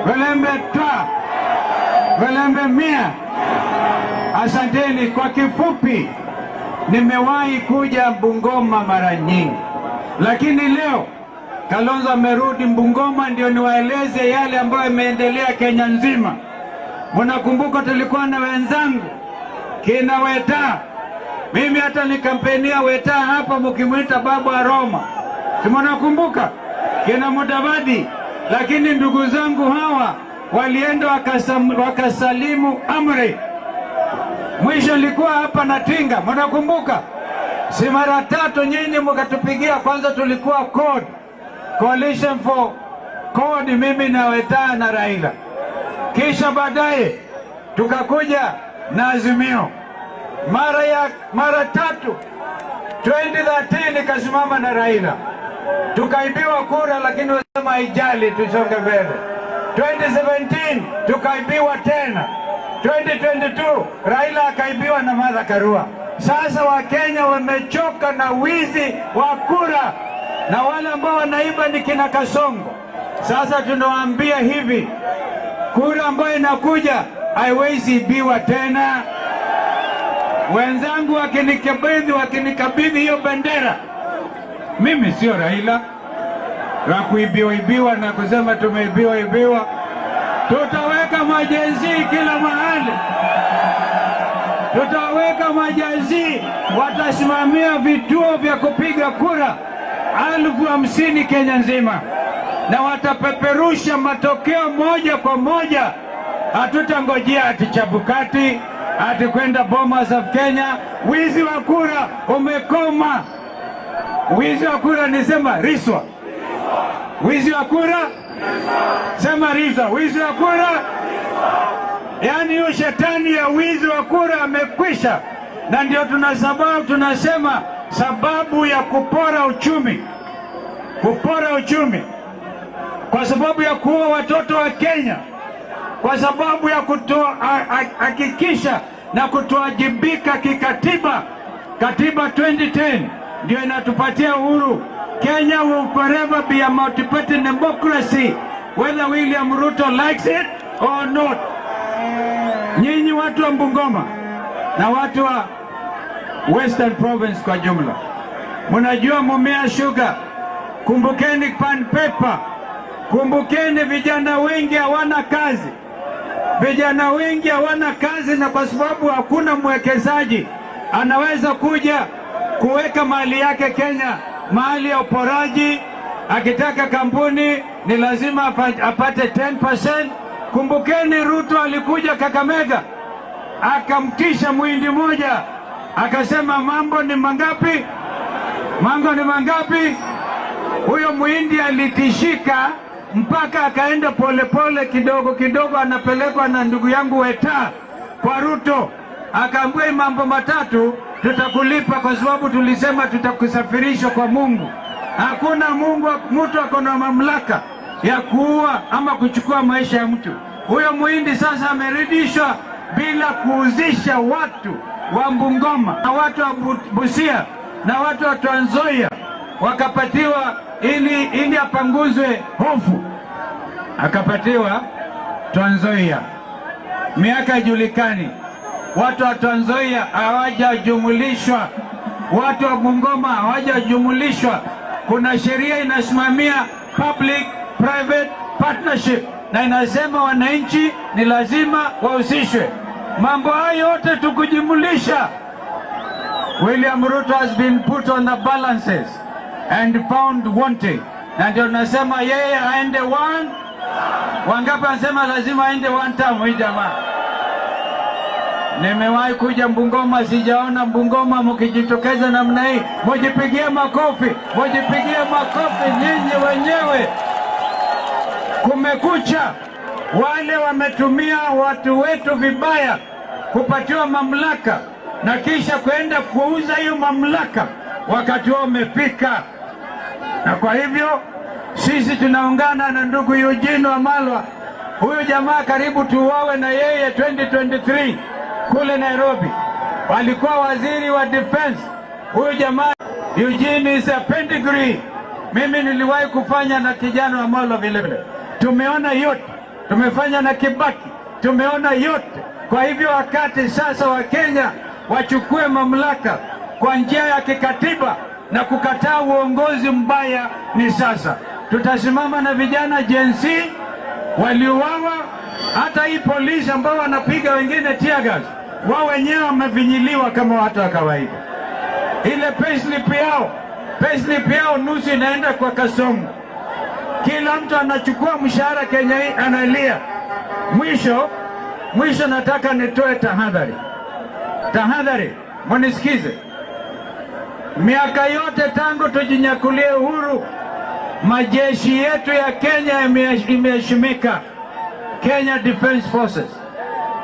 Mulembe Twa, Mulembe Mia. Asanteni. Kwa kifupi, nimewahi kuja Bungoma mara nyingi, lakini leo Kalonzo amerudi Bungoma ndio niwaeleze yale ambayo yameendelea Kenya nzima. Mnakumbuka tulikuwa na wenzangu kina Weta. Mimi hata nikampenia Weta hapa mkimuita babu wa Roma. Si mnakumbuka? Kina Mudavadi. Lakini ndugu zangu hawa walienda wakasalimu amri. Mwisho nilikuwa hapa na Tinga, mnakumbuka? Si mara tatu nyinyi mkatupigia. Kwanza tulikuwa CORD, Coalition for CORD, mimi na Weta na Raila. Kisha baadaye tukakuja na Azimio. Mara tatu 2013 nikasimama na Raila. Tukaibiwa kura, lakini wasema haijali, tusonge mbele. 2017 tukaibiwa tena. 2022 Raila akaibiwa na Martha Karua. Sasa Wakenya wamechoka na wizi wa kura, na wale ambao wanaiba ni kina Kasongo. Sasa tunawaambia hivi, kura ambayo inakuja haiwezi ibiwa tena. Wenzangu wakinikabidhi hiyo bendera, mimi sio Raila wa kuibiwa ibiwa na kusema tumeibiwa ibiwa. Tutaweka majenzi kila mahali, tutaweka majenzi, watasimamia vituo vya kupiga kura 50,000 Kenya nzima, na watapeperusha matokeo moja kwa moja. Hatutangojea ati Chabukati, ati kwenda Bomas of Kenya. Wizi wa kura umekoma. Wizi wa kura nisema riswa. Wizi wa kura Sema Risa, wizi wa kura. Yaani hiyo shetani ya wizi wa kura amekwisha, na ndio tunasema sababu ya kupora uchumi, kupora uchumi kwa sababu ya kuua watoto wa Kenya, kwa sababu ya kutohakikisha na kutoajibika kikatiba. Katiba 2010 ndio inatupatia uhuru. Kenya will forever be a multi-party democracy whether William Ruto likes it or not. Nyinyi watu wa Bungoma na watu wa Western Province kwa jumla, mnajua Mumia Sugar, kumbukeni Pan Paper, kumbukeni vijana wengi hawana kazi. Vijana wengi hawana kazi, na kwa sababu hakuna mwekezaji anaweza kuja kuweka mali yake Kenya, mali ya uporaji. Akitaka kampuni ni lazima apate 10%. Kumbukeni Ruto alikuja Kakamega akamtisha muhindi moja, akasema mambo ni mangapi? Mambo ni mangapi? Huyo muhindi alitishika mpaka akaenda polepole kidogo kidogo, anapelekwa na ndugu yangu Weta kwa Ruto, akaambiwa mambo matatu tutakulipa kwa sababu tulisema tutakusafirisha kwa Mungu. Hakuna Mungu, mtu ako na mamlaka ya kuua ama kuchukua maisha ya mtu. Huyo muhindi sasa ameridishwa bila kuuzisha watu wa Bungoma na watu wa Busia na watu wa Trans Nzoia, wakapatiwa ili apanguzwe hofu, akapatiwa Trans Nzoia. Miaka haijulikani, watu wa Trans Nzoia hawajajumulishwa, watu wa Bungoma hawajajumulishwa. Kuna sheria inasimamia public private partnership na inasema wananchi ni lazima wahusishwe. Mambo hayo yote tukujumulisha, William Ruto has been put on the balances and found wanting. Na ndio nasema yeye aende one. Wangapi wanasema lazima aende one term huyu jamaa? Nimewahi kuja Bungoma, sijaona Bungoma mkijitokeza namna hii. Mujipigie makofi, mujipigie makofi nyinyi wenyewe. Kumekucha. Wale wametumia watu wetu vibaya kupatiwa mamlaka na kisha kwenda kuuza hiyo mamlaka, wakati wao umefika. Na kwa hivyo sisi tunaungana na ndugu Eugene Wamalwa. Huyu jamaa karibu tuuawe na yeye 2023 kule Nairobi. Walikuwa waziri wa defense. Huyu jamaa Eugene is a pedigree. Mimi niliwahi kufanya na kijana Wamalwa vile vile. Tumeona yote. Tumefanya na Kibaki. Tumeona yote. Kwa hivyo wakati sasa wa Kenya wachukue mamlaka kwa njia ya kikatiba na kukataa uongozi mbaya ni sasa. Tutasimama na vijana Gen Z waliuawa, hata hii polisi ambao wanapiga wengine tear gas, wao wenyewe wamevinyiliwa kama watu wa kawaida. Ile payslip yao nusu inaenda kwa Kasongo. Kila mtu anachukua mshahara Kenya hii analia. Mwisho nataka nitoe tahadhari. Tahadhari, munisikize. Miaka yote tangu tujinyakulie uhuru, majeshi yetu ya Kenya imeheshimika. Kenya Defence Forces.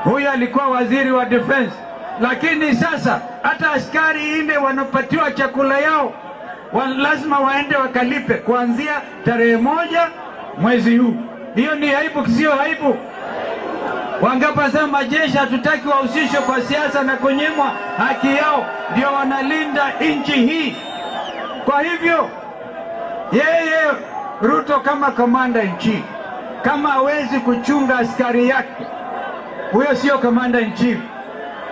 Huyu alikuwa waziri wa defense. Lakini sasa hata askari ile wanapatiwa chakula yao lazima waende wakalipe kuanzia tarehe 1 mwezi huu. Hiyo ni aibu, sio aibu? Wangapi sema majeshi hatutaki wahusishwe kwa siasa na kunyimwa haki yao, ndio wanalinda nchi hii. Kwa hivyo yeye Ruto kama commander in chief, kama hawezi kuchunga askari yake, huyo sio commander in chief.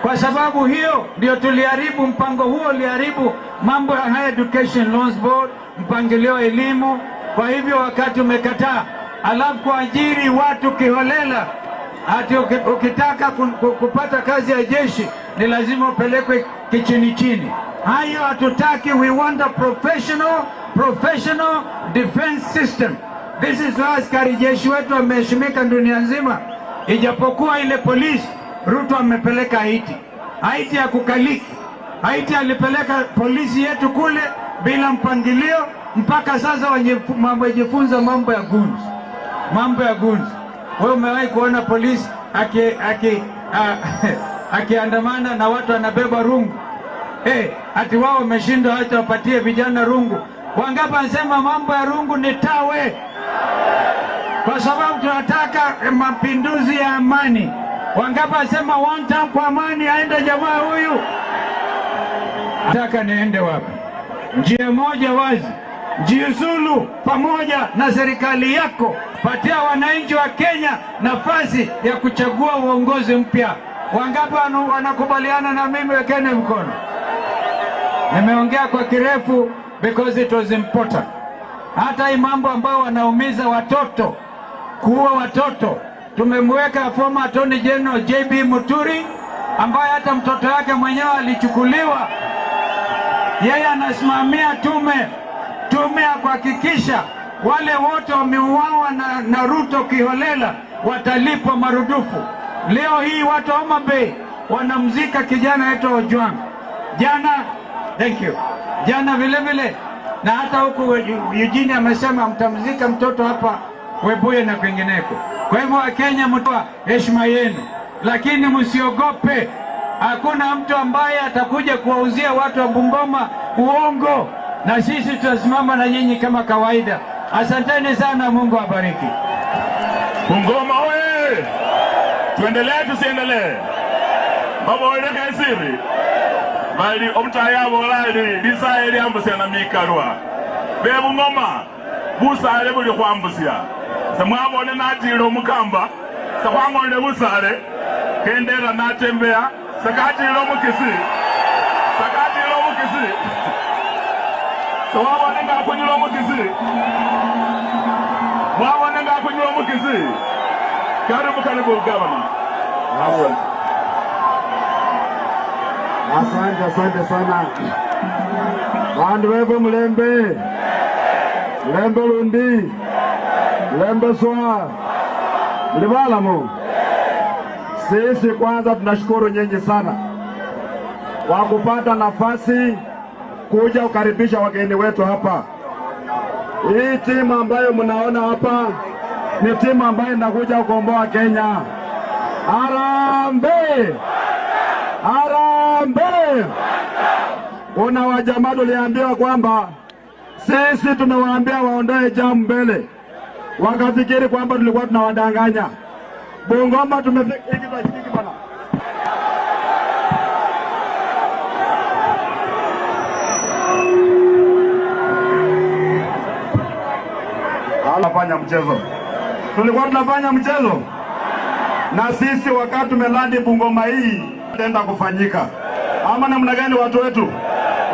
Kwa sababu hiyo ndio tuliharibu mpango huo, uliharibu mambo ya Higher Education Loans Board, mpangilio wa elimu. Kwa hivyo wakati umekataa, alafu kuajiri watu kiholela, ati ukitaka kupata kazi ya jeshi ni lazima upelekwe kichini chini. Hayo hatutaki. We want a professional defense system. This is why askari jeshi wetu wameheshimika dunia nzima. Ijapokuwa ile polisi Ruto amepeleka Haiti. Haiti ya kukaliki. Haiti alipeleka polisi yetu kule bila mpangilio, mpaka sasa wamejifunza mambo ya guns. Mambo ya goons. Wewe umewahi kuona polisi akiandamana na watu wanabeba rungu? Ati wao wameshindwa, acha wapatie vijana rungu. Wangapi wanasema mambo ya rungu ni tawe? Kwa sababu tunataka mapinduzi ya amani. Wangapi wanasema one time kwa amani aende jamaa huyu? Nataka niende wapi? Njia moja wazi. Jiuzulu pamoja na serikali yako. Patia wananchi wa Kenya nafasi ya kuchagua uongozi mpya. Wangapi wanakubaliana na mimi? Wekeni mkono. Nimeongea kwa kirefu because it was important. Hata hii mambo ambao wanaumiza watoto, kuua watoto, tumemweka former Attorney General JB Muturi ambaye hata mtoto yake mwenyewe alichukuliwa. Yeye anasimamia tume ya kuhakikisha wale wote wameuawa na Ruto kiholela watalipwa marudufu. Leo hii watu wa Homa Bay wanamzika kijana wetu Ojwang. Jana, thank you. Jana vile vile, na hata huku Eugene amesema mtamzika mtoto hapa Webuye na kwingineko. Kwa hivyo Wakenya, mtoa heshima yenu, lakini msiogope. Hakuna mtu ambaye atakuja kuwauzia watu wa Bungoma uongo, na sisi tutasimama na nyinyi kama kawaida. Asanteni sana, Mungu awabariki. Bungoma oye! Tuendelee tusiendelee? Baba oye siri. Bali omutaya bolali lisaye lyambusia na mikalwa. Be Bungoma busale buli khwambusia. Semwabone natile omukamba, sekhwang'olele busale, kendela natembea, sekatile omukisi. Sekatile omukisi. Sewabone nga akunyula omukisi. Mwabone nga akunyula omukisi. Karibu karibu governor. Asante, asante sana. Bandu wewe mulembe. Mulembe lundi. Mulembe swa. Mlibalamu. Sisi kwanza tunashukuru nyinyi sana kwa kupata nafasi kuja kukaribisha wageni wetu hapa. Hii timu ambayo mnaona hapa ni timu ambayo inakuja kukomboa Kenya. Harambee! Harambee! Kuna wajamaa tuliambiwa kwamba sisi tumewaambia waondoe jamu mbele, wakafikiri kwamba tulikuwa tunawadanganya. Bungoma tumefika hiki bana. Tunafanya mchezo. Tulikuwa tunafanya mchezo. Na sisi wakati tumelandi Bungoma hii itaenda kufanyika. Ama namna gani watu wetu?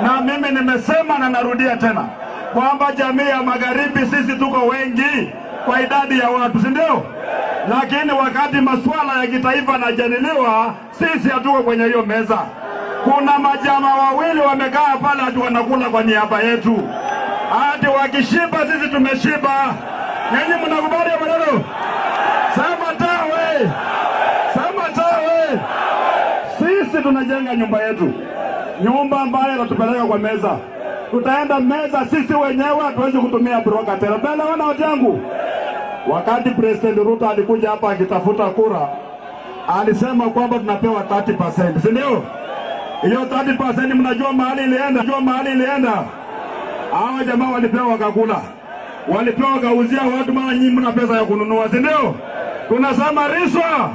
Na mimi nimesema na narudia tena kwamba jamii ya magharibi sisi tuko wengi kwa idadi ya watu, si ndio? Lakini wakati masuala ya kitaifa yanajadiliwa, sisi hatuko kwenye hiyo meza. Kuna majamaa wawili wamekaa pale hadi wanakula kwa niaba yetu. Hadi wakishiba sisi tumeshiba. Nyinyi mnakubali maneno? Sema tawe. Sema tawe. Sisi tunajenga nyumba yetu. Nyumba ambayo inatupeleka kwa meza. Tutaenda meza sisi wenyewe, hatuwezi kutumia broker tena. Bela wana watu. Wakati President Ruto alikuja hapa akitafuta kura, alisema kwamba tunapewa 30%, si ndio? Hiyo 30% mnajua mahali ilienda, mnajua mahali ilienda. Hawa jamaa walipewa wakakula. Walipewa wakauzia watu, maana nyinyi mna pesa ya kununua, si ndio? Tunasema riswa.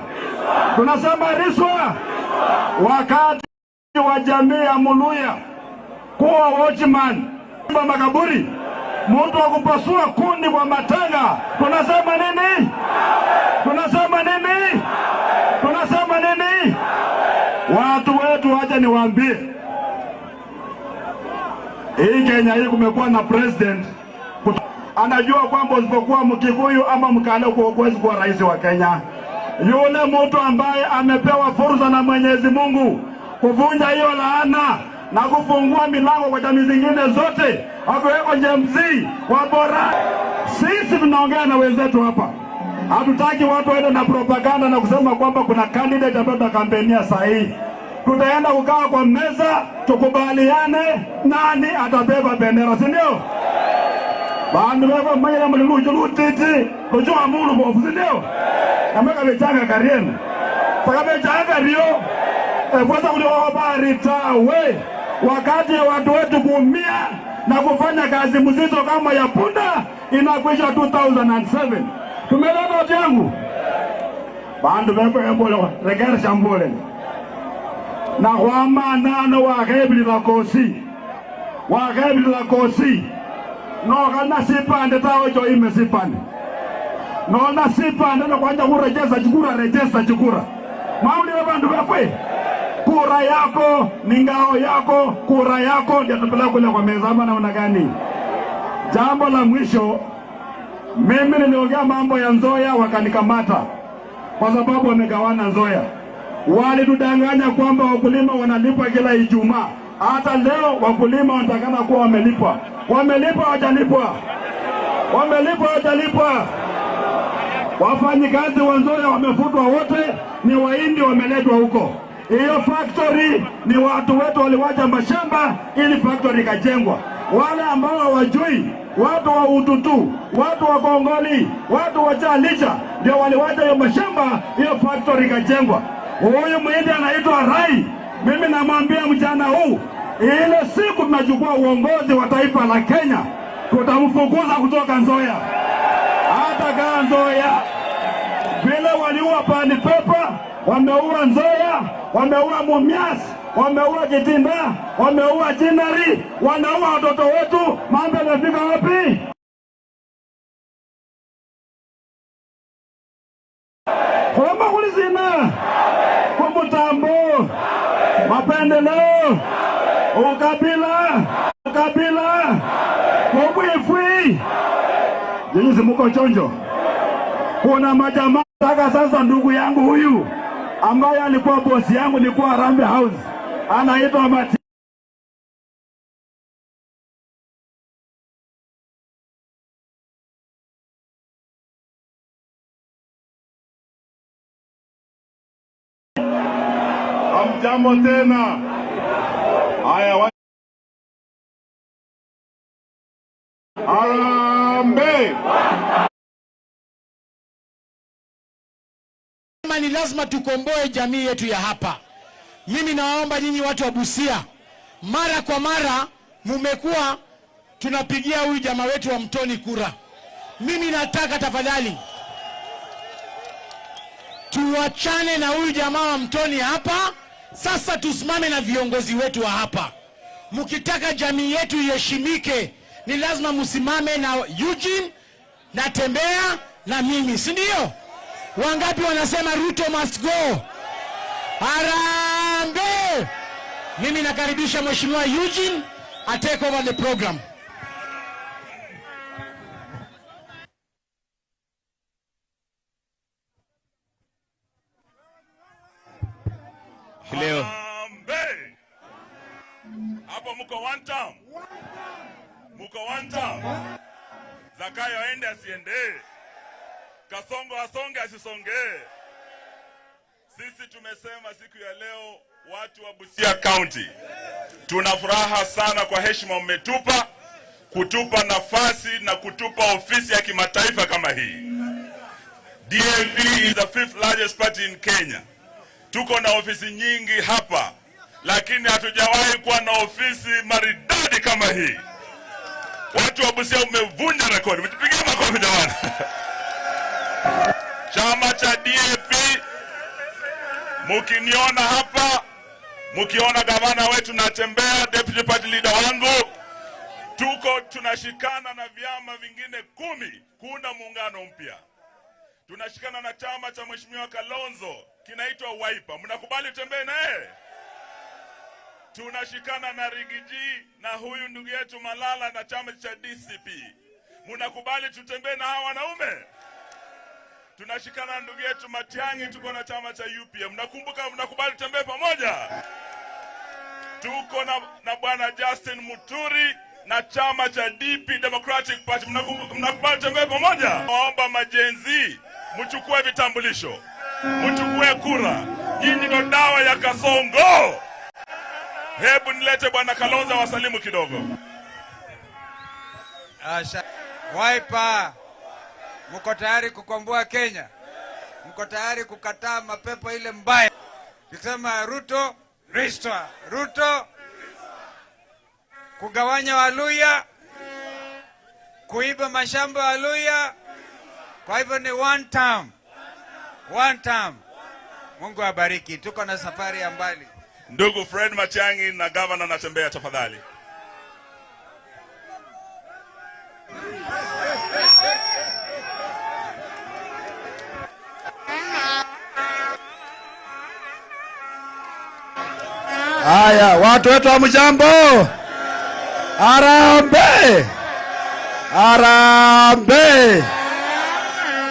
Tunasema riswa. Wakati wa jamii ya Muluya kuwa watchman kwa makaburi, mtu wa kupasua kundi kwa matanga, tunasema nini? Tunasema nini? Tunasema nini? Watu wetu, acha niwaambie, hii Kenya hii kumekuwa na president anajua kwamba usipokuwa Mkikuyu ama Mkale huwezi kuwa rais wa Kenya. Yule mtu ambaye amepewa fursa na Mwenyezi Mungu kuvunja hiyo laana na kufungua milango kwa jamii zingine zote, akiweko Gen Z wa bora. Sisi tunaongea na wenzetu hapa, hatutaki watu waende na propaganda na kusema kwamba kuna candidate ambaye tutakampenia sahihi. Tutaenda kukaa kwa meza tukubaliane nani atabeba bendera, si ndio? Bandu baba manyira muli lucho lutiti lucho amulu bofu, si ndio? Nameka bechanga karienu. Saka bechanga kario. Kwanza kuliwabari tawe. Wakati watu wetu kuumia na kufanya kazi mzito kama ya punda inakwisha 2007. Tumeleta watu yangu. Bandu baba embole regera shambole. Na kwama nano wakebili la kosi. Wakebili la kosi. No kana sipande tawe cho ime sipande. No na sipande na kwanja kurejeza chukura rejeza chukura. Mauli wa bandu bakwe. Kura yako ni ngao yako, kura yako ndio tupeleka kule kwa meza ama namna gani? Jambo la mwisho, mimi niliongea mambo ya Nzoia wakanikamata kwa sababu wamegawana Nzoia. Walitudanganya kwamba wakulima wanalipwa kila Ijumaa. Hata leo wakulima wanatakana kuwa wamelipwa. Wamelipwa hawajalipwa? Wamelipwa hawajalipwa? Wafanyikazi wa Nzoia wamefutwa wote, ni Wahindi wameletwa huko. Hiyo factory ni watu wetu waliwacha mashamba ili factory ikajengwa. Wale ambao hawajui, watu wa Ututu, watu wa Kongoli, watu wa Chalicha ndio waliwacha hiyo mashamba, hiyo factory ikajengwa. Huyu Mhindi anaitwa Rai. Mimi namwambia mjana huu, ile siku tunachukua uongozi wa taifa la Kenya, tutamfukuza kutoka Nzoia. Hata kaa Nzoia. Vile waliua Pani Pepa, wameua Nzoia, wameua Mumias, wameua Kitinda, wameua Chinari, wanaua watoto wetu. Mambo yamefika wapi? Kulomba kulizina kumutambo mapendeleo ukabila ukabila kubwifwi. Jinsi muko chonjo. Kuna majamaa taka sasa. Ndugu yangu huyu ambaye alikuwa bosi yangu nilikuwa Harambee House, anaitwa Mati. Hamjambo tena. Haya, Harambee. Ni lazima tukomboe jamii yetu ya hapa. Mimi nawaomba nyinyi watu wa Busia, mara kwa mara mumekuwa tunapigia huyu jamaa wetu wa Mtoni kura. Mimi nataka tafadhali tuwachane na huyu jamaa wa Mtoni hapa. Sasa tusimame na viongozi wetu wa hapa. Mkitaka jamii yetu iheshimike, ni lazima msimame na Eugene na Tembea na mimi, si ndio? Wangapi wanasema Ruto must go? Harambee! Mimi nakaribisha Mheshimiwa Eugene a take over the program. Leo. Harambee! Hapo mko one term. Mko one term. Zakayo aende asiende. Kasongo asonge asisonge. Sisi tumesema siku ya leo watu wa Busia County tuna furaha sana kwa heshima mmetupa, kutupa nafasi na kutupa ofisi ya kimataifa kama hii. DAP is the 5th largest party in Kenya. Tuko na ofisi nyingi hapa, lakini hatujawahi kuwa na ofisi maridadi kama hii. Watu wa Busia mmevunja rekodi. Mtupigie makofi jamani. Chama cha DAP, mukiniona hapa, mukiona gavana wetu Natembea, deputy party leader wangu, tuko tunashikana na vyama vingine 10 kuunda muungano mpya. Tunashikana na chama cha Mheshimiwa Kalonzo kinaitwa Wiper. Mnakubali tutembee naye? Tunashikana na Rigiji na huyu ndugu yetu Malala na chama cha DCP. Mnakubali tutembee na hawa wanaume? Tunashikana na ndugu yetu Matiang'i, tuko na chama cha UPM. Mnakumbuka, mnakubali tutembee pamoja? Tuko na bwana Justin Muturi na chama cha DP, Democratic Party. Mnakubali tutembee pamoja? Naomba majenzi mchukue vitambulisho, mchukue kura. Nyinyi ndio dawa ya Kasongo. Hebu nilete bwana Kalonzo wasalimu kidogo. Wiper, mko tayari kukomboa Kenya? Mko tayari kukataa mapepo ile mbaya? Tukisema Ruto restore, Ruto kugawanya Waluya, kuiba mashamba ya Waluya. Kwa hivyo ni one term, one term. Mungu abariki, tuko na safari ya mbali. Ndugu Fred Matiang'i na gavana Natembeya, tafadhali. Haya, watu wetu wa mjambo, harambee, harambee.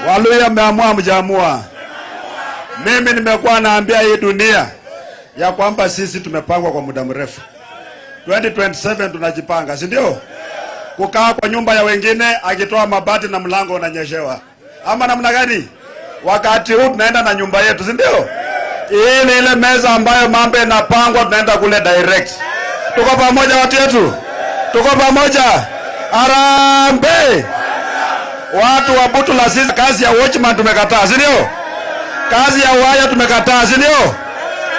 Waluya mmeamua, mjaamua? Mimi nimekuwa naambia hii dunia ya kwamba sisi tumepangwa kwa muda mrefu. 2027 tunajipanga, si ndio? Kukaa kwa nyumba ya wengine akitoa mabati na mlango unanyeshewa, ama namna gani? Wakati huu tunaenda na nyumba yetu, si ndio? Hii ni ile meza ambayo mambo inapangwa, tunaenda kule direct. Tuko pamoja watu yetu, tuko pamoja. Harambee! Watu wa Butula, sisi kazi ya watchman tumekataa, si ndio? Kazi ya waya tumekataa, si ndio?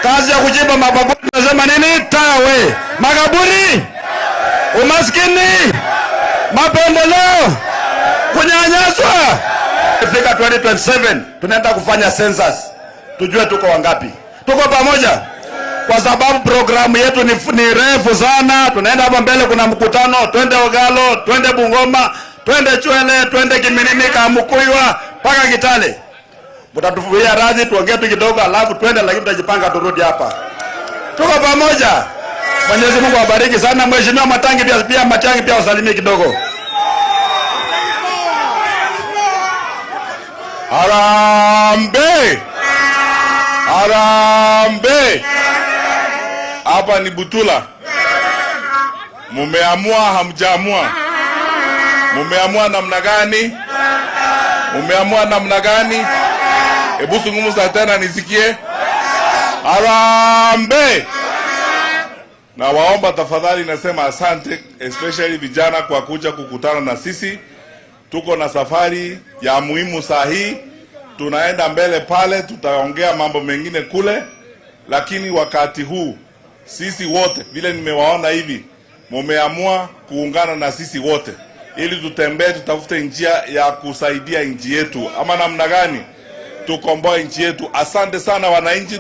Kazi ya kuchimba mababuri tunasema nini? Tawe, makaburi, umaskini, mapendeleo, kunyanyaswa. Ifika 2027 tunaenda kufanya census, tujue tuko wangapi. Tuko pamoja, kwa sababu programu yetu ni refu sana. Tunaenda hapa mbele, kuna mkutano, twende Ogalo, twende Bungoma, twende Chwele, twende Kiminini, Kamukuywa mpaka Kitale. Mtatufuia radhi tuongee tu kidogo, alafu twende, lakini tutajipanga turudi hapa. Tuko pamoja. Mwenyezi Mungu awabariki sana. Mheshimiwa Matangi pia Matiang'i pia wasalimie kidogo. Harambee! Harambee! Hapa ni Butula. Mumeamua hamjaamua? Mumeamua namna gani? Mumeamua namna gani? Hebu zungumza tena nisikie. Harambee! Na waomba tafadhali, nasema asante especially vijana kwa kuja kukutana na sisi. Tuko na safari ya muhimu saa hii, tunaenda mbele pale, tutaongea mambo mengine kule, lakini wakati huu sisi wote vile nimewaona hivi, mumeamua kuungana na sisi wote ili tutembee, tutafute njia ya kusaidia nchi yetu, ama namna gani tukomboe nchi yetu. Asante sana wananchi.